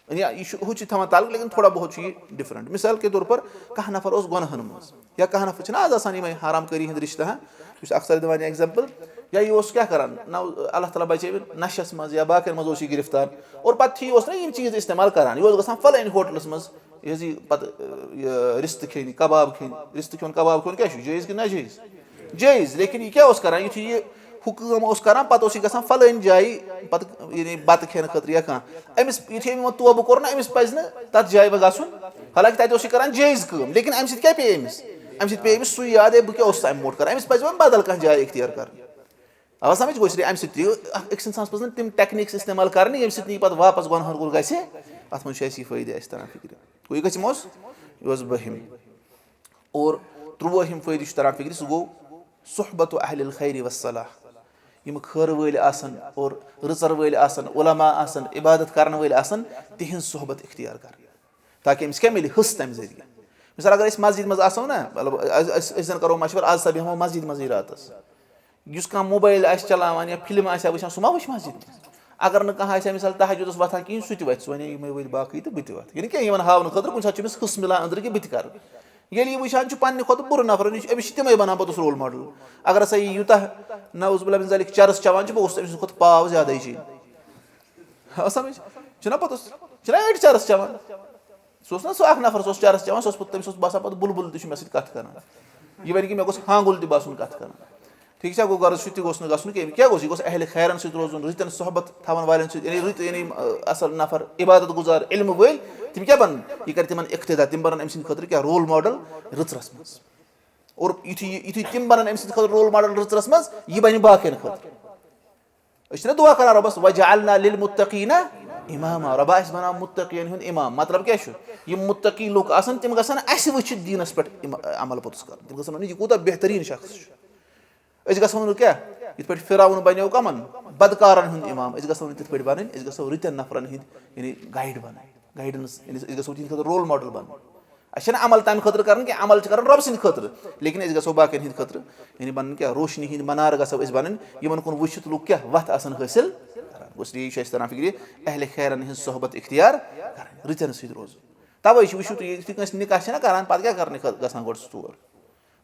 یعنی یہِ چھُ ہُتہِ سۭتۍ تھاوان تعلق، لیکن تھوڑا بہت چھُ یہِ different۔ مثال کے طور پر، کانٛہہ نفر اوس گۄناہَن منٛز، یا کانٛہہ نفر چھِنہٕ آز آسان یِمَے حرام کٲری ہِنٛدۍ رِشتہٕ، ہاں، یُس اکثر دِوان یہِ example، یا یہِ اوس کیٛاہ کران، نہ، اللہ تعالیٰ بچٲوِن، نشس منٛز یا باقین منٛز اوس یہِ گرفتار، اور پتہٕ تھی اوس نہ یِم چیٖز استعمال کران، یہِ اوس گژھان فلٲنۍ ہوٹلس منٛز، یہِ حظ یہِ پتہٕ، یہِ رِستہٕ کھیٚنہِ، کباب کھیٚنہِ، رِستہٕ کھیوٚن، کباب کھیوٚن کیٛاہ چھُ، جٲیز کِنہٕ ناجٲیز؟ جٲیز۔ لیکن یہِ کیٛاہ اوس کران؟ یُتھُے یہِ ہُہ کٲم اوس کران، پتہٕ اوس یہِ گژھان فلٲنۍ جایہِ، پتہٕ یعنی بتہٕ کھٮ۪نہٕ خٲطرٕ یا کانٛہہ، أمِس یُتھُے أمۍ وۄنۍ توبہٕ کوٚر نہ، أمِس پزِ نہٕ تتھ جایہِ وۄنۍ گژھُن، حالانکہ تتہِ اوس یہِ کران جٲیز کٲم، لیکن امہِ سۭتۍ کیٛاہ پیٚیہِ أمِس؟ امہِ سۭتۍ پیٚیہِ أمِس سُے یاد، ہے، بہٕ کیٛاہ اوسُس امہِ برونٛٹھ کران، أمِس پزِ وۄنۍ بدل کانٛہہ جاے اختیار کرٕنۍ۔ آوا سمجھ؟ گوٚو اس لیے امہِ سۭتۍ تہِ اکھ أکِس انسانس پزن تِم techniques استعمال کرنہِ، ییٚمہِ سۭتۍ نہٕ یہِ پتہٕ واپس گۄنہن کُن گژھِ۔ اتھ منٛز چھُ اسہِ یہِ فٲیدٕ اسہِ تران فکرِ۔ گوٚو یہِ گژھِ یِم اوس، یہِ اوس بٔہِم۔ اور ترٛوٲہِم فٲیدٕ چھُ تران فکرِ، سُہ گوٚو صحبت اہل الخیر والصلاح۔ یِم خٲرٕ وٲلۍ آسن اور رٕژر وٲلۍ آسن، علماء آسن، عبادت کرن وٲلۍ آسن، تِہنٛز صحبت اختیار کرٕنۍ۔ تاکہ أمِس کیٛاہ مِلہِ؟ حصہٕ تَمہِ ذٔریعہٕ۔ مثال، اگر أسۍ مسجد منٛز آسو نا، مطلب، أسۍ، أسۍ، أسۍ زَن کَرو مَشوَرٕ، آز سا بیٚہمو مسجد منٛزٕے راتَس۔ یُس کانٛہہ موبایِل آسہِ چلاوان یا فِلم آسہِ ہا وٕچھان، سُہ ما وٕچھِ مسجد منٛز؟ اگر نہٕ کانٛہہ آسہِ ہا، مثال، تہجدَس وۄتھان کِہیٖنۍ، سُہ تہِ وۄتھِ، سُہ وَنہِ ہے، یِمَے ؤتھۍ باقٕے تہٕ بہٕ تہِ وۄتھٕ۔ یعنی کینٛہہ یِمَن ہاونہٕ خٲطرٕ کُنہِ ساتہٕ چھُ أمِس حصہٕ مِلان أنٛدرٕ کہِ بہٕ تہِ کَرٕ۔ ییٚلہِ یہِ وٕچھان چھُ پنٛنہِ کھۄتہٕ بُرٕ نفرَن نِش، أمِس چھِ تِمَے بَنان پَتہٕ role model۔ اگر ہسا یہِ یوٗتاہ، نعوذ باللہ من ذالک، چرس چٮ۪وان چھُ، بہٕ اوسُس أمۍ سٕنٛدِ کھۄتہٕ پاو زیادَے چیٚنۍ۔ ہاں، سمجھ؟ چھُنہ پوٚتُس، چھِنہ أڑۍ چرس چٮ۪وان؟ سُہ اوس نہ سُہ اکھ نفر، سُہ اوس چرس چٮ۪وان، سُہ اوس پوٚت-، تٔمِس اوس باسان پتہٕ بُلبُل تہِ چھُ مےٚ سۭتۍ کتھ کران۔ یہِ وَنہِ کہِ مےٚ گوٚژھ ہانگُل تہِ باسُن کتھ کران۔ ٹھیٖک چھا؟ گوٚو غرض چھُ تہِ گوٚژھ نہٕ گژھُن کینٛہہ۔ کیٛاہ گوٚژھ؟ یہِ گوٚژھ اہلِ خیرن سۭتۍ روزُن، رٕتٮ۪ن صحبت تھاوَن والٮ۪ن سۭتۍ، یعنی رٕتۍ، یعنی، اَ، اَصٕل نفر، عبادت گُزار، علمہٕ وٲلۍ، تِم کیٛاہ بَنَن؟ یہِ کَرِ تِمَن اقتدا، تِم بَنَن أمۍ سٕنٛدِ خٲطرٕ کیٛاہ؟ رول ماڈل رٕژرَس منٛز۔ اور یُتھُے یہِ، یُتھُے تِم بَنَن أمۍ سٕنٛدِ خٲطرٕ رول ماڈل رٕژرَس منٛز، یہِ بَنہِ باقیَن خٲطرٕ۔ أسۍ چھِنہ دُعا کَران رۄبَس، "وَجَعَلْنَا لِلْمُتَّقِينَ إِمَامًا"، رۄبا اَسہِ بَناو مُتَّقیٖن ہُنٛد اِمام۔ مطلب کیٛاہ چھُ؟ یِم مُتَقی لُکھ آسَن، تِم گژھن اَسہِ وٕچھِتھ دیٖنَس پٮ۪ٹھ اِم-، عمل پوٚتُس کَرُن۔ تِم گژھن وَنٕنۍ، "یہِ کوٗتاہ بہتریٖن شخص چھُ۔" أسۍ گژھو نہٕ کیٛاہ؟ یِتھ پٲٹھۍ فرعون بنیو کمن؟ بدکارن ہُنٛد امام۔ أسۍ گژھو نہٕ تِتھ پٲٹھۍ بنٕنۍ، أسۍ گژھو رٕتٮ۪ن نفرن ہٕنٛدۍ، یعنی، گایڈ بنٕنۍ، گایڈنس، یعنی أسۍ گژھو تِہنٛدِ خٲطرٕ رول ماڈل بنٕنۍ۔ اَسہِ چھَنہٕ عمل تَمہِ خٲطرٕ کَرُن کینٛہہ، عمل چھِ کَرُن رۄبہٕ سٕنٛدِ خٲطرٕ، لیکن أسۍ گژھو باقین ہٕنٛدِ خٲطرٕ، یعنی، بنٕنۍ کیٛاہ؟ روشنی ہٕنٛدۍ منارٕ گژھو أسۍ بنٕنۍ، یِمن کُن وٕچھِتھ لُکھ کیٛاہ وَتھ آسن حٲصِل کران۔ گوٚو، اس لیے یہِ چھُ اَسہِ تران فِکرِ، اہلِ خیرن ہٕنٛز صحبت اختیار کرٕنۍ، رٕتٮ۪ن سۭتۍ روزُن۔ تَوَے چھُ، وٕچھِو تُہۍ، یُتھُے کٲنٛسہِ نِکاح چھِنہ کران، پَتہٕ کیٛاہ کرنہِ خٲ-، گژھان گۄڈٕ سُہ تور؟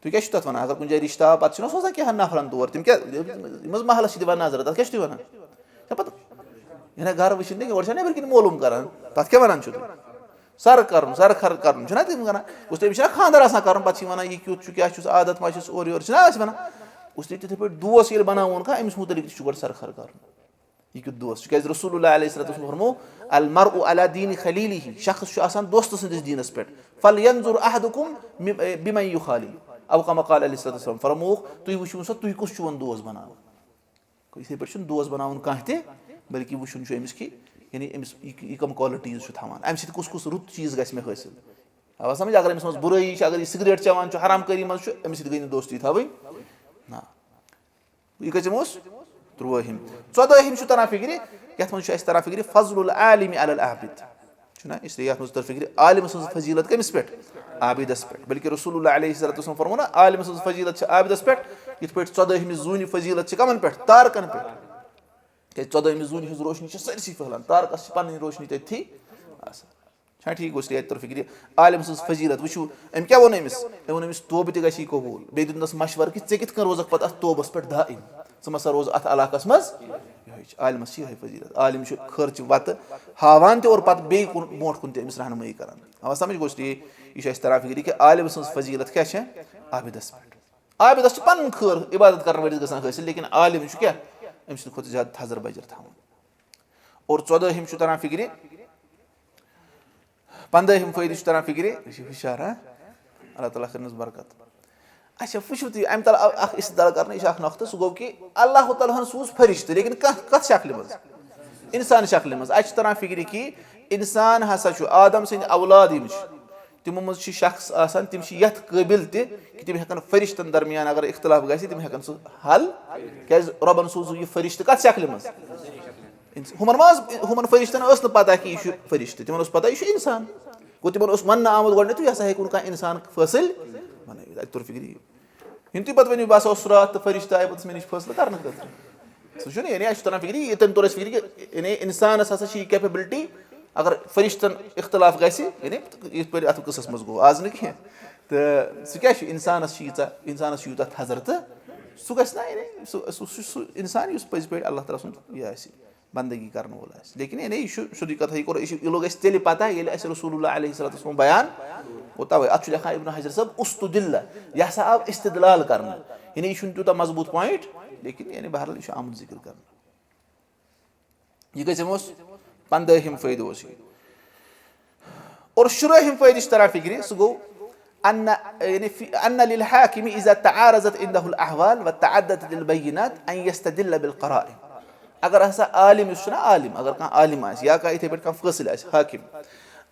تُہۍ کیٛاہ چھِو تَتھ وَنان؟ اگر کُنہِ جایہِ رِشتہٕ آو، پَتہٕ چھِنہ سوزان کینٛہہ نفرَن تور، تِم کیٛاہ، یِم حظ محلَس چھِ دِوان نظر، تَتھ کیٛاہ چھِ تُہۍ وَنان؟ چھا پَتہٕ، یہِ نہ گَرٕ وٕچھِنۍ نہٕ کینٛہہ، گۄڈٕ چھا نٮ۪برٕ کِنۍ معلوٗم کَران، تَتھ کیٛاہ وَنان چھِو تُہۍ؟ سَرٕ کَرُن، سَرٕ خر کَرُن، چھُنہ تِم وَنان؟ گوٚژھ تٔمِس چھِنہ خانٛدَر آسان کَرُن، پَتہٕ چھِ وَنان، یہِ کیُتھ چھُ، کیٛاہ چھُس، عادت ما چھُس، اورٕ یورٕ چھِنہ أسۍ وَنان؟ گوٚژھ تٔمِس تِتھَے پٲٹھۍ دوس ییٚلہِ بَناوون کانٛہہ، أمِس مُتعلِق تہِ چھُ گۄڈٕ سَرٕ خر کَرُن۔ یہِ کیُتھ دوس چھُ؟ کیٛازِ رسول اللہ علیہ الصلوۃ والسلام فرمو، "المرء علی دین خلیلہ"، شخص چھُ آسان دوستہٕ سٕنٛدِس دیٖنَس پٮ۪ٹھ۔ "فلینظر احدکم بمن یخالی"، او کما قال علیہ الصلوۃ والسلام، فرمووُکھ، تُہۍ وٕچھِو سا، تُہۍ کُس چھُون دوس بَناوان۔ یِتھَے پٲٹھۍ چھُنہٕ دوس بَناوُن کانٛہہ تہِ، بلکہِ وٕچھُن چھُ أمِس کہِ، یعنی، أمِس یہِ، یہِ کَم qualities چھُ تھاوان، اَمہِ سۭتۍ کُس کُس رُت چیٖز گژھِ مےٚ حٲصِل۔ آ، سَمٕجھ؟ اگر أمِس منٛز بُرٲیی چھِ، اگر یہِ سِگریٹ چٮ۪وان چھُ، حرام کٲری منٛز چھُ، أمِس سۭتۍ گٔے نہٕ دوستی تھاوٕنۍ۔ نہ۔ یہِ کٔژِم اوس؟ تُرٛوٲہِم۔ ژۄدٲہِم چھُ تران فِکرِ، یَتھ منٛز چھُ اَسہِ تران فِکرِ فضل العالم علی العابد۔ چھُنہ؟ اس لیے یَتھ منٛز تر فِکرِ عالم سٕنٛز فضیلت کٔمِس پٮ۪ٹھ؟ عابدس پٮ۪ٹھ۔ بلکہِ رسول اللہ علیہ الصلوۃ والسلام فرموو نہ، عالم سٕنٛز فضیلت چھِ عابدس پٮ۪ٹھ، یِتھ پٲٹھۍ ژۄدٲہمہِ زوٗنہِ فضیلت چھِ کَمن پٮ۪ٹھ؟ تارکن پٮ۪ٹھ۔ کیٛازِ ژۄدٲہمہِ زوٗنہِ ہٕنٛز روشنی چھِ سٲرسٕے پھٔہلان، تارکس چھِ پَنٕنۍ روشنی تٔتھی آسان۔ چھا ٹھیٖک؟ گوٚو اس لیے تر فِکرِ عالم سٕنٛز فضیلت۔ وٕچھِو، أمۍ کیٛاہ ووٚن أمِس؟ أمۍ ووٚن أمِس، "توبہٕ تہِ گژھی قبوٗل۔" بیٚیہِ دیُتنَس مشورٕ کہِ ژےٚ کِتھ کٔنۍ روزکھ پَتہٕ اَتھ توبَس پٮ۪ٹھ دائم؟ ژٕ مہ سا روز اَتھ علاقَس منٛز۔ یِہوٚے چھِ عالمَس چھِ یِہوٚے فضیلت۔ عالم چھُ خٲرچہِ وَتہٕ ہاوان تہِ اور پَتہٕ بیٚیہِ کُن، برونٛٹھ کُن تہِ أمِس رہنمٲیی کران۔ اَوا سَمٕجھ؟ گوٚو اس لیے یہِ چھُ اَسہِ تران فِکرِ کہِ عالم سٕنٛز فضیلت کیٛاہ چھےٚ؟ عابدَس پٮ۪ٹھ۔ عابدَس چھِ پَنٕنۍ خٲر عبادت کرن وٲلِس گژھان حٲصِل، لیکن عالم چھُ کیٛاہ؟ أمۍ سٕنٛدِ کھۄتہٕ زیادٕ تھزر بجر تھاوان۔ اور ژۄدٲہِم چھُ تران فِکرِ، پنٛدٲہِم فٲیدٕ چھُ تران فِکرِ، یہِ چھُ ہُشار، ہا؟ اللہ تعالیٰ کٔرِنَس برکت۔ اچھا، وٕچھِو تُہۍ، اَمہِ تَل آو اَکھ استدلال کرنہٕ، یہِ چھُ اَکھ نۄقطہٕ، سُہ گوٚو کہِ اللہ تعالیٰ ہَن سوٗز فرشتہٕ، لیکن کَتھ، کَتھ شکلہِ منٛز؟ اِنسان شکلہِ منٛز۔ اَتہِ چھُ تران فِکرِ کہِ اِنسان ہسا چھُ، آدم سٕنٛدۍ اولاد یِم چھِ، تِمو منٛز چھِ شخص آسان، تِم چھِ یَتھ قٲبِل تہِ کہِ تِم ہٮ۪کَن فرشتَن درمیان اگر اختلاف گژھِ، تِم ہٮ۪کَن سُہ حل۔ کیٛازِ رۄبَن سوٗزُو یہِ فرشتہٕ کَتھ شکلہِ منٛز؟ اِنس-، ہُمَن ما ٲس، ہُمَن فرشتَن ٲس نہٕ پَتہ کہِ یہِ چھُ فرشتہٕ، تِمَن اوس پَتہ یہِ چھُ اِنسان۔ گوٚو، تِمَن اوس وَننہٕ آمُت گۄڈٕنٮ۪تھٕے، یہِ ہسا ہیٚکہِ نہٕ کانٛہہ اِنسان فٲصِل بَنٲوِتھ۔ اَتہِ توٚر فِکرِ یہِ۔ یِنہٕ تُہۍ پَتہٕ ؤنِو، بہٕ ہسا اوسُس راتھ تہٕ فرشتہٕ آیہِ پوٚتُس مےٚ نِش فٲصلہٕ کرنہٕ خٲطرٕ۔ سُہ چھُنہٕ، یعنی اَسہِ چھُ تران فِکرِ، ییٚتٮ۪ن توٚر اَسہِ فِکرِ کہِ، یعنی اِنسانَس ہسا چھِ یہِ capability، اگر فرشتَن اختلاف گژھِ، یعنی یِتھ پٲٹھۍ اَتھ قٕصَس منٛز گوٚو، آز نہٕ کینٛہہ۔ تہٕ سُہ کیٛاہ چھُ؟ اِنسانَس چھِ ییٖژاہ، اِنسانَس چھُ یوٗتاہ تھزر تہٕ سُہ گژھِ نہ، یعنی سُہ، سُہ، سُہ، سُہ اِنسان یُس پٔزۍ پٲٹھۍ اللہ تعالیٰ سُنٛد یہِ آسہِ۔ بندگی کرن وول آسہِ۔ لیکن یعنی یہِ چھُ سیوٚدُے کتھا، یہِ کوٚر، یہِ چھُ، یہِ لوٚگ اَسہِ تیٚلہِ پتہ، ییٚلہِ اَسہِ رسول اللہ علیہ الصلوۃ والسلام بیان گوٚو۔ توے اتھ چھُ لیکھان ابن حجر صٲب استدل، یہِ ہسا آو استدلال کرنہٕ۔ یعنی یہِ چھُنہٕ تیوٗتاہ مضبوٗط point، لیکن یعنی بہرحال یہِ چھُ آمُت ذکر کرنہٕ۔ یہِ کٔژِم اوس؟ پنٛدٲہِم فٲیدٕ اوس یہِ۔ اور شُرٲہِم فٲیدٕ چھُ تران فِکرِ، سُہ گوٚو، ان، یعنی فی، ان للحاکم اذا تعارضت عنده الاحوال وتعددت البينات ان يستدل بالقرائن۔ اگر ہسا عالم یُس چھُنہ عالم، اگر کانٛہہ عالم آسہِ یا کانٛہہ یِتھَے پٲٹھۍ کانٛہہ فٲصِل آسہِ، حاکم،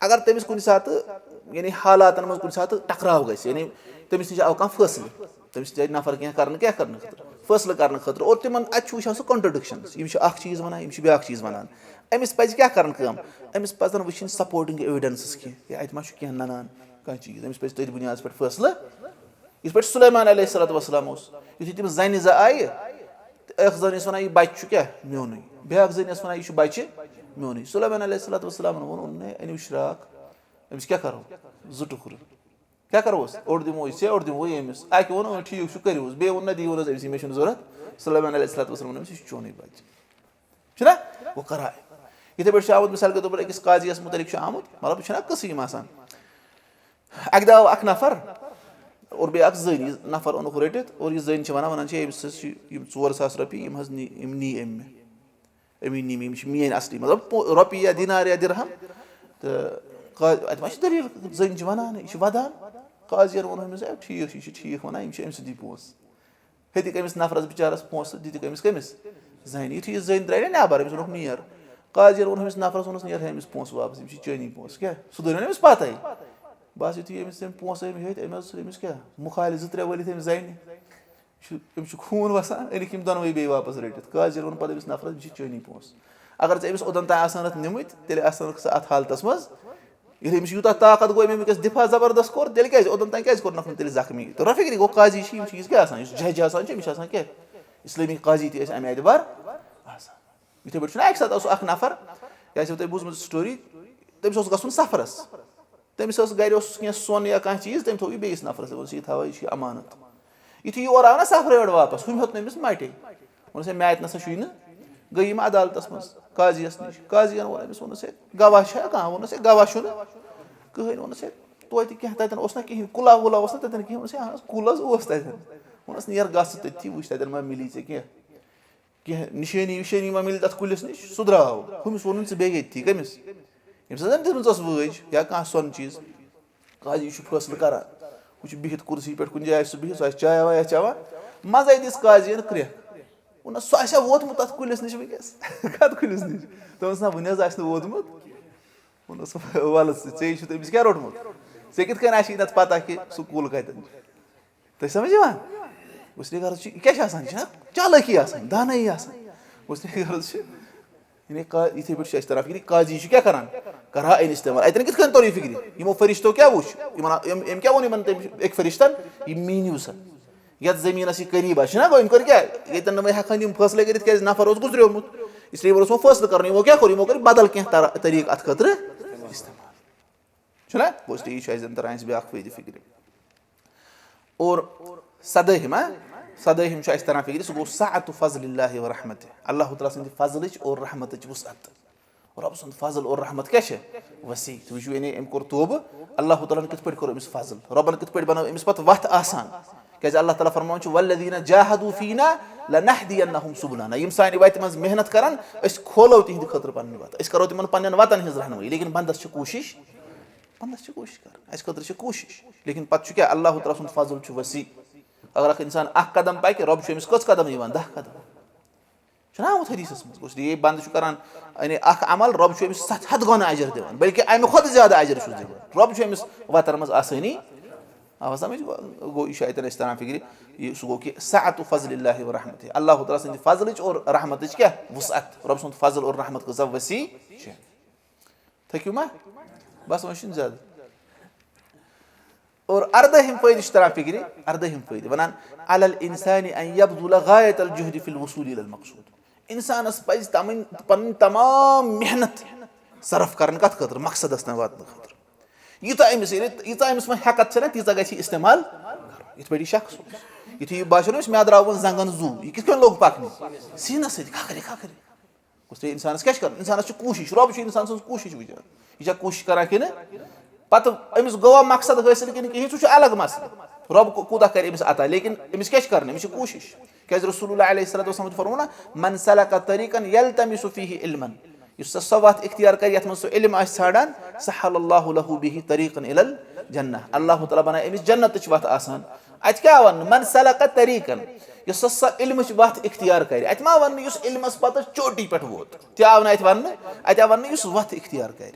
اگر تٔمِس کُنہِ ساتہٕ، یعنی حالاتن منٛز کُنہِ ساتہٕ ٹکراو گژھِ، یعنی تٔمِس نِش آو کانٛہہ فٲصلہٕ، تٔمِس تہِ آیہِ نفر کینٛہہ کرنہٕ، کیٛاہ کرنہٕ خٲطرٕ؟ فٲصلہٕ کرنہٕ خٲطرٕ۔ اور تِمن اَتہِ چھُ وٕچھان سُہ contradictions، یِم چھِ اکھ چیٖز وَنان، یِم چھِ بیٛاکھ چیٖز وَنان۔ أمِس پَزِ کیٛاہ کرٕنۍ کٲم؟ أمِس پَزَن وٕچھِنۍ supporting evidences کینٛہہ، یا اَتہِ ما چھُ کینٛہہ نَنان کانٛہہ چیٖز۔ أمِس پَزِ تٔتھۍ بُنیادَس پٮ۪ٹھ فٲصلہٕ۔ یِتھ پٲٹھۍ سُلیمان علیہ الصلوۃ والسلام اوس، یُتھُے تِم زَنہِ زٕ آیہِ، تہٕ اَکھ زٔنۍ ٲس وَنان، "یہِ بَچہِ چھُ کیٛاہ؟ میونُے۔" بیٛاکھ زٔنۍ ٲس وَنان، "یہِ چھُ بَچہِ میونُے۔" سُلیمان علیہ الصلوۃ والسلامَن ووٚن، ووٚن، "ہے، أنِو شرٛاکھ، أمِس کیٛاہ کَرو؟ زٕ ٹُکرٕ۔" کیٛاہ کَرو أسۍ؟ اوٚڑ دِمو أسۍ ژےٚ، اوٚڑ دِمو أمِس۔ اَکہِ ووٚن، "اۭں، ٹھیٖک چھُ، کٔرِو حظ۔" بیٚیہِ ووٚن، "نہ، دِیِو نہٕ حظ أمِسٕے، مےٚ چھُنہٕ ضوٚرَتھ۔" سُلیمان علیہ الصلوۃ والسلام ووٚن أمِس، "یہِ چھُ چونُے بَچہِ۔" چھُنہ؟ وۄنۍ کَران۔ یِتھَے پٲٹھۍ چھُ آمُت، مِثال کے طور پر، أکِس قاضیَس مُتعلِق چھُ آمُت، مطلب، یہِ چھُنہ قٕصہٕ یِم آسان۔ اَکہِ دۄہ آو اَکھ نفر، اور بیٚیہِ اَکھ زٔنۍ، یہِ نفر اوٚنُکھ رٔٹِتھ، اور یہِ زٔنۍ چھِ وَنان، وَنان چھِ، أمِس حظ چھِ یِم ژور ساس رۄپیہِ، یِم حظ نی، یِم نی أمۍ مےٚ، أمی نی مےٚ، یِم چھِ میٛٲنۍ اَصلی، مطلب، پو-، رۄپیہِ یا دینار یا درہم۔ تہٕ قا-، اَتہِ ما چھِ دٔلیٖل، زٔنۍ چھِ وَنان، یہِ چھِ وَدان۔ قاضیَن ووٚن أمِس، "ہے، ٹھیٖک چھُ، یہِ چھِ ٹھیٖک وَنان، یِم چھِ أمۍ سٕنٛدی پونٛسہٕ۔ ہیٚتِکھ أمِس نفرَس بِچارَس پونٛسہٕ، دِتِکھ أمِس کٔمِس؟ زَنہِ۔" یُتھُے یہِ زٔنۍ درٛاے نا نٮ۪بَر، أمِس ووٚنُکھ، "نیر۔" قاضیَن ووٚن أمِس نفرَس، ووٚنُس، "نیر ہے أمِس پونٛسہٕ واپَس، یِم چھِ چٲنی پونٛسہٕ۔" کیٛاہ؟ سُہ دوٚر نہ أمِس پَتَے۔ بَس یُتھُے أمِس تٔمۍ پونٛسہٕ أمۍ ہیٚتۍ، أمۍ حظ ژھٕنۍ أمِس کیٛاہ؟ مُخالہِ زٕ ترٛےٚ وٲلِتھ أمِس زَنہِ۔ چھُ، أمِس چھُ خوٗن وَسان، أنِکھ یِم دۄنوَے بیٚیہِ واپَس رٔٹِتھ۔ قاضیَن ووٚن پَتہٕ أمِس نفرَس، "یہِ چھِ چٲنی پونٛسہٕ۔ اگر ژےٚ أمِس اوٚدَن تام آسہٕ ہَنَتھ نِمٕتۍ، تیٚلہِ آسہٕ ہَنَکھ ژٕ اَتھ حالتَس منٛز۔" ییٚلہِ أمِس یوٗتاہ طاقت گوٚو، أمۍ وٕنکیٚس دِفاع زبردست کوٚر، تیٚلہِ کیٛازِ اوٚدَن تام کیٛازِ کوٚرنَکھ نہٕ تیٚلہِ زخمی؟ تہٕ رفیق گوٚو قاضی چھِ، یِم چیٖز کیٛاہ آسان؟ یُس جج آسان چھِ، أمِس چھِ آسان کیٛاہ؟ اِسلٲمی قاضی تہِ ٲسۍ اَمہِ اعتبار آسان۔ یِتھَے پٲٹھۍ چھُنہ اَکہِ ساتہٕ اوس اَکھ نفر، یہِ آسیو تۄہہِ بوٗزمُت story، تٔمِس اوس گژھُن سفرَس۔ تٔمِس اوس گَرِ اوس کینٛہہ سۄن یا کانٛہہ چیٖز، تٔمۍ تھوٚو یہِ بیٚیِس نفرَس، دوٚپُس، "یہِ تھاوَے، یہِ چھُ یہِ اَمانَت۔" یُتھُے یہِ اورٕ آو نہ سفرٕ یورٕ واپَس، ہُمۍ ہیوٚت نہٕ أمِس مَٹے۔ ووٚنُس، "ہے، مےٚ اَتہِ نہ سا چھُے نہٕ۔" گٔے یِم عدالتَس منٛز، قاضیَس نِش۔ قاضیَن ووٚن أمِس، ووٚنُس، "ہے، گواہ چھا کانٛہہ؟" ووٚنُس، "ہے، گواہ چھُنہٕ کٕہٕنۍ۔" ووٚنُس، "ہے، توتہِ کینٛہہ تَتٮ۪ن اوس نہ کِہیٖنۍ، کُلا وُلا اوس نہ تَتٮ۪ن کِہیٖنۍ؟" ووٚنُس، "ہے، اَہَن حظ، کُل حظ اوس تَتٮ۪ن۔" ووٚنُس، "نیر گژھ ژٕ تٔتھی، وٕچھ تَتٮ۪ن ما مِلی ژےٚ کینٛہہ۔" کینٛہہ نِشٲنی وِشٲنی ما مِلہِ تَتھ کُلِس نِش، سُہ درٛاو۔ ہُمِس ووٚنُن، "ژٕ بیٚہہ ییٚتھی۔" کٔمِس؟ ییٚمِس زَن دِژمٕژ ٲس وٲج یا کانٛہہ سۄنہٕ چیٖز۔ قاضی چھُ فٲصلہٕ کَران۔ ہُہ چھُ بِہِتھ کُرسی پٮ۪ٹھ کُنہِ جایہِ، سُہ بِہِتھ، سُہ آسہِ چاے واے آسہِ چٮ۪وان۔ منٛزَے دِژ قاضیَن کرٛٮ۪کھ۔ ووٚنُس، "سُہ آسیٛا ووتمُت تَتھ کُلِس نِش وٕنکیٚس؟" کَتھ کُلِس نِش؟ دوٚپمَس، "نہ، وُنہِ حظ آسہِ نہٕ ووتمُت۔" ووٚنُس، "وَلہٕ ژٕ، ژےٚ چھُ تٔمِس کیٛاہ روٚٹمُت؟ ژےٚ کِتھ کٔنۍ آسی نَتہٕ پَتہ کہِ سُہ کُل کَتٮ۪ن چھُ؟" تۄہہِ سمجھ یِوان؟ اس لیے غرض چھُ، یہِ کیٛاہ چھُ آسان؟ یہِ چھُنہ چالٲکی آسان، دانٲیی آسان۔ اس لیے غرض چھُ، یعنی قا-، یِتھَے پٲٹھۍ چھُ اَسہِ تران فِکرِ، قاضی چھُ کیٛاہ کران؟ کران أمۍ استعمال۔ اَتٮ۪ن کِتھ کٔنۍ توٚر یہِ فِکرِ؟ یِمو فرشتو کیٛاہ وُچھ؟ یِمن آ-، أمۍ، أمۍ کیٛاہ ووٚن یِمن، تٔمۍ أکۍ فرشتن؟ "یہِ میٖنِو سا۔ یَتھ زٔمیٖنَس یہِ قریٖب آسہِ۔" چھُنہ گوٚو، أمۍ کوٚر کیٛاہ؟ ییٚتٮ۪ن نہٕ وۄنۍ ہٮ۪کہٕ ہن یِم فٲصلے کٔرِتھ، کیٛازِ نفر اوس گُزریومُت۔ اس لیے یِمن اوس وۄنۍ فٲصلہٕ کرُن، یِمو کیٛاہ کوٚر؟ یِمو کٔر بدل کینٛہہ طر-، طریٖقہٕ اَتھ خٲطرٕ استعمال۔ چھُنہ؟ گوٚو، اس لیے یہِ چھُ اَسہِ زَن تران اَسہِ بیٛاکھ فٲیدٕ فِکرِ۔ اور سدٲہِم، ہا؟ سدٲہِم چھُ اَسہِ تران فِکرِ، سُہ گوٚو سعت فضل اللہ و رحمتہ، اللہ تعالیٰ سٕنٛدِ فضلٕچ اور رحمتٕچ وسعت۔ رۄب سُنٛد فضل اور رحمت کیٛاہ چھِ؟ وسیع۔ تُہۍ وٕچھِو، یعنی أمۍ کوٚر توبہٕ، اللہ تعالیٰ ہَن کِتھ پٲٹھۍ کوٚر أمِس فضل؟ رۄبَن کِتھ پٲٹھۍ بنٲو أمِس پَتہٕ وَتھ آسان؟ کیٛازِ اللہ تعالیٰ فرماوان چھُ، "والذین جاہدوا فینا لنہدینہم سبلنا"، یِم سانہِ وَتہِ منٛز محنت کَرَن، أسۍ کھولو تِہِنٛدِ خٲطرٕ پَنٕنۍ وَتھ، أسۍ کَرو تِمَن پنٛنٮ۪ن وَتَن ہِنٛز رہنمٲیی، لیکن بنٛدَس چھِ کوٗشِش، بنٛدَس چھِ کوٗشِش کَرٕنۍ، اَسہِ خٲطرٕ چھِ کوٗشِش۔ لیکن پَتہٕ چھُ کیٛاہ؟ اللہ تعالیٰ سُنٛد فضل چھُ وسیع۔ اگر اَکھ اِنسان اَکھ قدم پَکہِ، رۄب چھُ أمِس کٔژ قدم یِوان؟ دَہ قدم۔ چھُنہ آمُت حدیثس منٛز، گوٚو یہِ بنٛدٕ چھُ کران، یعنی اکھ عمل، رۄب چھُ أمِس ستھ ہتھ گۄنہٕ اجر دِوان، بلکہِ امہِ کھۄتہٕ زیادٕ اجر چھُس دِوان۔ رۄب چھُ أمِس وتر منٛز آسٲنی، آوا سمجھ؟ گوٚو یہِ چھُ اتٮ۪ن أسۍ تران فِکرِ، یہِ سُہ گوٚو کہِ سعت فضل اللہ و رحمتہ، اللہ تعالیٰ سٕنٛدِ فضلٕچ اور رحمتٕچ کیٛاہ وسعت، رۄب سُنٛد فضل اور رحمت کۭژاہ وسیع چھِ۔ تھٔکِو ما؟ بس وۄنۍ چھُنہٕ زیادٕ۔ اور اردٲہِم فٲیدٕ چھُ تران فِکرِ، اردٲہِم فٲیدٕ وَنان، "علی الانسان ان یبذل غایت الجہد فی الوصول الی المقصود۔" اِنسانَس پَزِ تَمٕنۍ، پَنٕنۍ تمام محنت صرف کَرٕنۍ کَتھ خٲطرٕ؟ مقصدَس تام واتنہٕ خٲطرٕ۔ ییٖژاہ أمِس، ییٚلہِ، ییٖژاہ أمِس وۄنۍ ہٮ۪کَتھ چھَنہ، تیٖژاہ گژھِ یہِ استعمال کَرُن۔ یِتھ پٲٹھۍ یہِ شخص اوس۔ یُتھُے یہِ باسیو نہ أمِس، مےٚ درٛاو وۄنۍ زنٛگَن زُو، یہِ کِتھ کٔنۍ لوٚگ پَکنہِ؟ سیٖنَس سۭتۍ، کھَکھرِ، کھَکھرِ۔ گوٚو، اِنسانَس کیٛاہ چھِ کَرُن؟ اِنسانَس چھِ کوٗشِش، رۄب چھُ اِنسان سٕنٛز کوٗشِش وٕچھان۔ یہِ چھا کوٗشِش کَران کِنہٕ؟ پَتہٕ أمِس گوٚوا مقصد حٲصِل کِنہٕ کِہیٖنۍ، سُہ چھُ الگ مسلہٕ۔ رۄب کو-، کوٗتاہ کَرِ أمِس عطا، لیکن أمِس کیٛاہ چھِ کَرُن؟ أمِس چھِ کوٗشِش۔ کیٛازِ رسول اللہ علیہ الصلوۃ والسلام چھُ فرمونا، "من سلک طریقا یلتمس فیہ علما"، یُس سا سۄ وَتھ اختیار کَرِ، یَتھ منٛز سُہ علم آسہِ ژھانٛڈان، "سہل اللہ لہ بہ طریقا الی الجنہ"، اللہ تعالیٰ بَنایہِ أمِس جنتٕچ وَتھ آسان۔ اَتہِ کیٛاہ وَننہٕ؟ "من سلک طریقا"، یُس سا سۄ علمٕچ وَتھ اختیار کَرِ۔ اَتہِ ما وَننہٕ یُس علمَس پَتہٕ چوٹی پٮ۪ٹھ ووت؟ تہِ آو نہٕ اَتہِ وَننہٕ، اَتہِ آو وَننہٕ یُس وَتھ اختیار کَرِ۔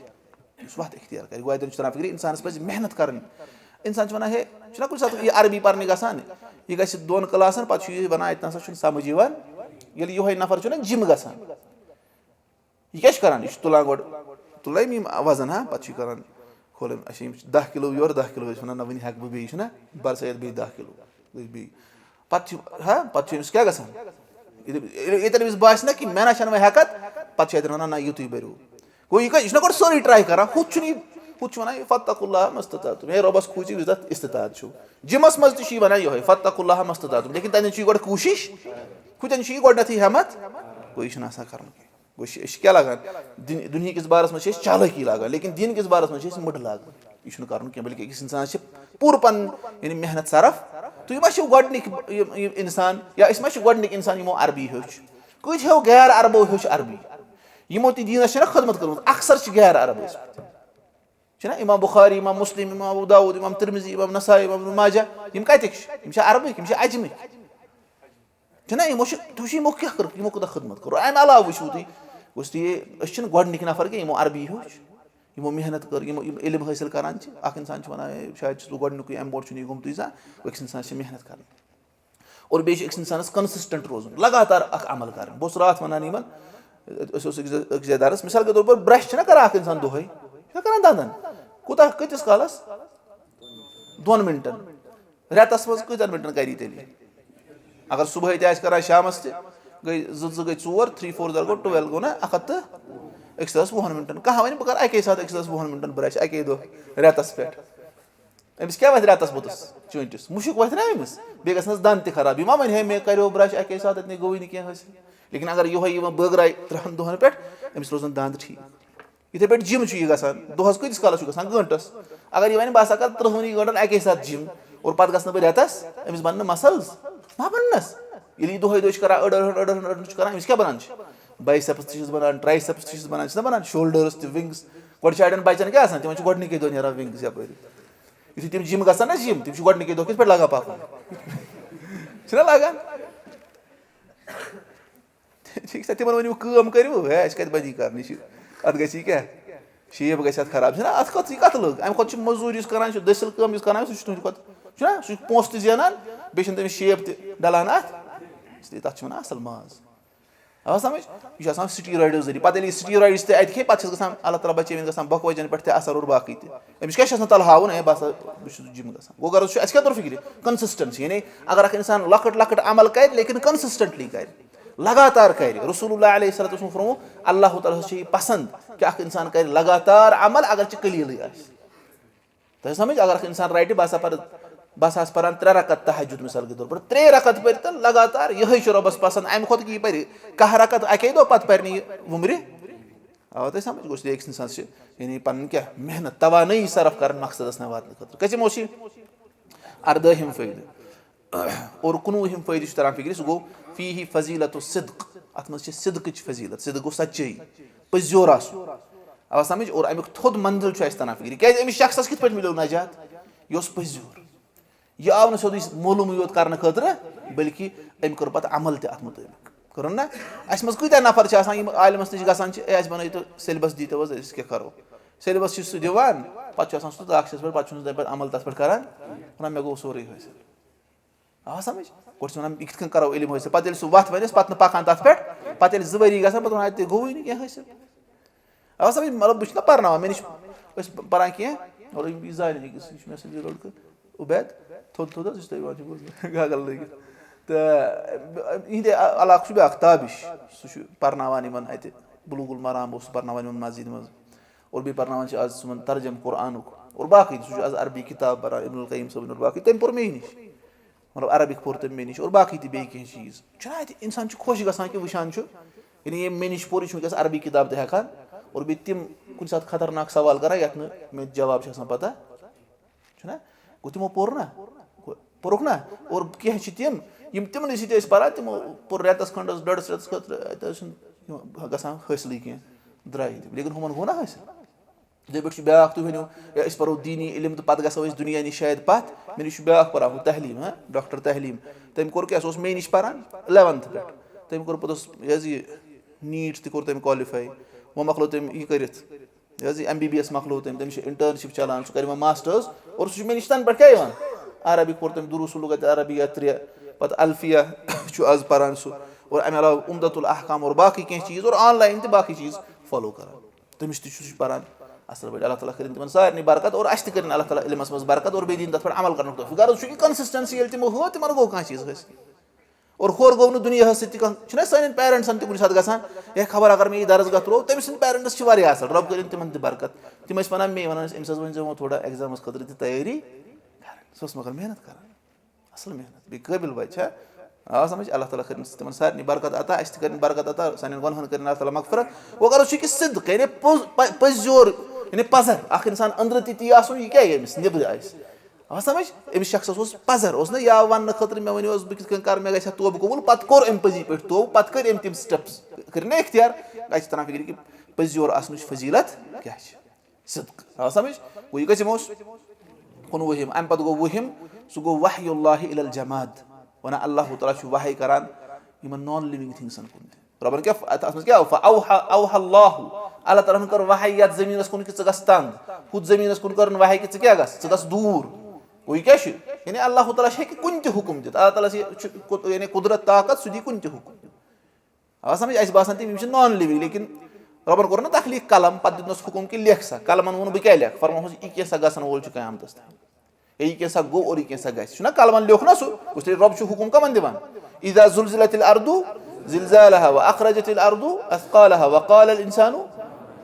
یُس وَتھ اختیار کَرِ۔ گوٚو اَتٮ۪ن چھُ تَران فِکرِ، اِنسانَس پَزِ محنت کَرٕنۍ۔ اِنسان چھُ وَنان، ہے، چھُنہ کُنہِ ساتہٕ یہِ عربی پَرنہِ گژھان، یہِ گژھِ دۄن کلاسَن، پَتہٕ چھُ یہِ وَنان، اَتہِ نَسا چھُنہٕ سَمٕجھ یِوان۔ ییٚلہِ یِہوٚے نفر چھُنہ جِم گژھان، یہِ کیٛاہ چھُ کَران؟ یہِ چھُ تُلان گۄڈٕ، تُلان یِم وَزَن، ہا، پَتہٕ چھُ یہِ کَران کھولُن، اَچھا، یِم چھِ دَہ کِلوٗ یورٕ، دَہ کِلوٗ، یہِ چھُ وَنان، نہ، وٕنہِ ہٮ۪کہٕ بہٕ بیٚیہِ، یہِ چھُنہ، بَر سا یَتھ بیٚیہِ دَہ کِلوٗ، بیٚیہِ۔ پَتہٕ چھِ، ہا، پَتہٕ چھُ أمِس کیٛاہ گژھان؟ ییٚلہِ، ییٚلہِ، ییٚتٮ۪ن أمِس باسہِ نہ کہِ مےٚ نہ چھَنہٕ وۄنۍ ہٮ۪کَتھ، پَتہٕ چھُ اَتٮ۪ن وَنان، "نہ، یُتُے بٔرِو۔" گوٚو، یہِ کَتہِ، یہِ چھُنہ گۄڈٕ سورُے try کَران، ہُتھ چھُنہٕ یہِ، ہُتھ چھُ وَنان یہِ، "فاتقوا اللہ ما استطعتم"، ہے، رۄبَس کھوٗژِو ییٖژاہ استطاعت چھُو۔ جِمَس منٛز تہِ چھُ یہِ وَنان یِہوٚے، "فاتقوا اللہ ما استطعتم"، لیکن تَتٮ۪ن چھُ یہِ گۄڈٕ کوٗشِش، ہُتٮ۪ن چھُ یہِ گۄڈٕنٮ۪تھٕے ہٮ۪مَتھ، گوٚو، یہِ چھُنہٕ آسان کَرُن کینٛہہ۔ گوٚو، أسۍ چھِ، أسۍ چھِ کیٛاہ لاگان؟ دُن-، دُنہِکِس بارَس منٛز چھِ أسۍ چالاکی لاگان، لیکن دیٖنکِس بارَس منٛز چھِ أسۍ مٔڈ لاگان۔ یہِ چھُنہٕ کَرُن کینٛہہ، بلکہِ أکِس اِنسانَس چھِ پوٗرٕ پَنُن، یعنی، محنت صرف۔ تُہۍ ما چھِو گۄڈٕنِکۍ یِم، یِم اِنسان، یا أسۍ ما چھِ گۄڈٕنِکۍ اِنسان یِمو عربی ہیوٚچھ؟ کۭتۍ ہیو غیر عربو ہیوٚچھ عربی؟ یِمو تہِ دیٖنَس چھِنہ خدمت کٔرمٕژ، اکثر چھِ غیر عرب ٲسمٕتۍ۔ چھِنہ امام بخاری، امام مسلم، امام ابو داؤد، امام ترمذی، امام نسائی، امام ابن ماجہ، یِم کَتِکۍ چھِ؟ یِم چھِ عربٕکۍ، یِم چھِ عجمٕکۍ۔ چھِنہ، یِمو چھِ، تُہۍ چھِ یِمو کیٛاہ کٔرٕکھ، یِمو کوٗتاہ خدمت کٔر؟ اَمہِ علاوٕ وٕچھِو تُہۍ، گوٚژھ تُہۍ، أسۍ چھِنہٕ گۄڈٕنِکۍ نفر کینٛہہ، یِمو عربی ہیوٚچھ، یِمو محنت کٔر، یِمو یِم علم حٲصِل کران چھِ۔ اکھ اِنسان چھِ وَنان، "ہے، شاید چھُس بہٕ گۄڈٕنیُکُے، اَمہِ برونٛٹھ چھُنہٕ یہِ گوٚمتُے زانٛہہ۔" أکِس اِنسانَس چھِ محنت کَرٕنۍ۔ اور بیٚیہِ چھُ أکِس اِنسانَس consistent روزُن، لگاتار اکھ عمل کَرٕنۍ۔ بہٕ اوسُس راتھ وَنان یِمَن، أسۍ اوس أکِس جایہِ، أکِس جایہِ درس، مثال کے طور پر brush چھِنہ کران اکھ اِنسان دۄہَے، چھِنہ کران دَنٛدَن؟ کوٗتاہ، کۭتِس کالَس؟ دۄن مِنٹَن۔ رٮ۪تَس منٛز کۭتٮ۪ن مِنٹَن کَری تیٚلہِ؟ اگر صُبحٲے تہِ آسہِ کران، شامَس تہِ، گٔے زٕ، زٕ گٔے ژور، three four زٕ گوٚو twelve، گوٚو نہ اَکھ ہَتھ تہٕ أکِس ہَتَس وُہَن مِنٹَن۔ کانٛہہ وَنہِ، "بہٕ کَرٕ اَکے ساتہٕ أکِس ہَتَس وُہَن مِنٹَن brush اَکے دۄہ رٮ۪تَس پٮ۪ٹھ؟" أمِس کیٛاہ وَتھِ رٮ۪تَس بُتَس چٲنٛٹِس؟ مُشُک وَتھِ نہ أمِس؟ بیٚیہِ گژھنَس دَنٛد تہِ خراب۔ یہِ ما وَنہِ ہے، "مےٚ کَریو brush اَکے ساتہٕ، اَتہِ نے گوٚوٕے نہٕ کینٛہہ حٲصِل۔" لیکن اگر یِہوٚے یِوان بٲگراے تٕرٛہَن دۄہَن پٮ۪ٹھ، أمِس روزَن دَنٛد ٹھیٖک۔ یِتھَے پٲٹھۍ gym چھُ یہِ گژھان، دۄہَس کۭتِس کالَس چھُ گژھان؟ گٲنٛٹَس۔ اگر یہِ وَنہِ، "بہٕ ہسا کَرٕ تٕرٛہَنٕے گٲنٛٹَن اَکے ساتہٕ gym"، اور پَتہٕ گژھٕ نہٕ بہٕ رٮ۪تَس، أمِس بَنَن نہٕ muscles؟ ما بَننَس؟ ییٚلہِ یہِ دۄہَے دۄہَے چھُ کَران، أڑ أڑ أڑ أڑ أڑ چھُ کَران، أمِس کیٛاہ بَنان چھِ؟ Biceps تہِ چھِس بَنان، triceps تہِ چھِس بَنان، چھِنہ بَنان؟ Shoulders تہِ، wings۔ گۄڈٕ چھِ اَڑٮ۪ن بَچَن کیٛاہ آسان؟ تِمَن چھِ گۄڈٕنِکے دۄہ نیران wings یَپٲرۍ۔ یُتھُے تِم gym گژھان نہ gym، تِم چھِ گۄڈٕنِکے دۄہ کِتھ پٲٹھۍ لاگان پَکُن؟ چھِنہ لاگان؟ ٹھیٖک چھا؟ تِمن ؤنِو، کٲم کٔرِو، ہے، اَسہِ کَتہِ بَنہِ یہِ کَرنٕچ؟ اَتھ گژھِ یہِ کیٛاہ؟ Shape گژھِ اَتھ خراب۔ چھِنہ اَتھ کَتھ، یہِ کَتھ لٔگ؟ اَمہِ کھۄتہٕ چھِ مٔزوٗرۍ یُس کَران چھُ، دٔسِل کٲم یُس کَران چھُ، سُہ چھُ تُہٕنٛدِ کھۄتہٕ، چھُنہ؟ سُہ چھُ پونٛسہٕ تہِ زینان، بیٚیہِ چھِنہٕ تٔمِس shape تہِ ڈَلان اَتھ۔ اس لیے تَتھ چھِ وَنان اَصٕل ماز۔ آ سَمٕجھ؟ یہِ چھُ آسان steroidو ذٔریعہٕ۔ پَتہٕ ییٚلہِ یہِ steroids تہِ اَتہِ کھیٚیہِ، پَتہٕ چھِس گژھان اللہ تعالیٰ بَچٲوِن، گژھان بۄکہٕ وَچَن پٮ۪ٹھ تہِ اَثر اور باقٕے تہِ۔ أمِس کیٛاہ چھُ آسان تَلہٕ ہاوُن؟ ہے، بہٕ ہسا، بہٕ چھُس gym گژھان۔ گوٚو غرض چھُ، اَسہِ کیٛاہ توٚر فِکرِ؟ Consistency۔ یعنی اگر اکھ اِنسان لۄکٕٹ لۄکٕٹ عمل کَرِ، لیکن consistently کَرِ، لگاتار کَرِ۔ رسول اللہ علیہ الصلوۃ والسلام فرمو، اللہ تعالیٰ ہَس چھِ یہِ پسنٛد کہِ اکھ اِنسان کَرِ لگاتار عمل، اگرچہِ قلیٖلٕے آسہِ۔ تۄہہِ سَمٕجھ؟ اگر اکھ اِنسان رَٹہِ، بہٕ ہسا پَرٕ، بہٕ ہسا آسہٕ پَران ترٛےٚ رکعت تہجد، مثال کے طور پر، ترٛے رکعت پٔرِتھ تہٕ لگاتار، یِہوٚے چھُ رۄبَس پسنٛد۔ اَمہِ کھۄتہٕ کیٛاہ پَرِ؟ کاہ رکعت اَکے دۄہ، پَتہٕ پَرِ نہٕ یہِ وُمرِ۔ آوا تۄہہِ سَمٕجھ؟ گوٚو، اس لیے أکِس اِنسانَس چھِ، یعنی، پَنٕنۍ کیٛاہ محنت، توانٲیی صرف کَرٕنۍ مقصدَس تام واتنہٕ خٲطرٕ۔ کٔژِم اوس یہِ؟ اَردٲہِم فٲیدٕ۔ اور کُنوُہِم فٲیدٕ چھُ تَران فِکرِ، سُہ گوٚو فیہ فضیلت الصدق۔ اَتھ منٛز چھِ صدقٕچ فضیلت۔ صدق گوٚو سچٲیی، پٔزیور آسُن۔ آوا سَمٕجھ؟ اور اَمیُک تھوٚد منزل چھُ اَسہِ تَران فِکرِ۔ کیٛازِ؟ أمِس شخصَس کِتھ پٲٹھۍ مِلیو نجات؟ یہِ اوس پٔزیور۔ یہِ آو نہٕ سیوٚدُے معلومٕے یوت کرنہٕ خٲطرٕ، بلکہِ أمۍ کوٚر پتہٕ عمل تہِ اتھ مُطٲبِق۔ کوٚرُن نا؟ اَسہِ منٛز کۭتیٛاہ نفر چھِ آسان، یِم عالمس نِش گژھان چھِ، "ہے، اَسہِ بنٲیِو تہٕ syllabus دیٖتو حظ، أسۍ کیٛاہ کرو؟" Syllabus چھُ سُہ دِوان، پتہٕ چھُ آسان سُہ تاخچس پٮ۪ٹھ، پتہٕ چھُنہٕ تَمہِ پتہٕ عمل تتھ پٮ۪ٹھ کران، ونان، "مےٚ گوٚو سورُے حٲصِل۔" آ سمجھ؟ گۄڈٕ چھِ ونان، "یہِ کِتھ کٔنۍ کرو علم حٲصِل؟" پتہٕ ییٚلہِ سُہ وَتھ وَنٮ۪س، پتہٕ نہٕ پَکان تَتھ پٮ۪ٹھ، پتہٕ ییٚلہِ زٕ ؤری گژھان، پَتہٕ وَنان، "اَتہِ گوٚوُے نہٕ کینٛہہ حٲصِل۔" اَوا سمجھ؟ مطلب، بہٕ چھُس نہ پَرناوان، مےٚ نِش ٲسۍ پَران کینٛہہ، مطلب، یِم یہِ زانہِ أکِس، یہِ چھُ مےٚ سۭتۍ یہِ لٔڑکہٕ عُبید، تھوٚد تھوٚد حظ، یہِ چھُ تۄہہِ یِوان چھُ بوزنہٕ، گاگل لٲگِتھ۔ تہٕ یِہِنٛدِ علاقہٕ چھُ بیٛاکھ تابِش، سُہ چھُ پَرناوان یِمَن اَتہِ، بلوغ المرام اوس سُہ پَرناوان یِمَن مسجدِ منٛز، اور بیٚیہِ پَرناوان چھِ آز سُمَن ترجم قرآنُک، اور باقٕے، سُہ چھُ آز عربی کِتاب پَران، ابن القیم صٲبٕنۍ اور باقٕے، تٔمۍ پوٚر مے نِش۔ مطلب، عربِک پوٚر تٔمۍ مےٚ نِش اور باقٕے تہِ بیٚیہِ کینٛہہ چیٖز۔ چھُنہ اَتہِ اِنسان چھُ خۄش گژھان کہِ وٕچھان چھُ، یعنی ییٚمۍ مےٚ نِش پوٚر، یہِ چھُ وٕنکیٚس عربی کِتاب تہِ ہٮ۪کان، اور بیٚیہِ تِم کُنہِ ساتہٕ خطرناک سوال کران یَتھ نہٕ مےٚ جواب چھُ آسان پَتہ۔ چھُنہ؟ گوٚو تِمو پوٚر نہ؟ گوٚو پوٚرُکھ نہ؟ اور کینٛہہ چھِ تِم، یِم تِمنٕے سۭتۍ ٲسۍ پَران، تِمو پوٚر رٮ۪تَس کھنٛڈَس، ڈۄڈَس رٮ۪تَس خٲطرٕ، اَتہِ ٲسۍ نہٕ گژھان حٲصِلٕے کینٛہہ، درٛایہِ تِم۔ لیکن ہُمَن گوٚو نہ حٲصِل؟ یِتھَے پٲٹھۍ چھُ بیٛاکھ، تُہۍ ؤنِو، یا أسۍ پَرو دیٖنی علم تہٕ پَتہٕ گژھو أسۍ دُنیا نِش شاید پَتھ۔ مےٚ نِش چھُ بیٛاکھ پَران ہُہ تحلیٖم، ہاں، ڈاکٹر تحلیٖم۔ تٔمۍ کوٚر کیٛاہ؟ سُہ اوس مے نِش پَران اِلیوَنتھٕ پٮ۪ٹھ۔ تٔمۍ کوٚر پوٚتُس، یہِ حظ یہِ نیٖٹ تہِ کوٚر تٔمۍ کالِفاے۔ وۄنۍ مۄکلو تٔمۍ یہِ کٔرِتھ۔ یہِ حظ یہِ ایم بی بی ایس مۄکلو تٔمۍ، تٔمِس چھِ اِنٹٲرٕنشِپ چَلان، سُہ کَرِ وۄنۍ ماسٹٲرٕز۔ اور سُہ چھُ مے نِش تَنہٕ پٮ۪ٹھ کیٛاہ یِوان؟ عربِک پوٚر تٔمۍ، دروس الغت عربیہ ترٛےٚ، پَتہٕ الفیہ چھُ آز پَران سُہ۔ اور اَمہِ علاوٕ عمدۃ الاحکام اور باقٕے کینٛہہ چیٖز، اور آن لاین تہِ باقٕے چیٖز فالو کَران۔ تٔمِس تہِ چھُ سُہ پَران اَصٕل پٲٹھۍ۔ اللہ تعالیٰ کٔرِنۍ تِمَن سارنٕے برکت اور اَسہِ تہِ کٔرِنۍ اللہ تعالیٰ علمَس منٛز برکت اور بیٚیہِ دِنۍ تَتھ پٮ۪ٹھ عمل کَرنُک توفیٖق۔ غرض چھُ کہِ consistency ییٚلہِ تِمو ہٲو، تِمَن گوٚو کانٛہہ چیٖز حٲصِل۔ اور ہورٕ گوٚو نہٕ دُنیاہَس سۭتۍ تہِ کانٛہہ، چھُنہ سانٮ۪ن پیرَنٹسَن تہِ کُنہِ ساتہٕ گژھان، ہے خبر اگر مےٚ یہِ درس گاہ ترٛوو، تٔمۍ سٕنٛدۍ پیرَنٹٕس چھِ واریاہ اَصٕل، رۄب کٔرِنۍ تِمَن تہِ برکت۔ تِم ٲسۍ وَنان مے، وَنان ٲسۍ، "أمِس حظ ؤنۍزیو وۄنۍ تھوڑا ایگزامَس خٲطرٕ تہِ تیٲری کَرٕنۍ۔" سُہ اوس مگر محنت کَران۔ اَصٕل محنت، بیٚیہِ قٲبِل بَچہِ، ہا؟ آ سمجھ؟ اللہ تعالیٰ کٔرِن تِمن سارنٕے برکت عطا، اَسہِ تہِ کٔرِن برکت عطا، سانٮ۪ن گۄنہن کٔرِن اللہ تعالیٰ مغفرت۔ وۄنۍ غرض چھُ کہِ صدق، یعنی پوٚز، پَ-، پٔزۍ یور، یعنی پَزر۔ اکھ اِنسان أنٛدرٕ تہِ تی آسُن، یہِ کیٛاہ یہِ أمِس نیٚبرٕ آسہِ؟ آ سمجھ؟ أمِس شخصس اوس پَزر، اوس نہ یا وَننہٕ خٲطرٕ مےٚ ؤنِو حظ بہٕ کِتھ کٔنۍ کَرٕ، مےٚ گژھِ ہا توبہٕ قبوٗل، پَتہٕ کوٚر أمۍ پٔزی پٲٹھۍ توبہٕ، پَتہٕ کٔرۍ أمۍ تِم steps، کٔرۍ نہ اختیار۔ اَسہِ چھِ تران فِکرِ کہِ پٔزۍ یور آسنٕچ فضیٖلت کیٛاہ چھِ۔ صدق۔ آ سمجھ؟ گوٚو یہِ کٔژِم اوس؟ کُنوُہِم۔ اَمہِ پَتہٕ گوٚو وُہِم، سُہ گوٚو وحی اللہ الی الجماد۔ وَنان اللہ تعالیٰ چھُ وحی کران یِمن non living thingsن کُن تہِ۔ رۄبن کیٛاہ ف-، اَتھ، اَتھ منٛز کیٛاہ آو؟ فَأَوْحَى، أَوْحَى اللَّهُ، اللہ تعالیٰ ہن کٔر وحی یَتھ زٔمیٖنَس کُن کہِ ژٕ گژھ تنٛگ، ہُتھ زٔمیٖنَس کُن کٔرٕن وحی کہِ ژٕ کیٛاہ گژھ، ژٕ گژھ دوٗر۔ گوٚو یہِ کیٛاہ چھُ؟ یعنی اللہ تعالیٰ چھُ ہیٚکہِ کُنہِ تہِ حُکُم دِتھ۔ اللہ تعالیٰ ہس چھُ قُد-، یعنی قُدرت، طاقت، سُہ دی کُنہِ تہِ حُکُم۔ اَوا سمجھ؟ اَسہِ باسان تِم، یِم چھِ non living، لیکن رۄبن کوٚر نہ تخلیٖق قلم، پتہٕ دیُتنس حُکُم کہِ لیکھ سا۔ قلمن ووٚن، بہٕ کیٛاہ لیکھٕ؟ فرمووُس، یہِ کینٛژھا گژھن وول چھُ قیامتس تام۔ ہے، یہِ کینٛژھا گوٚو اور یہِ کینٛژھا گژھِ۔ چھُنہ قلمن لیوٚکھ نہ سُہ؟ گوٚژھ تیٚلہِ رۄب چھُ حُکُم کمن دِوان؟ اذا زلزلت الارض زلزالها واخرجت الارض اثقالها وقال الانسان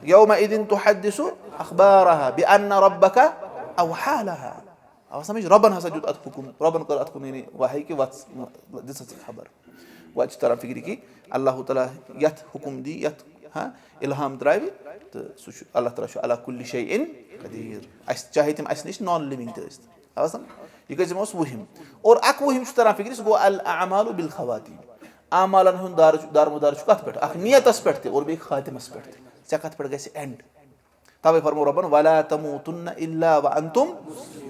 يومئذ تحدث اخبارها بان ربك اوحى لها۔ آو سمجھ؟ رۄبن ہسا دیُت اتھ حُکُم، رۄبن کٔر اتھ کُن یعنی وحی کہِ وَژھ، دِژ ژٕ خبر۔ وۄنۍ چھِ تران فِکرِ کہِ اللہ تعالیٰ یتھ حُکُم دی، یتھ، ہاں، الہام ترٛاوِ، تہٕ سُہ چھُ، اللہ تعالیٰ چھُ علی کل شیء قدیر۔ اَسہِ چاہے تِم اَسہِ نِش non living تہِ ٲسۍ۔ آو سمجھ؟ یہِ گٔے، یِم اوس وُہِم۔ اور اکوُہِم چھُ تران فِکرِ، سُہ گوٚو الاعمال بالخواتیم۔ اعمالن ہُنٛد دار چھُ، دارمدار چھُ کتھ پٮ۪ٹھ؟ اکھ نیتس پٮ۪ٹھ تہِ اور بیٚیہِ خاتمس پٮ۪ٹھ تہِ۔ ژےٚ کتھ پٮ۪ٹھ گژھِ end؟ توے فرمو رۄبن، "ولا تموتن الا وانتم"،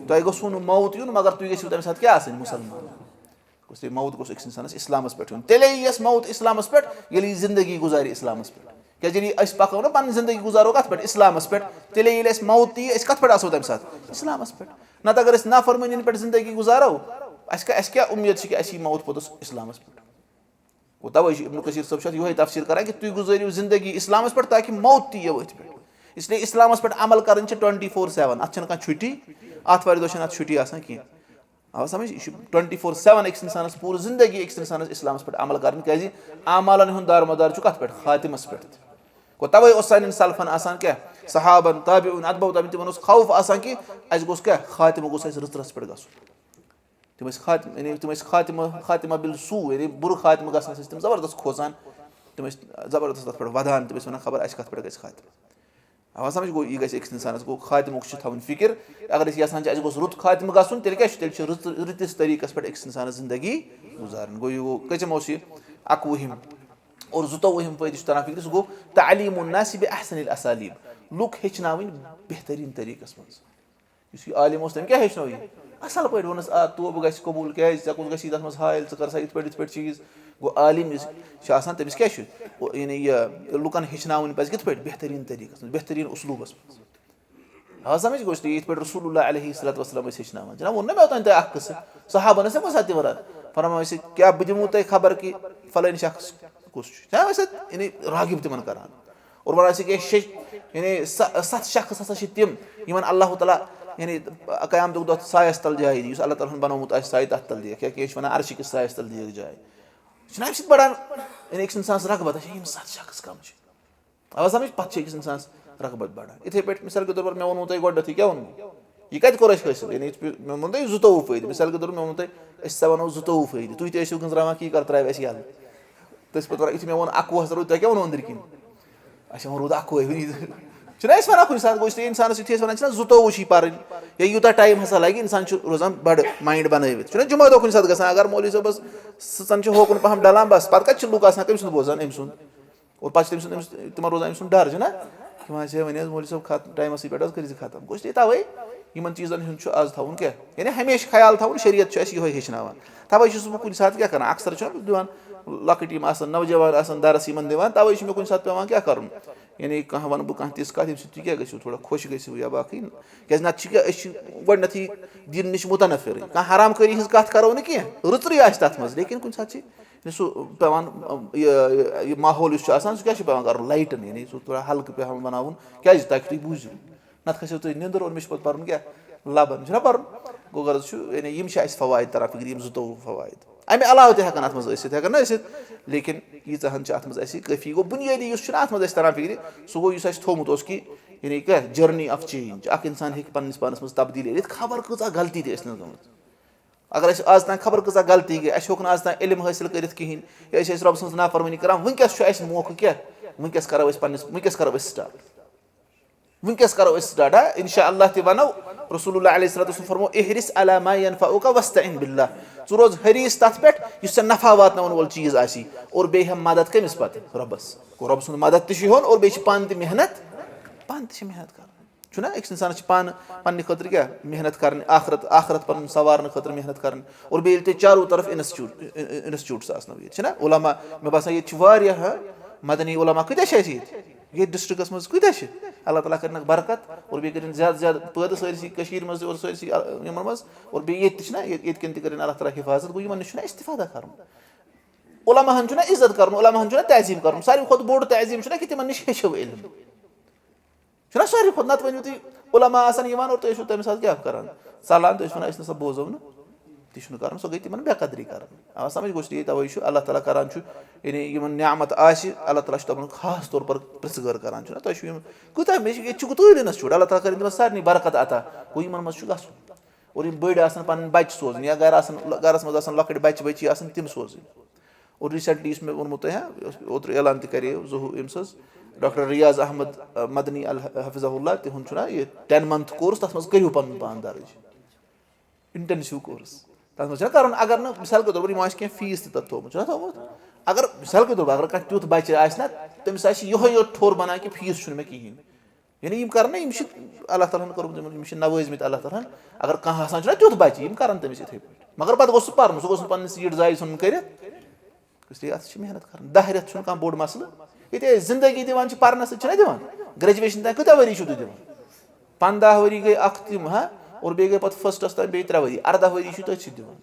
تۄہہِ گوٚژھوُ نہٕ موت یُن مگر تُہۍ گٔژھِو تمہِ ساتہٕ کیٛاہ آسٕنۍ؟ مُسلمان۔ گوٚژھ تیٚلہِ موت گوٚژھ أکِس اِنسانَس اِسلامَس پٮ۪ٹھ یُن۔ تیٚلے یِیَس موت اِسلامَس پٮ۪ٹھ، ییٚلہِ یہِ زِندگی گُزارِ اِسلامَس پٮ۪ٹھ۔ کیٛازِ ییٚلہِ أسۍ پَکو نہ پَنٕنۍ زِندگی گُزارو کَتھ پٮ۪ٹھ؟ اِسلامَس پٮ۪ٹھ۔ تیٚلے ییٚلہِ اَسہِ موت تہِ یی، أسۍ کَتھ پٮ۪ٹھ آسو تَمہِ ساتہٕ؟ اِسلامَس پٮ۪ٹھ۔ نَتہٕ اگر أسۍ نافرمٲنی پٮ۪ٹھ زِندگی گُزارو، اَسہِ کا-، اَسہِ کیٛاہ اُمید چھِ کہِ اَسہِ یی موت پوٚتُس اِسلامَس پٮ۪ٹھ؟ گوٚو، تَوَے چھُ ابن کثیر صٲب چھُ اَتھ یِہوٚے تفسیٖر کران کہِ تُہۍ گُزٲرِو زِندگی اِسلامَس پٮ۪ٹھ تاکہِ موت تہِ یِیَو أتھۍ پٮ۪ٹھ۔ اس لیے اِسلامَس پٮ۪ٹھ عمل کَرٕنۍ چھِ twenty four seven، اَتھ چھَنہٕ کانٛہہ چھُٹی، آتھوارِ دۄہ چھَنہٕ اَتھ چھُٹی آسان کینٛہہ۔ آو سمجھ؟ یہِ چھُ twenty four seven أکِس اِنسانَس، پوٗرٕ زِندگی أکِس اِنسانَس اِسلامَس پٮ۪ٹھ عمل کَرٕنۍ، کیٛازِ اعمالَن ہُنٛد دارمدار چھُ کَتھ پٮ۪ٹھ؟ خاتمَس پٮ۪ٹھ۔ گوٚو، تَوَے اوس سانٮ۪ن سلفَن آسان کیٛاہ؟ صحابن، تابعوٗن، اتباع تابعیٖن، تِمَن اوس خوف آسان کہِ اَسہِ گوٚژھ کیٛاہ؟ خاتمہٕ گوٚژھ اَسہِ رٕژرَس پٮ۪ٹھ گژھُن۔ تِم ٲسۍ خاتمہٕ، یعنی تِم ٲسۍ خاتمہٕ، خاتمہ بالسوء، یعنی بُرٕ خاتمہٕ گژھنَس ٲسۍ تِم زبردست کھوژان۔ تِم ٲسۍ زبردست تَتھ پٮ۪ٹھ وَدان، تِم ٲسۍ وَنان، خبر اَسہِ کَتھ پٮ۪ٹھ گژھِ خاتمہٕ۔ آو سمجھ؟ گوٚو، یہِ گژھِ أکِس اِنسانَس، گوٚو، خاتمُک چھِ تھاوُن فِکِر۔ اگر أسۍ یَژھان چھِ اَسہِ گوٚژھ رُت خاتمہٕ گژھُن، تیٚلہِ کیٛاہ چھُ؟ تیٚلہِ چھِ رٕژ-، رٕتِس طریٖقَس پٮ۪ٹھ أکِس اِنسانَس زِندگی گُزارٕنۍ۔ گوٚو، یہِ گوٚو کٔژِم اوس یہِ؟ اَکوُہِم۔ اور زٕتووُہِم فٲیدٕ چھُ تَران فِکرِ، سُہ گوٚو تعلیم الناس بأحسن الاسالیب، لُکھ ہیٚچھناوٕنۍ بہتریٖن طریٖقَس منٛز۔ یُس یہِ عالِم اوس، تٔمۍ کیٛاہ ہیٚچھنٲو یہِ؟ اَصٕل پٲٹھۍ ووٚنُس، "آ، توبہٕ گژھِ قبوٗل، کیٛازِ؟ ژےٚ کُس گژھی تَتھ منٛز حٲیِل، ژٕ کر سا یِتھ پٲٹھۍ، یِتھ پٲٹھۍ چیٖز۔" گوٚو، عالِم یُس چھُ آسان، تٔمِس کیٛاہ چھُ؟ یعنی یہِ لُکَن ہیٚچھناوٕنۍ پَزِ کِتھ پٲٹھۍ؟ بہتریٖن طریٖقَس منٛز، بہتریٖن اُسلوٗبَس منٛز۔ آ، سَمٕجھ گوٚو، یِتھ پٲٹھۍ رسول اللہ علیہ الصلوۃ والسلام ٲسۍ ہیٚچھناوان۔ جِناب، ووٚن نہ مےٚ اوٚتام تۄہہِ اَکھ قٕصہٕ؟ صحابَن ٲسۍ نہ کُنہِ ساتہٕ تہِ وَنان، فرماوان ٲسۍ، "کیٛاہ بہٕ دِمو تۄہہِ خبر کہِ فلٲنۍ شخص کُس چھُ؟" چھِنہ ٲسۍ اَتھ یعنی راغب تِمَن کران۔ اور وَنان ٲسۍ کہِ شےٚ، یعنی سَ-، سَتھ شخص ہسا چھِ تِم، یِمن اللہ تعالیٰ یعنی قیامتُک دۄہ سایَس تَل جاے دی، یُس اللہ تعالیٰ ہَن بَنومُت آسہِ سایہِ تَتھ تَل دِیَکھ، یا کینٛہہ چھِ وَنان عرشہِ کِس سایَس تَل دِیَکھ جاے۔ چھِنہ اَمہِ سۭتۍ بَڑان یعنی أکِس اِنسانَس رغبت، اچھا، یِم سَتھ شخص کَم چھِ؟ آو سَمٕجھ؟ پَتہٕ چھِ أکِس اِنسانَس رغبت بَڑان۔ یِتھَے پٲٹھۍ، مِثال کے طور پر، مےٚ ووٚنوُ تۄہہِ گۄڈٕنٮ۪تھٕے، کیٛاہ ووٚنوُ؟ یہِ کَتہِ کوٚر اَسہِ حٲصِل؟ یعنی یِتھ پٲٹھۍ مےٚ ووٚن تۄہہِ زٕتووُہ فٲیدٕ، مِثال کے طور پر، مےٚ ووٚن تۄہہِ، أسۍ ہسا وَنو زٕتووُہ فٲیدٕ، تُہۍ تہِ ٲسِو گٔنٛزراوان کہِ یہِ کَر ترٛاوِ اَسہِ یَلہٕ۔ تٔتھۍ پَتہٕ وَنان، یُتھُے مےٚ ووٚن أنٛدٕرۍ کِنۍ، اَسہِ ووٚن روٗد اَکوے وٕنہِ۔ چھُنہ أسۍ وَنان کُنہِ ساتہٕ، گوٚو، یُس تہِ اِنسانَس یُتھُے أسۍ وَنان چھِنہ، زٕتووُہ چھِ یہِ پَرٕنۍ، یا یوٗتاہ ٹایم ہسا لَگہِ، اِنسان چھُ روزان بَڑٕ مایِنٛڈ بَنٲوِتھ۔ چھُنہ جُمعہ دۄہ کُنہِ ساتہٕ گژھان، اگر مولوی صٲبَس سٕژَن چھِ ہوکُن پَہَم ڈَلان، بَس، پَتہٕ کَتہِ چھِ لُکھ آسان، کٔمۍ سُنٛد بوزان؟ أمۍ سُنٛد۔ اور پَتہٕ چھِ تٔمۍ سُنٛد، أمِس، تِمَن روزان أمۍ سُنٛد ڈَر، چھُنہ؟ یِم آسہِ ہے وۄنۍ حظ مولوی صٲب ختم، ٹایمَسٕے پٮ۪ٹھ حظ کٔرِو زِ ختم۔ گوٚو، اس لیے تَوَے یِمَن چیٖزَن ہُنٛد چھُ آز تھاوُن کیٛاہ؟ یعنی ہمیشہِ خیال تھاوُن، شریعت چھُ اَسہِ یِہوٚے ہیٚچھناوان۔ تَوَے چھُس بہٕ کُنہِ ساتہٕ کیٛاہ کَران، اکثر چھُنہ دِوان لۄکٕٹۍ یِم آسَن، نوجوان آسَن، درس یِمَن دِوان، تَوَے چھُ مےٚ کُنہِ ساتہٕ پٮ۪وان کیٛاہ کَرُن؟ یعنی کانٛہہ وَنہٕ بہٕ کانٛہہ تِژھ کَتھ، ییٚمہِ سۭتۍ تُہۍ کیٛاہ گٔژھِو تھوڑا خۄش گٔژھِو یا باقٕے۔ کیٛازِ نَتہٕ چھِ کیٛاہ، أسۍ چھِ گۄڈٕنٮ۪تھٕے دیٖن نِش مُتنفرٕے۔ کانٛہہ حرام کٲری ہِنٛز کَتھ کَرو نہٕ کینٛہہ، رٕژرٕے آسہِ تَتھ منٛز، لیکِن کُنہِ ساتہٕ چھِ یعنی سُہ پٮ۪وان، یہِ، یہِ، یہِ ماحول یُس چھُ آسان، سُہ کیٛاہ چھُ پٮ۪وان کَرُن؟ لایٹَن، یعنی سُہ تھوڑا ہلکہٕ پٮ۪وان بَناوُن، کیٛازِ؟ تاکہِ تُہۍ بوٗزِو۔ نَتہٕ کھسیو تُہۍ نِندٕر اور مےٚ چھُ پَتہٕ پَرُن کیٛاہ؟ لَبَن۔ چھُنہ پَرُن؟ گوٚو غرض چھُ، یعنی یِم چھِ اَسہِ فوائد تَران فِکرِ، یِم زٕتووُہ فوائد۔ اَمہِ علاوٕ تہِ ہٮ۪کَن اَتھ منٛز ٲسِتھ، ہٮ۪کَن نہ ٲسِتھ، لیکِن ییٖژاہ ہَن چھِ اَتھ منٛز اَسہِ کٲفی۔ گوٚو، بُنیٲدی یُس چھُنہ اَتھ منٛز اَسہِ تَران فِکرِ، سُہ گوٚو یُس اَسہِ تھوٚومُت اوس کہِ، یعنی کیٛاہ؟ Journey of change۔ اَکھ اِنسان ہیٚکہِ پنٛنِس پانَس منٛز تبدیٖلی أنِتھ، خبر کۭژاہ غلطی تہِ ٲسۍ نہٕ گٔمٕژ۔ اگر اَسہِ آز تام خبر کۭژاہ غلطی گٔے، اَسہِ ہیوٚک نہٕ آز تام علم حٲصِل کٔرِتھ کِہیٖنۍ، یا أسۍ ٲسۍ رۄب سٕنٛز نافرمٲنی کَران، وٕنکیٚس چھُ اَسہِ موقعہٕ کینٛہہ، وٕنکیٚس کَرو أسۍ پنٛنِس، وٕنکیٚس کَرو أسۍ سٹاٹ، وٕنکیٚس کَرو أسۍ سٹاٹ، ہا، اِنشاء اللہ تہِ وَنو۔ رسول اللہ علیہ الصلوۃ والسلام فرمو، "احرص علی ما ينفعك واستعن باللہ"، ژٕ روز حریٖص تَتھ پٮ۪ٹھ یُس ژےٚ نفع واتناوَن وول چیٖز آسی، اور بیٚیہِ ہٮ۪م مدد کٔمِس پَتہٕ؟ رۄبَس۔ گوٚو رۄب سُنٛد مدد تہِ چھُ ہیوٚن اور بیٚیہِ چھِ پانہٕ تہِ محنت، پانہٕ تہِ چھِ محنت کَرٕنۍ۔ چھُنہ أکِس اِنسانَس چھِ پانہٕ پنٛنہِ خٲطرٕ کیٛاہ محنت کَرٕنۍ، آخرت، آخرت پَنُن سنٛوارنہٕ خٲطرٕ محنت کَرٕنۍ۔ اور بیٚیہِ ییٚلہِ تۄہہِ چارو طرف انسٹیوٹ، انسٹیوٹس آسنو ییٚتہِ، چھِنہ علماء، مےٚ باسان ییٚتہِ چھِ واریاہ، ہاں، مدنی علماء کۭتیٛاہ چھِ اَسہِ ییٚتہِ؟ ییٚتہِ ڈسٹرکس منٛز کۭتیٛاہ چھِ؟ اللہ تعالیٰ کَرنَکھ برکت اور بیٚیہِ کٔرِنۍ زیادٕ زیادٕ پٲدٕ سٲرسٕے کٔشیٖرِ منٛز تہِ اور سٲرسٕے یِمَن منٛز، اور بیٚیہِ ییٚتہِ تہِ چھِنہ، ییٚتہِ، ییٚتہِ کٮ۪ن تہِ کٔرِنۍ اللہ تعالیٰ حفاظت۔ گوٚو یِمَن نِش چھُنہ استفادہ کَرُن۔ علماء ہن چھُنہ عزت کَرُن، علماء ہن چھُنہ تعظیٖم کَرُن۔ ساروی کھۄتہٕ بوٚڑ تعظیٖم چھُنہ کہِ تِمَن نِش ہیٚچھو علم۔ چھُنہ ساروی کھۄتہٕ، نَتہٕ ؤنِو تُہۍ، علماء آسَن یِوان اور تُہۍ ٲسِو تَمہِ ساتہٕ کیٛاہ کَران؟ ژَلان، تُہۍ ٲسِو وَنان، "أسۍ نَسا بوزو نہٕ، تہِ چھُنہٕ کَرُن"، سۄ گٔے تِمَن بے قدری کَرٕنۍ۔ آ، سَمٕجھ گوٚژھ یہِ، تَوَے چھُ اللہ تعالیٰ کَران چھُ، یعنی یِمَن نعمت آسہِ، اللہ تعالیٰ چھُ تِمَن خاص طور پر پرٛژھٕ غٲر کَران، چھُنہ؟ تۄہہِ چھُو یِم، کوٗتاہ مےٚ چھُ، ییٚتہِ چھُ کوٗتاہ نَس چھُ، اللہ تعالیٰ کَرِ تِمَن سارنٕے برکت عطا، گوٚو یِمَن منٛز چھُ گژھُن۔ اور یِم بٔڑۍ آسَن پَنٕنۍ بَچہِ سوزٕنۍ، یا گَرٕ آسَن، گَرَس منٛز آسَن لۄکٕٹۍ بَچہِ بٔچی آسَن، تِم سوزٕنۍ۔ اور ریسنٹلی یُس مےٚ ووٚنمُت تۄہہِ، ہا، اوترٕ اعلان تہِ کَرے ظہوٗر أمۍ سٕنٛز، ڈاکٹر ریاض احمد، آ، مدنی الح-، حفظہ اللہ، تِہُنٛد چھُنہ یہِ ٹین منتھ کورس، تَتھ منٛز کٔرِو پَنُن پان درٕج، انٹینسو کورس۔ تَتھ منٛز چھُنہ کَرُن، اگر نہٕ، مثال کے طور پر، یِمو آسہِ کینٛہہ فیٖس تہِ تَتھ تھوٚومُت، چھُنہ تھوٚومُت؟ اگر، مثال کے طور پر، اگر کانٛہہ تیُتھ بَچہِ آسہِ نہ، تٔمِس آسہِ یِہوٚے یوت ٹھوٚر بَنان کہِ فیٖس چھُنہٕ مےٚ کِہیٖنۍ۔ یعنی یِم کَرَن نہ، یِم چھِ اللہ تعالیٰ ہَن کوٚرمُت، یِمَن، یِم چھِ نوٲزمٕتۍ اللہ تعالیٰ ہَن۔ اگر کانٛہہ آسان چھُنہ تیُتھ بَچہِ، یِم کَرَن تٔمِس یِتھَے پٲٹھۍ۔ مگر پَتہٕ گوٚژھ سُہ پَرُن، سُہ گوٚژھ نہٕ پَنٕنۍ سیٖٹ ضایع ژھٕنُن کٔرِتھ۔ اس لیے اَتھ چھِ محنت کَرٕنۍ۔ دَہہِ رٮ۪تھ چھُنہٕ کانٛہہ بوٚڑ مسلہٕ۔ ییٚتہِ أسۍ زندگی دِوان چھِ، پَرنَس سۭتۍ چھِنہ دِوان؟ گریجویشن تام کۭتیٛاہ ؤری چھُو تُہۍ دِوان؟ پنٛداہ ؤری گٔے اَکھ تِم، ہا، اور بیٚیہِ گٔے پَتہٕ فٔسٹَس تام بیٚیہِ ترٛےٚ ؤری۔ اَرداہ ؤری چھِو تٔتھۍ سۭتۍ دِوان۔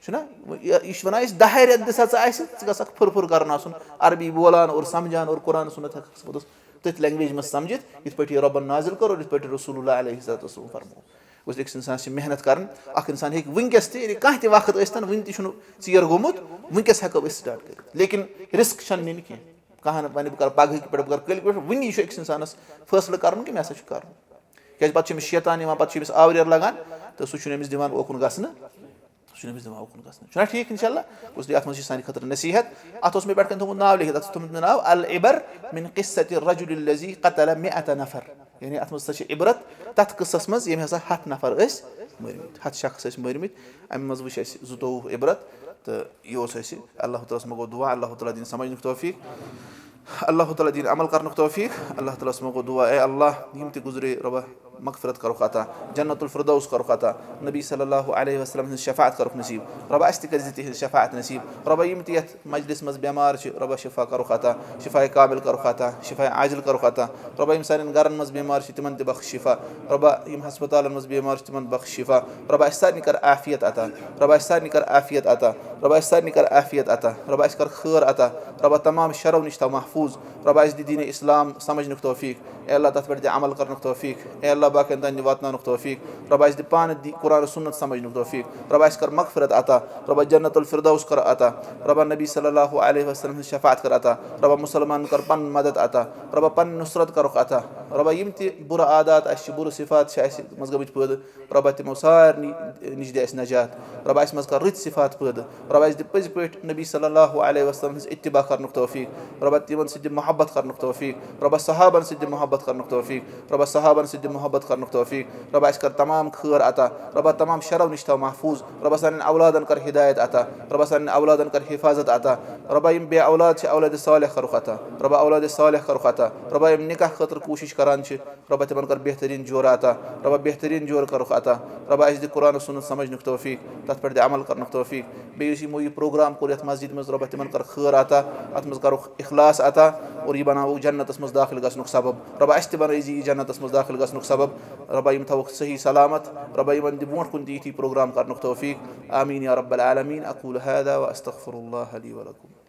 چھُنہ؟ یہِ، یہِ چھُ وَنان، أسۍ دَہے رٮ۪تھ دِژ ہا ژٕ اَسہِ، ژٕ گژھکھ پھُر پھُر کَرُن آسُن، عربی بولان اور سَمجھان اور قرآن سُنت ہٮ۪کَکھ ژٕ پوٚتُس تٔتھۍ لینگویج منٛز سَمجھِتھ، یِتھ پٲٹھۍ یہِ رۄبَن نازِل کوٚر اور یِتھ پٲٹھۍ رسول اللہ علیہ الصلوۃ والسلام فرموو۔ گوٚژھ أکِس اِنسانَس چھِ محنت کَرٕنۍ۔ اَکھ اِنسان ہیٚکہِ وٕنکیٚس تہِ، یعنی کانٛہہ تہِ وقت ٲسۍ تَن، وٕنہِ تہِ چھُنہٕ ژیر گوٚمُت، وٕنکیٚس ہٮ۪کو أسۍ سٹاٹ کٔرِتھ، لیکن رِسک چھَنہٕ نِنۍ کینٛہہ۔ کانٛہہ نہٕ وَنہِ، "بہٕ کَرٕ پَگہٕکۍ پٮ۪ٹھ، بہٕ کَرٕ کٲلۍ پٮ۪ٹھ"، وٕنی چھُ أکِس اِنسانَس فٲصلہٕ کَرُن کہِ مےٚ ہسا چھُ کَرُن۔ کیٛازِ پَتہٕ چھُ أمِس شیطان یِوان، پَتہٕ چھُ أمِس آوریر لَگان، تہٕ سُہ چھُنہٕ أمِس دِوان اوکُن گژھنہٕ۔ سُہ چھُنہٕ أمِس دِوان اوکُن گژھنہٕ۔ چھُنہ ٹھیٖک؟ اِنشاء اللہ۔ اس لیے اَتھ منٛز چھِ سانہِ خٲطرٕ نصیٖحت۔ اَتھ اوس مےٚ پٮ۪ٹھ کَنہِ تھوٚمُت ناو لیکھِتھ، اَتھ چھُ تھوٚمُت مےٚ ناو العبر من قصة الرجل الذي قتل مئة نفر۔ یعنی اَتھ منٛز ہسا چھِ عبرت تَتھ قصس منٛز، ییٚمۍ ہسا ہَتھ نفر ٲسۍ مٔرمٕتۍ، ہَتھ شخص ٲسۍ مٔرمٕتۍ۔ اَمہِ منٛز وٕچھ اَسہِ زٕتووُہ عبرت۔ تہٕ یہِ اوس اَسہِ، اللہ تعالیٰ ہَس منٛز گوٚو دُعا، اللہ تعالیٰ دِنۍ سَمجھنُک توفیٖق۔ اللہ تعالیٰ دِنۍ عمل کَرنُک توفیٖق۔ اللہ تعالیٰ ہَس منٛز گوٚو دُعا، اے اللہ، یِم تہِ گُزرے، رۄبہ، مغفرت کَرُکھ عطا، جنت الفردوس کَرُکھ عطا، نبی صلی اللہ علیہ وسلم ہٕنٛز شفاعت کَرُکھ نصیٖب۔ رۄبہ، اَسہِ تہِ کٔرۍ زِ تِہِنٛز شفاعت نصیٖب۔ رۄبہ، یِم تہِ یَتھ مجلس منٛز بٮ۪مار چھِ، رۄبہ، شفا کَرُکھ عطا، شفاء کامل کَرُکھ عطا، شفاء عاجل کَرُکھ عطا۔ رۄبہ، یِم سانٮ۪ن گَرَن منٛز بٮ۪مار چھِ، تِمَن تہِ بخش شفا۔ رۄبہ، یِم ہسپتالَن منٛز بٮ۪مار چھِ، تِمَن بخش شفا۔ رۄبہ، اَسہِ سارنٕے کَر عافیت عطا۔ رۄبہ، اَسہِ سارنٕے کَر عافیت عطا۔ رۄبہ، اَسہِ سارنٕے کَر عافیت عطا۔ رۄبہ، اَسہِ کَر خٲر عطا۔ رۄبہ، تمام شرو نِش تھاو محفوٗظ۔ رۄبہ، اَسہِ دِ دیٖنِ اسلام سمجھنُک توفیٖق۔ اے اللہ، تَتھ پٮ۪ٹھ دِ عمل کَرنُک توفیٖق۔ اے اللہ، باقیَن تام دِ واتناونُک توفیٖق۔ رۄبہ، اَسہِ دِ پانہٕ دِ قرآن و سُنت سمجھنُک توفیٖق۔ رۄبہ، اَسہِ کَر مغفرت عطا۔ رۄبہ، جنت الفردوس کَر عطا۔ رۄبہ، نبی صلی اللہ علیہ وسلم ہٕنٛز شفاعت کَر عطا۔ رۄبہ، مُسلمانَن کَر پَنُن مدد عطا۔ رۄبہ، پَنٕنۍ نُصرت کَرُکھ عطا۔ رۄبہ، یِم تہِ بُرٕ عادات اَسہِ چھِ، بُرٕ صفات چھِ اَسہِ منٛز گٔمٕتۍ پٲدٕ، رۄبہ، تِمو سارنٕے نِش دِ اَسہِ نجات۔ رۄبہ، اَسہِ منٛز کَر رٕتۍ صفات پٲدٕ۔ رۄبہ، اَسہِ دِ پٔزۍ پٲٹھۍ نبی صلی اللہ علیہ وسلم ہٕنٛز اتباع کَرنُک توفیٖق۔ رۄبہ، تِمَن سۭتۍ دِ محبت کَرنُک توفیٖق۔ رۄبہ، صحابن سۭتۍ دِ محبت کَرنُک توفیٖق۔ رۄبہ، صحابن سۭتۍ دِ محبت کَرنُک توفیٖق۔ رۄبہ، اَسہِ کَر تمام خٲر عطا۔ رۄبہ، تمام شرو نِش تھاو محفوٗظ۔ رۄبہ، سانٮ۪ن اولادن کَر ہدایت عطا۔ رۄبہ، سانٮ۪ن اولادن کَر حفاظت عطا۔ رۄبہ، یِم بے اولاد چھِ، اولاد صالح کَرُکھ عطا۔ رۄبہ، اولاد صالح کَرُکھ عطا۔ رۄبہ، یِم نکاح خٲطرٕ کوٗشِش کَران چھِ، رۄبہ، تِمن کر بہتریٖن جورٕ عطا۔ رۄبہ، بہتریٖن جورٕ کرُکھ عطا۔ رۄبہ، اَسہِ دِ قرآن و سُنت سمجھنُک توفیٖق، تَتھ پٮ۪ٹھ دِ عمل کرنُک توفیٖق۔ بیٚیہِ یُس یِمو یہِ پروگرام کوٚر یَتھ مسجد منٛز، رۄبہ، تِمن کر خٲر عطا، اَتھ منٛز کرُکھ اخلاص عطا اور یہِ بناوُکھ جنتس منٛز دٲخل گژھنُک سبب۔ رۄبہ، اَسہِ تہِ بنٲیزِ یہِ جنتس منٛز دٲخل گژھنُک سبب۔ رۄبہ، یِم تھاوُکھ صحیح سلامت۔ رۄبہ، یِمن دِ برونٛٹھ کُن تہِ یِتھی پروگرام کرنُک توفیٖق۔ آمین یا رب العالمین۔ اقول هذا واستغفر الله لي ولكم۔